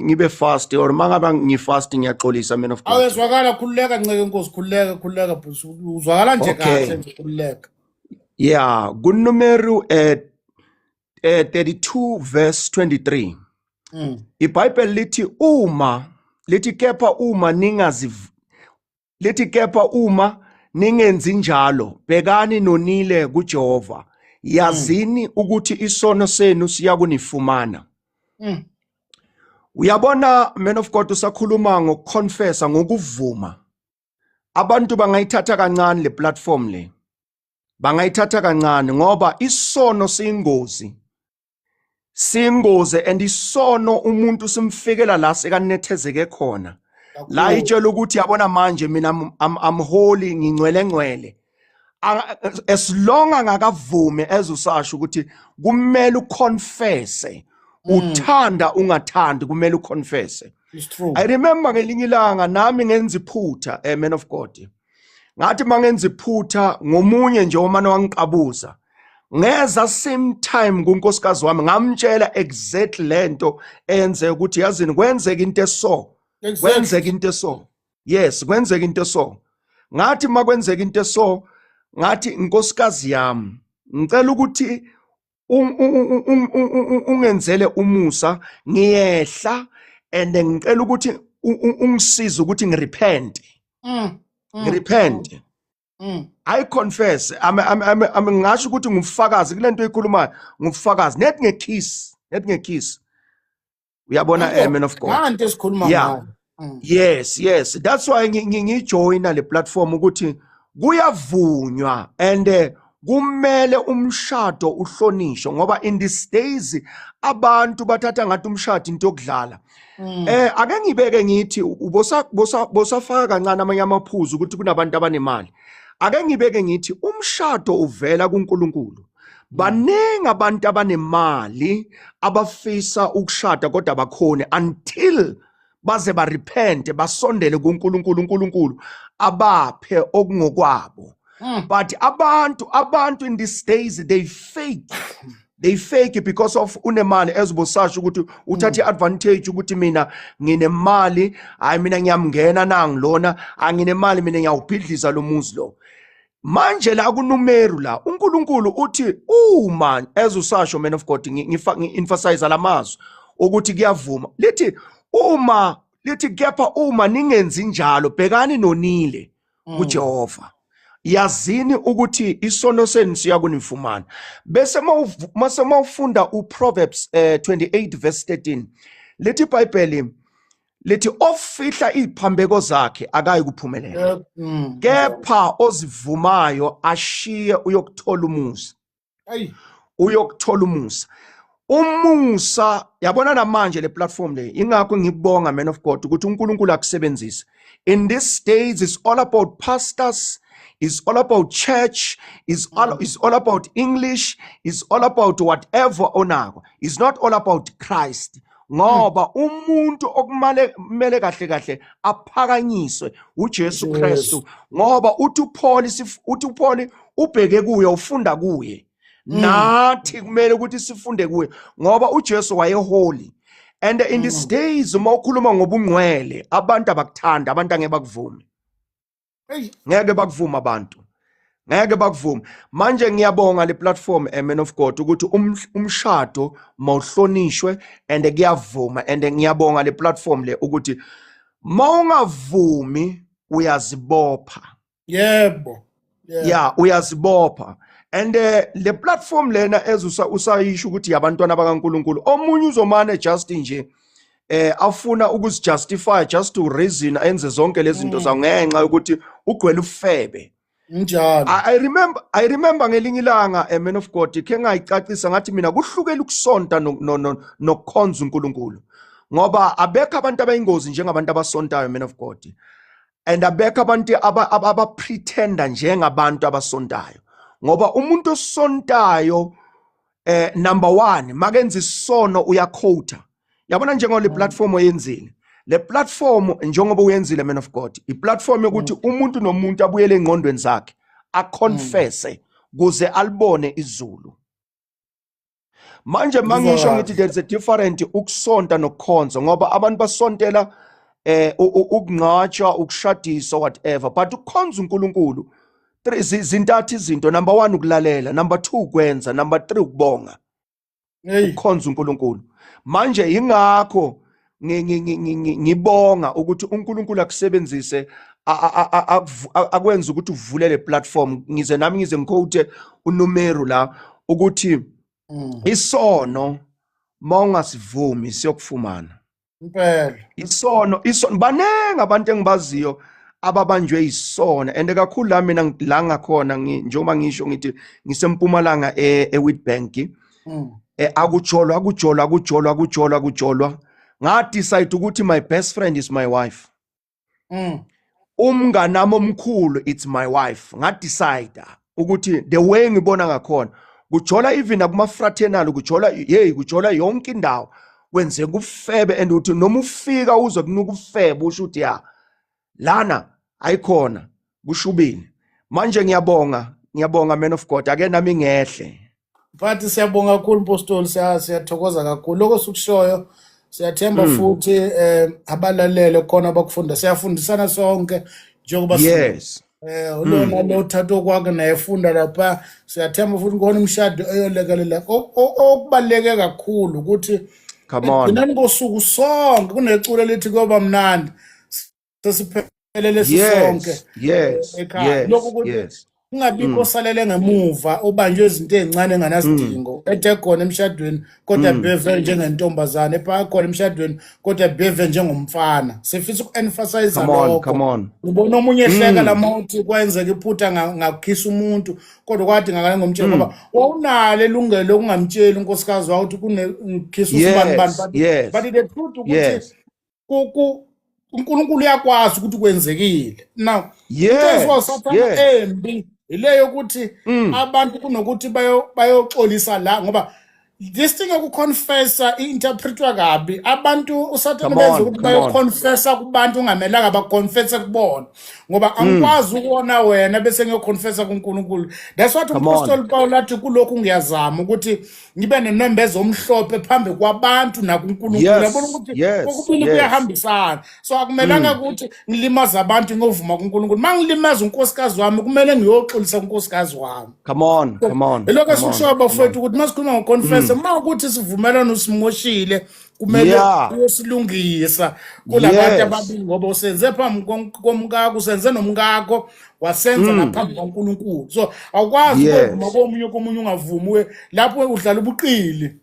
ngibe fast, or mangabe ngifast, ngiyaxolisa, man of God. Awezwakala, khululeka, nceke inkosi, khululeka, khululeka bhuti, uzwakala nje kahle nje, khululeka. Yeah, kuNumeru 32 verse 23. IBhayibheli lithi uma lithi kepha uma ningazi, lithi kepha uma ningenzi njalo, bhekani, nonile kuJehova, yazini ukuthi isono senu siyakunifumana. Uyabona, man of God, usakhuluma ngokuconfessa, ngokuvuma, abantu bangayithatha kancane le platform le, bangayithatha kancane, ngoba isono siyingozi, siyingozi, and isono umuntu simfikela la sekanethezeke khona la, Kakhulu. itshela ukuthi, yabona manje mina I'm holy, ngingcwele ngcwele. As long angakavumi, ezusasho ukuthi kumele uconfesse, uthanda ungathandi, kumele uconfesse. It's true. I remember ngelinye ilanga nami ngenza iphutha, man of God. Ngathi mangenza iphutha ngomunye nje omane wangiqabuza, ngeza same time kunkosikazi wami, ngamtshela exactly lento eyenzeka, ukuthi yazini, kwenzeka into eso. Kwenzeka into eso, yes, kwenzeka into eso. Ngathi makwenzeka into eso, ngathi, "Inkosikazi yami, ngicela ukuthi ungenzele umusa, ngiyehla and ngicela ukuthi ungisize ukuthi ngirepent." Ngirepent. I confess. I'm ngasho ukuthi ngufakazi kulento oyikhulumayo, ngufakazi net ngekiss, net ngekiss. Uyabona, man of God. Nanto esikhuluma ngayo. Yes, that's why ngijoyina le platform ukuthi kuyavunywa and kumele umshado uhlonishwe, ngoba in these days abantu bathatha ngathi umshado into yokudlala. Ake ngibeke ngithi ubosa bosa bosafaka kancane amanye amaphuzu ukuthi kunabantu abanemali. Ake ngibeke ngithi umshado uvela kuNkulunkulu. Baningi abantu abanemali abafisa ukushada kodwa abakhoni until baze ba repent, basondele kuNkulunkulu, uNkulunkulu abaphe okungokwabo. But abantu in these days, they fake because of unemali, ezibosasho ukuthi uthatha i-advantage ukuthi mina nginemali, hayi, mina ngiyamngena nangilona, anginemali mina, ngiyawubhidliza lo muzi lo. Manje la kunumeru la uNkulunkulu uthi uma, as usasho, man of God, ngi-emphasize lamazwi ukuthi kuyavuma, lithi uma, lithi kepha uma ningenzi njalo, bhekani nonile kuJehova, yazini ukuthi isono senu siyakunifumana. Bese mase mawufunda uProverbs 28 verse 13, lithi iBhayibheli, lithi ofihla iziphambeko zakhe akayi kuphumelela, kepha ozivumayo ashiye uyokuthola umusa. Ayi. Uyokuthola umusa, umusa. Yabona namanje le platform le, ingakho ngikubonga, man of God, ukuthi uNkulunkulu akusebenzise. In these days it's all about pastors, it's all about church, it's all about English, it's all about whatever onako. It's not all about Christ, ngoba umuntu okumele kumele kahle kahle aphakanyiswe uJesu Jesu. Kristu, ngoba uthi uPaul uthi uPaul ubheke kuye, ufunda kuye. Nathi kumele ukuthi sifunde kuye, ngoba uJesu wayeholy and in these days uma ukhuluma ngobungcwele abantu abakuthanda, abantu angeke bakuvume. Hey. Ngeke bakuvuma abantu, ngeke bakuvume. Manje ngiyabonga le platform, man of God, ukuthi umshado mawuhlonishwe and kuyavuma, and ngiyabonga le platform le ukuthi mawungavumi uyazibopha. Yebo. Yebo. Yeah, uyazibopha. And le platform lena ezusa usayisho ukuthi yabantwana bakaNkuluNkulu, omunye uzomane just nje afuna ukuzijustify, just to reason, enze zonke lezi zinto zawo ngenxa yokuthi ugcwele ufebe. Njalo. I remember ngelinye ilanga, a man of God, ke ngayicacisa ngathi mina kuhlukela ukusonta nokukhonza uNkulunkulu, ngoba abekho abantu abayingozi njengabantu abasontayo, man of God, and abekho abantu aba-pretenda njengabantu abasontayo, ngoba umuntu osontayo, number 1, makenza isono uyaquota. Yabona, njengoba le platform oyenzile, le platform njengoba uyenzile, man of God, i-platform yokuthi umuntu nomuntu abuyele engqondweni zakhe, aconfesse kuze alibone izulu. Manje mangisho Ngizwa ngithi there's a different ukusonta nokukhonza, ngoba abantu basontela ukungcwatshwa, ukushadiswa, whatever, but ukukhonza uNkulunkulu three zintathu izinto: number 1 ukulalela, number 2 ukwenza, number 3 ukubonga. Hey. Ukukhonza uNkulunkulu. Manje ingakho ngibonga ukuthi uNkulunkulu akusebenzise, akwenze ukuthi uvule le platform, ngize nami ngize ngiquote uNumeru la ukuthi isono mawungasivumi siyokufumana. Impela. Isono, isono. Baningi abantu engibaziyo ababanjwe isono, and kakhulu la mina la ngakhona, njengoba ngisho ngithi ngisempumalanga eWitbank. Akujolwa, akujolwa, akujolwa, akujolwa, akujolwa. Nga decide ukuthi my best friend is my wife. Umnganami omkhulu, it's my wife. Nga decide ukuthi the way ngibona ngakhona kujola, even akuma fraternal kujola, hey, kujola yonke indawo, kwenzeka ufebe, and uthi noma ufika uzwe kunuka ufebe, usho ukuthi ya, lana ayikhona, kushubile. Manje ngiyabonga, ngiyabonga, man of God, ake nami ngehle. Mphathi, siyabonga kakhulu, Mpostoli, siyathokoza kakhulu lokho sikushoyo. Siyathemba futhi abalalele khona abakufunda. Siyafundisana sonke njengoba lona lo thatho kwakhe naye efunda lapha. Siyathemba futhi khona imishado eyolekelela. Okubaluleke kakhulu ukuthi Come on. ekugcineni kosuku sonke kuneculo elithi kuyoba mnandi sesiphe Siphelele sisonke ekhaya. Lokhu ukuthi kungabikho osalele ngemuva, obanjwe izinto ey'ncane enganasidingo, ethe khona emshadweni kodwa beve njengentombazane, ephaka khona emshadweni kodwa beve njengomfana. Sifisa uku-emphasize Come on, lokho. come on. Ngibona omunye ehleka lama uthi kwenzeka iphutha ngakhisa umuntu, kodwa kwathi ngakale ngomtshela, ngoba wawunalo ilungelo lokungamtsheli unkosikazi wakho ukuthi kune ngikhisa usibani bani, but the truth ukuthi uNkulunkulu uyakwazi ukuthi kwenzekile. Now into eziwa embi ile yokuthi abantu kunokuthi bayoxolisa la, ngoba this thing yokuconfessa i-interpretwa kabi. Abantu usathane Come on, benza ukuthi come on. bayoconfessa kubantu ungamelanga baconfesse kubona, ngoba angikwazi ukubona wena bese ngiyoconfessa kuNkulunkulu. That's what Come on. umpostoli Paul athi, kulokhu ngiyazama ukuthi ngibe nenembeza omhlophe phambi kwabantu nakuNkulunkulu. Yabona ukuthi kokubili kuyahambisana. So akumelanga ukuthi ngilimaze abantu ngovuma kuNkulunkulu. Uma ngilimaza unkosikazi wami, kumele ngiyoxolisa unkosikazi wami. Come on, come on. Ilokho Come on. esikushoyo, bafowethu, ukuthi masikhuluma ngoconfess, uma ukuthi sivumelane usimoshile, kumele uyosilungisa kulabantu ababili, ngoba usenze phambi komkakho, usenze nomkakho, wasenza naphambi kwaNkulunkulu. So awukwazi ukuvuma komunye ungavumi lapho udlala ubuqili.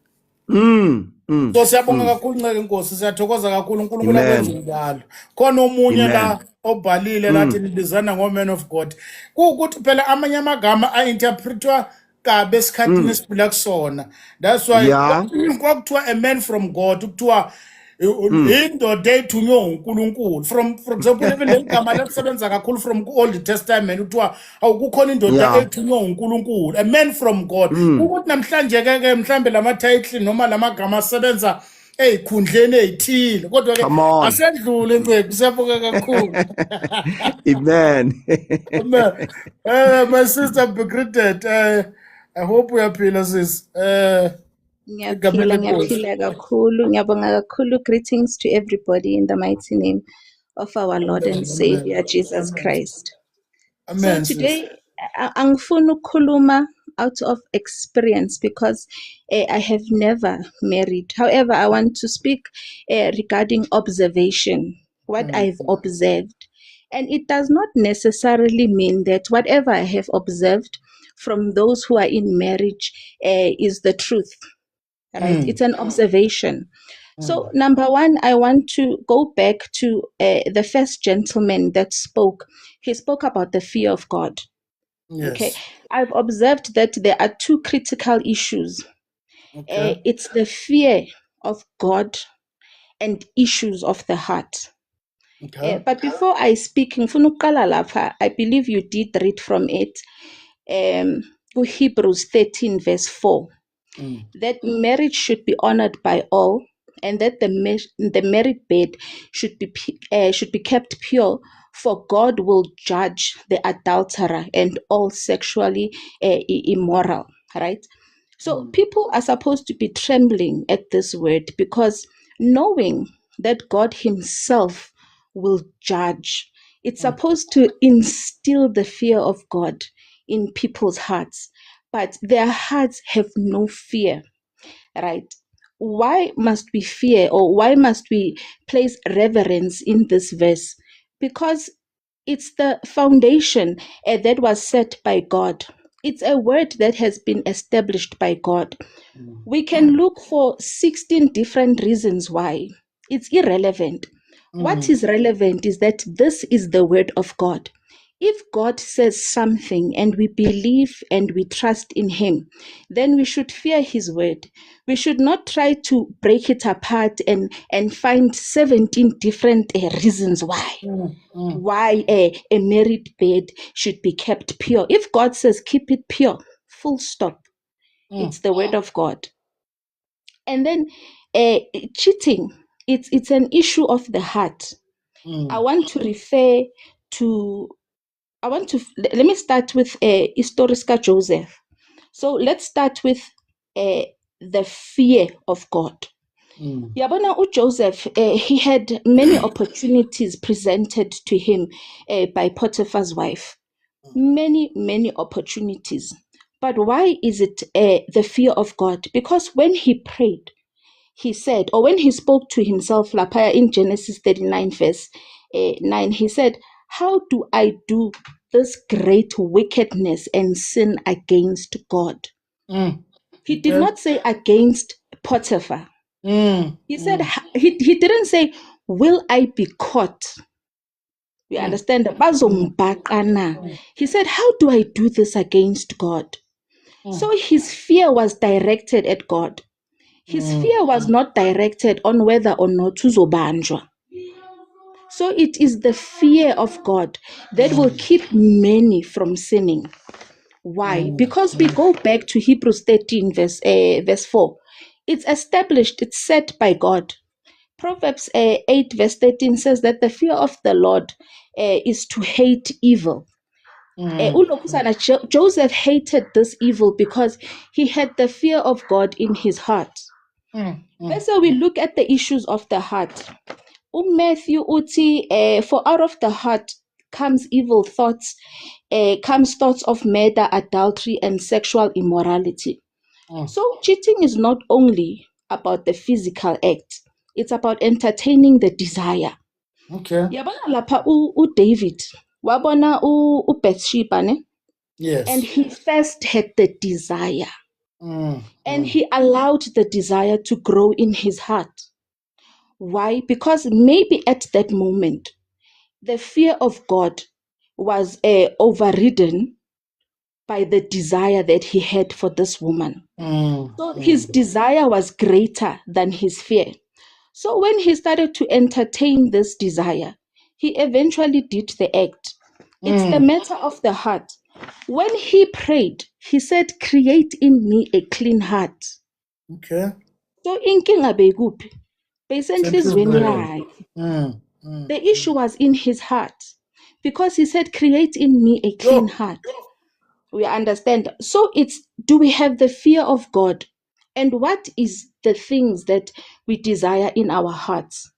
So siyabonga kakhulu, nceke inkosi, siyathokoza kakhulu. uNkulunkulu Amen. akwenze njalo. Khona omunye Amen. la obhalile lathi nibizana ngo-man of God, kuwukuthi phela amanye amagama a-interpretwa kabi esikhathini esiphila kusona. That's why kwakuthiwa a man from God, kuthiwa indoda ethunywe uNkulunkulu. From, for example, even leli gama lalisebenza kakhulu from ku-Old Testament, kuthiwa awukukhona indoda ethunywe uNkulunkulu, a man from God. Ukuthi namhlanje ke mhlambe lama title noma lamagama asebenza ey'khundleni ey'thile, kodwa ke Come on. asendlule, ncebo. Siyabonga kakhulu. Amen. Amen. My sister, be greeted. I hope uyaphila, sis. Ngiyaphila, Egameni lenkosi. ngiyaphila kakhulu. Ngiyabonga kakhulu. Greetings to everybody in the mighty name of our Lord and Amen. Savior Jesus Amen. Christ. So Amen, sis. today angifuni ukukhuluma out of experience because I have never married. However, I want to speak regarding observation, what I've observed. And it does not necessarily mean that whatever I have observed from those who are in marriage is the truth, right? It's an observation. So, number one, I want to go back to the first gentleman that spoke. He spoke about the fear of God. Okay. I've observed that there are two critical issues. It's the fear of God and issues of the heart. But before I speak, ngifuna ukuqala lapha. I believe you did read from it. Hebrews 13, verse 4, that marriage should be honored by all, and that the married bed should be kept pure, for God will judge the adulterer and all sexually immoral. Right? So people are supposed to be trembling at this word, because knowing that God Himself will judge, it's supposed to instill the fear of God in people's hearts, but their hearts have no fear, right? Why must we fear, or why must we place reverence in this verse? Because it's the foundation that was set by God. It's a word that has been established by God. We can look for 16 different reasons why. It's irrelevant. What is relevant is that this is the word of God. If God says something and we believe and we trust in Him, then we should fear His word. We should not try to break it apart and find 17 different reasons why. Why a married bed should be kept pure. If God says keep it pure, full stop. It's the word of God. And then cheating, it's an issue of the heart. I want to refer to, I want to, let me start with story sika Joseph. So let's start with the fear of God. Yabona uJoseph, he had many opportunities presented to him by Potiphar's wife. Many, many opportunities. But why is it the fear of God? Because when he prayed, he said, or when he spoke to himself, lapha in Genesis 39, verse 9, he said, "How do I do this great wickedness and sin against God?" He did not say against Potiphar. He said, he didn't say, "Will I be caught?" We understand. Bazongibhaqa na. He said, "How do I do this against God?" So his fear was directed at God. His fear was not directed on whether or not uzobanjwa. So it is the fear of God that will keep many from sinning. Why? Because we go back to Hebrews 13, verse 4. It's established, it's set by God. Proverbs 8, verse 13 says that the fear of the Lord is to hate evil. Ulokhuzana Joseph hated this evil because he had the fear of God in his heart. So we look at the issues of the heart. Matthew uthi, "For out of the heart comes evil thoughts, comes thoughts of murder, adultery, and sexual immorality." So cheating is not only about the physical act, it's about entertaining the desire. Yabona lapha uDavid wabona uBathsheba, ne? Yes. And he first had the desire. And he allowed the desire to grow in his heart. Why? Because maybe at that moment, the fear of God was overridden by the desire that he had for this woman. So his desire was greater than his fear. So when he started to entertain this desire, he eventually did the act. It's the matter of the heart. When he prayed, he said, "Create in me a clean heart." So inkinga beyikuphi? Beyisenhliziyweni Senhliziyweni. Yakhe. The issue was in his heart because he said, "Create in me a clean heart." We understand. So it's, do we have the fear of God? And what is the things that we desire in our hearts?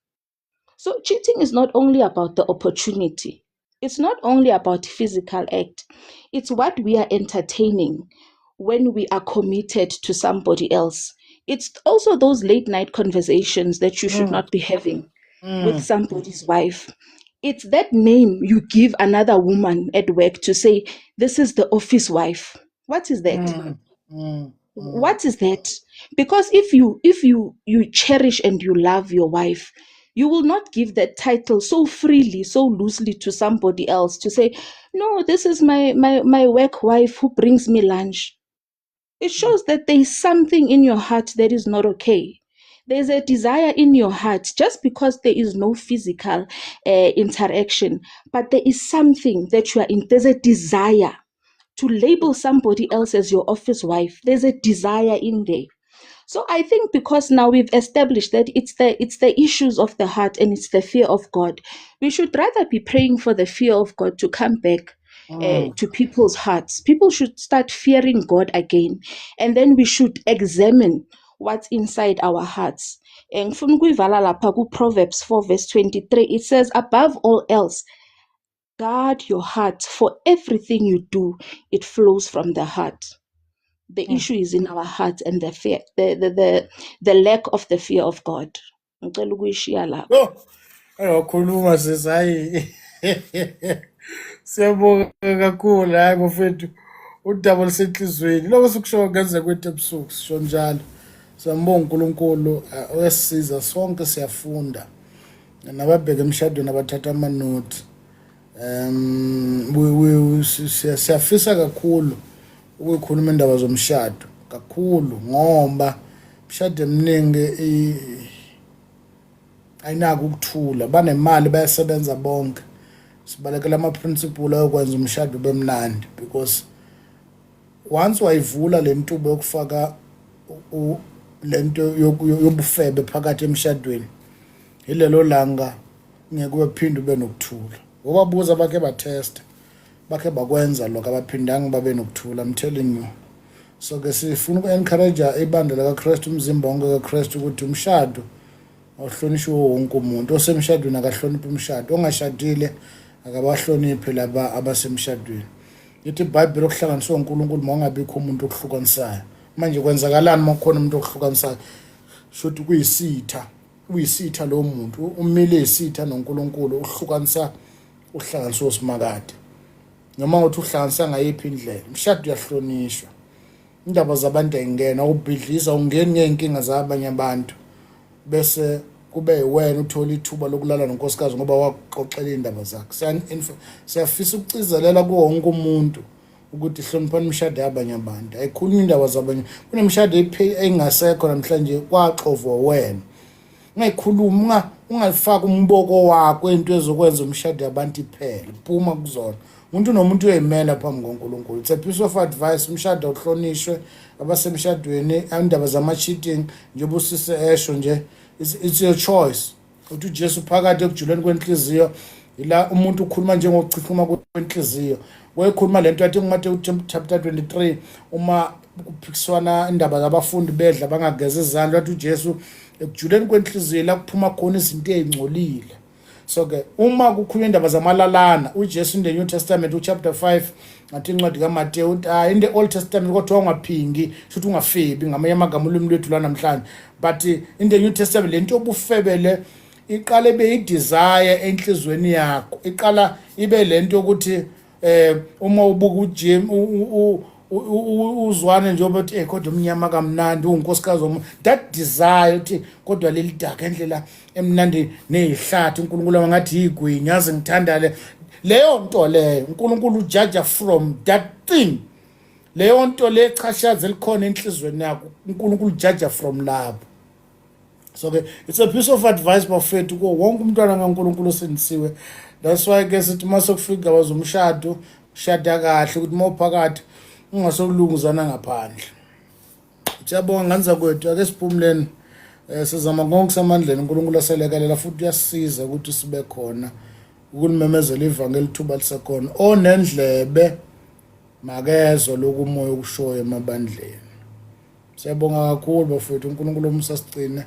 So cheating is not only about the opportunity. It's not only about physical act. It's what we are entertaining when we are committed to somebody else. It's also those late night conversations that you should not be having with somebody's wife. It's that name you give another woman at work to say, "This is the office wife." What is that? What is that? Because if you cherish and you love your wife, you will not give that title so freely, so loosely to somebody else to say, "No, this is my work wife who brings me lunch." It shows that there is something in your heart that is not okay. There's a desire in your heart just because there is no physical interaction, but there is something that you are in. There's a desire to label somebody else as your office wife. There's a desire in there. So I think because now we've established that it's the issues of the heart and it's the fear of God, we should rather be praying for the fear of God to come back to people's hearts. People should start fearing God again, and then we should examine what's inside our hearts. Ngifuna ukuyivala lapha ku-Proverbs 4 verse 23. It says, "Above all else, guard your heart, for everything you do, it flows from the heart." The issue is in our heart and the fear, the lack of the fear of God. Ngicela ukuyishiya lapho. Oh, ayokhuluma sisi, hayi. Siyabonga kakhulu, hayi bafethu. Udaba lusenhlizweni. Lokho sikusho kungenzeka kwethu ebusuku sisho njalo. Siyambonga uNkulunkulu uyasisiza sonke, siyafunda. Nababheka emshadweni abathatha amanothi. We siyafisa kakhulu ukuyikhuluma indaba zomshado kakhulu ngoba imishado eminingi ayinako ukuthula, banemali, bayasebenza bonke, sibalekela ama-principle ayokwenza umshado ube mnandi because once wayivula le ntuba yokufaka lento yobufebe phakathi emshadweni, ilelo langa ngeke uphinde ube nokuthula. Ngobabuza bakhe bathesta, bakhe bakwenza lokho, abaphindanga babe nokuthula, I'm telling you. So ke sifuna uku-encourage ibandla likaKristu, umzimba wonke kaKristu, ukuthi umshado awuhlonishwe wonke umuntu. Osemshadweni akahloniphe umshado, ongashadile akabahloniphe laba abasemshadweni. Ithi iBhayibheli, okuhlanganiswe uNkulunkulu mawungabikho umuntu okuhlukanisayo. Manje kwenzakalani uma kukhona umuntu okuhlukanisayo? Shuthi kuyisitha, uyisitha lo muntu, umile isitha noNkulunkulu, uhlukanisa. uhlanganiswe usimakade noma ngothi uhlanganisa ngayiphi indlela umshado uyahlonishwa indaba zabantu ayingena ubhidliza ungeni ngey'nkinga zabanye abantu bese kube wena uthola ithuba lokulala nonkosikazi ngoba wakuxoxela iy'ndaba zakhe. Siyafisa ukucizelela kuwo wonke umuntu ukuthi hloniphani imishado yabanye abantu, ayikhulunywa indaba zabanye. Kunemishado engasekho namhlanje kwaxovwa wena, ungayikhulumi, ungalifaki umboko wakho into ezokwenza umshado yabantu iphele, phuma kuzona. Umuntu nomuntu uyayimela phambi koNkulunkulu. It's a piece of advice, umshado uhlonishwe abasemshadweni. Indaba zama-cheating njengoba usise esho nje, it's your choice. Uthi uJesu phakathi ekujuleni kwenhliziyo ila umuntu ukhuluma njengokuchichima kwenhliziyo. Wayekhuluma lento yathi kuMateyu chapter 23 uma kuphikiswana indaba zabafundi bedla bangageza izandla, wathi uJesu ekujuleni kwenhliziyo la kuphuma khona izinto ezingcolile. So ke uma kukhulunywa indaba zamalalana, uJesu in the New Testament uchapter 5 ngathi incwadi kaMateyu uthi ah, in the Old Testament kodwa ungaphingi, shuthi ungafebi ngamanye amagama ulimi lwethu lwanamhlanje, but in the New Testament lento yobufebele iqala ibe idesire enhlizweni yakho, iqala ibe lento yokuthi uma ubuka uJim uzwane njengoba uthi eh kodwa umnyama kamnandi unkosikazi womuntu, that desire uthi kodwa leli daka endlela emnandi nezihlathi uNkulunkulu ngathi yigwinya aze ngithanda le leyo nto leyo. uNkulunkulu ujaja from that thing, leyo nto le chashaza elikhona enhlizweni yakho, uNkulunkulu ujaja from lapho. So ke it's a piece of advice bafethu kuwo wonke umntwana kaNkulunkulu osindisiwe. That's why ke sithi uma sekufika indaba zomshado, shada kahle ukuthi uma uphakathi ungasokulunguzana ngaphandle. Siyabonga ngane zakwethu, ake siphumuleni. Sizama konke samandleni, uNkulunkulu aselekelela futhi uyasisiza ukuthi sibe khona ukulimemezela ivangeli ithuba lisekhona. Onendlebe makezwe lokhu umoya okushoyo emabandleni. Siyabonga kakhulu bafowethu, uNkulunkulu omusa asigcine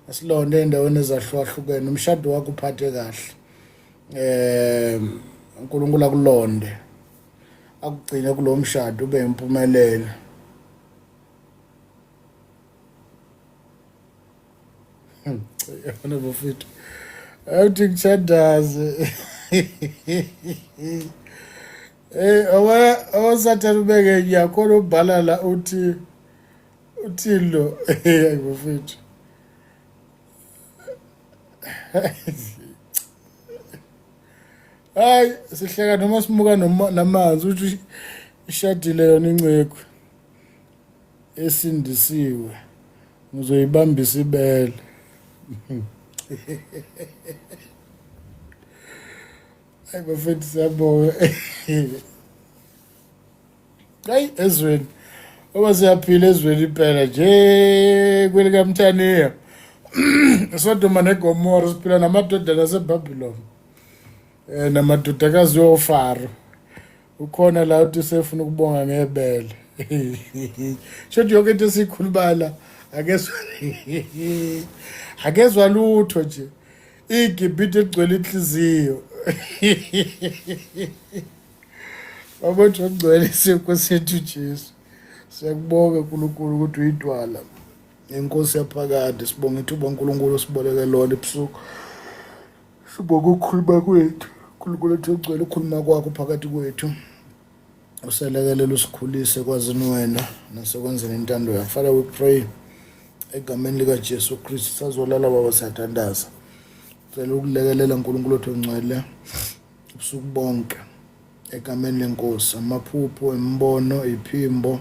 asilonde endaweni ezahlukahlukene. Umshado wakho uphathe kahle, uNkulunkulu akulonde akugcine kulo mshado ube impumelelo. Yabona bafethu, awuthi ngithandaze. Eh awasathane ubeke ngiyakhona ubhala la uthi uthini lo. Hayi bafethu, hayi sihleka noma simuka namanzi. Uthi ishadile yona inceku esindisiwe, ngizoyibambisa ibele. Hayi bafethu, siyabonga. Hayi ezweni oba siyaphila ezweni impela nje kwelikamthaniya, Sodoma neGomora, siphila namadodana aseBabylon namadodakazi yoFaro. Ukhona la uthi sefuna ukubonga ngebele, shothi yonke into esiyikhuluma la akezwa, akezwa lutho nje, iGibhithe egcwele inhliziyo. Babothi okugcwele isinkwa sethu Jesu. Siyakubonga uNkulunkulu ukuthi uyidwala inkosi yaphakade. Sibonga ithuba uNkulunkulu osiboleke lona ebusuku. Sibonga ukukhuluma kwethu uNkulunkulu ethi ogcwele ukukhuluma kwakho phakathi kwethu, uselekelela usikhulise kwazini wena nasekwenzeni intando yakho. Father, we pray egameni likaJesu Kristu. Sazolala baba, siyathandaza, cela ukulekelela uNkulunkulu othi ongcwele ubusuku bonke egameni lenkosi. Amaphupho, imibono, iphimbo,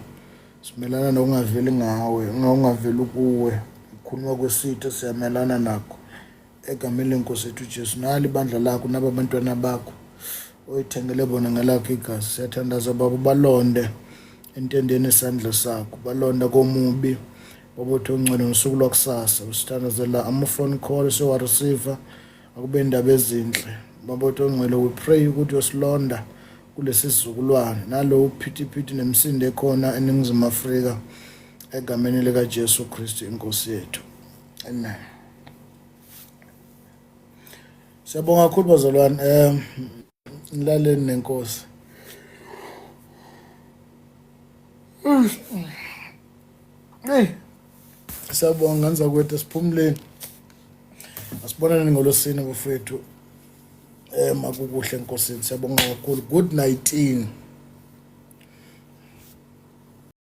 simelana nokungaveli ngawe, ungaveli kuwe, ukukhuluma kwesitha siyamelana nakho egameni lenkosi yethu Jesu. Nali ibandla lakho naba abantwana bakho oyithengele bona ngelakho igazi. Siyathandaza baba, balonde entendeni esandla sakho, balonda komubi babothi ongcwele ngosuku lwakusasa. Usithandazela ama-phone call siyowareceive, akube indaba ezinhle babothi ongcwele. We pray ukuthi uyosilonda kulesi sizukulwane nalo uphithiphithi nemisindo ekhona eNingizimu Afrika egameni likaJesu Kristu inkosi yethu, amen. Siyabonga kakhulu bazalwane, nilaleni nenkosi. Hey, siyabonga ngane zakwethu, siphumuleni, asibonane ngolosine bafethu. Makukuhle enkosini, siyabonga kakhulu. Good 19.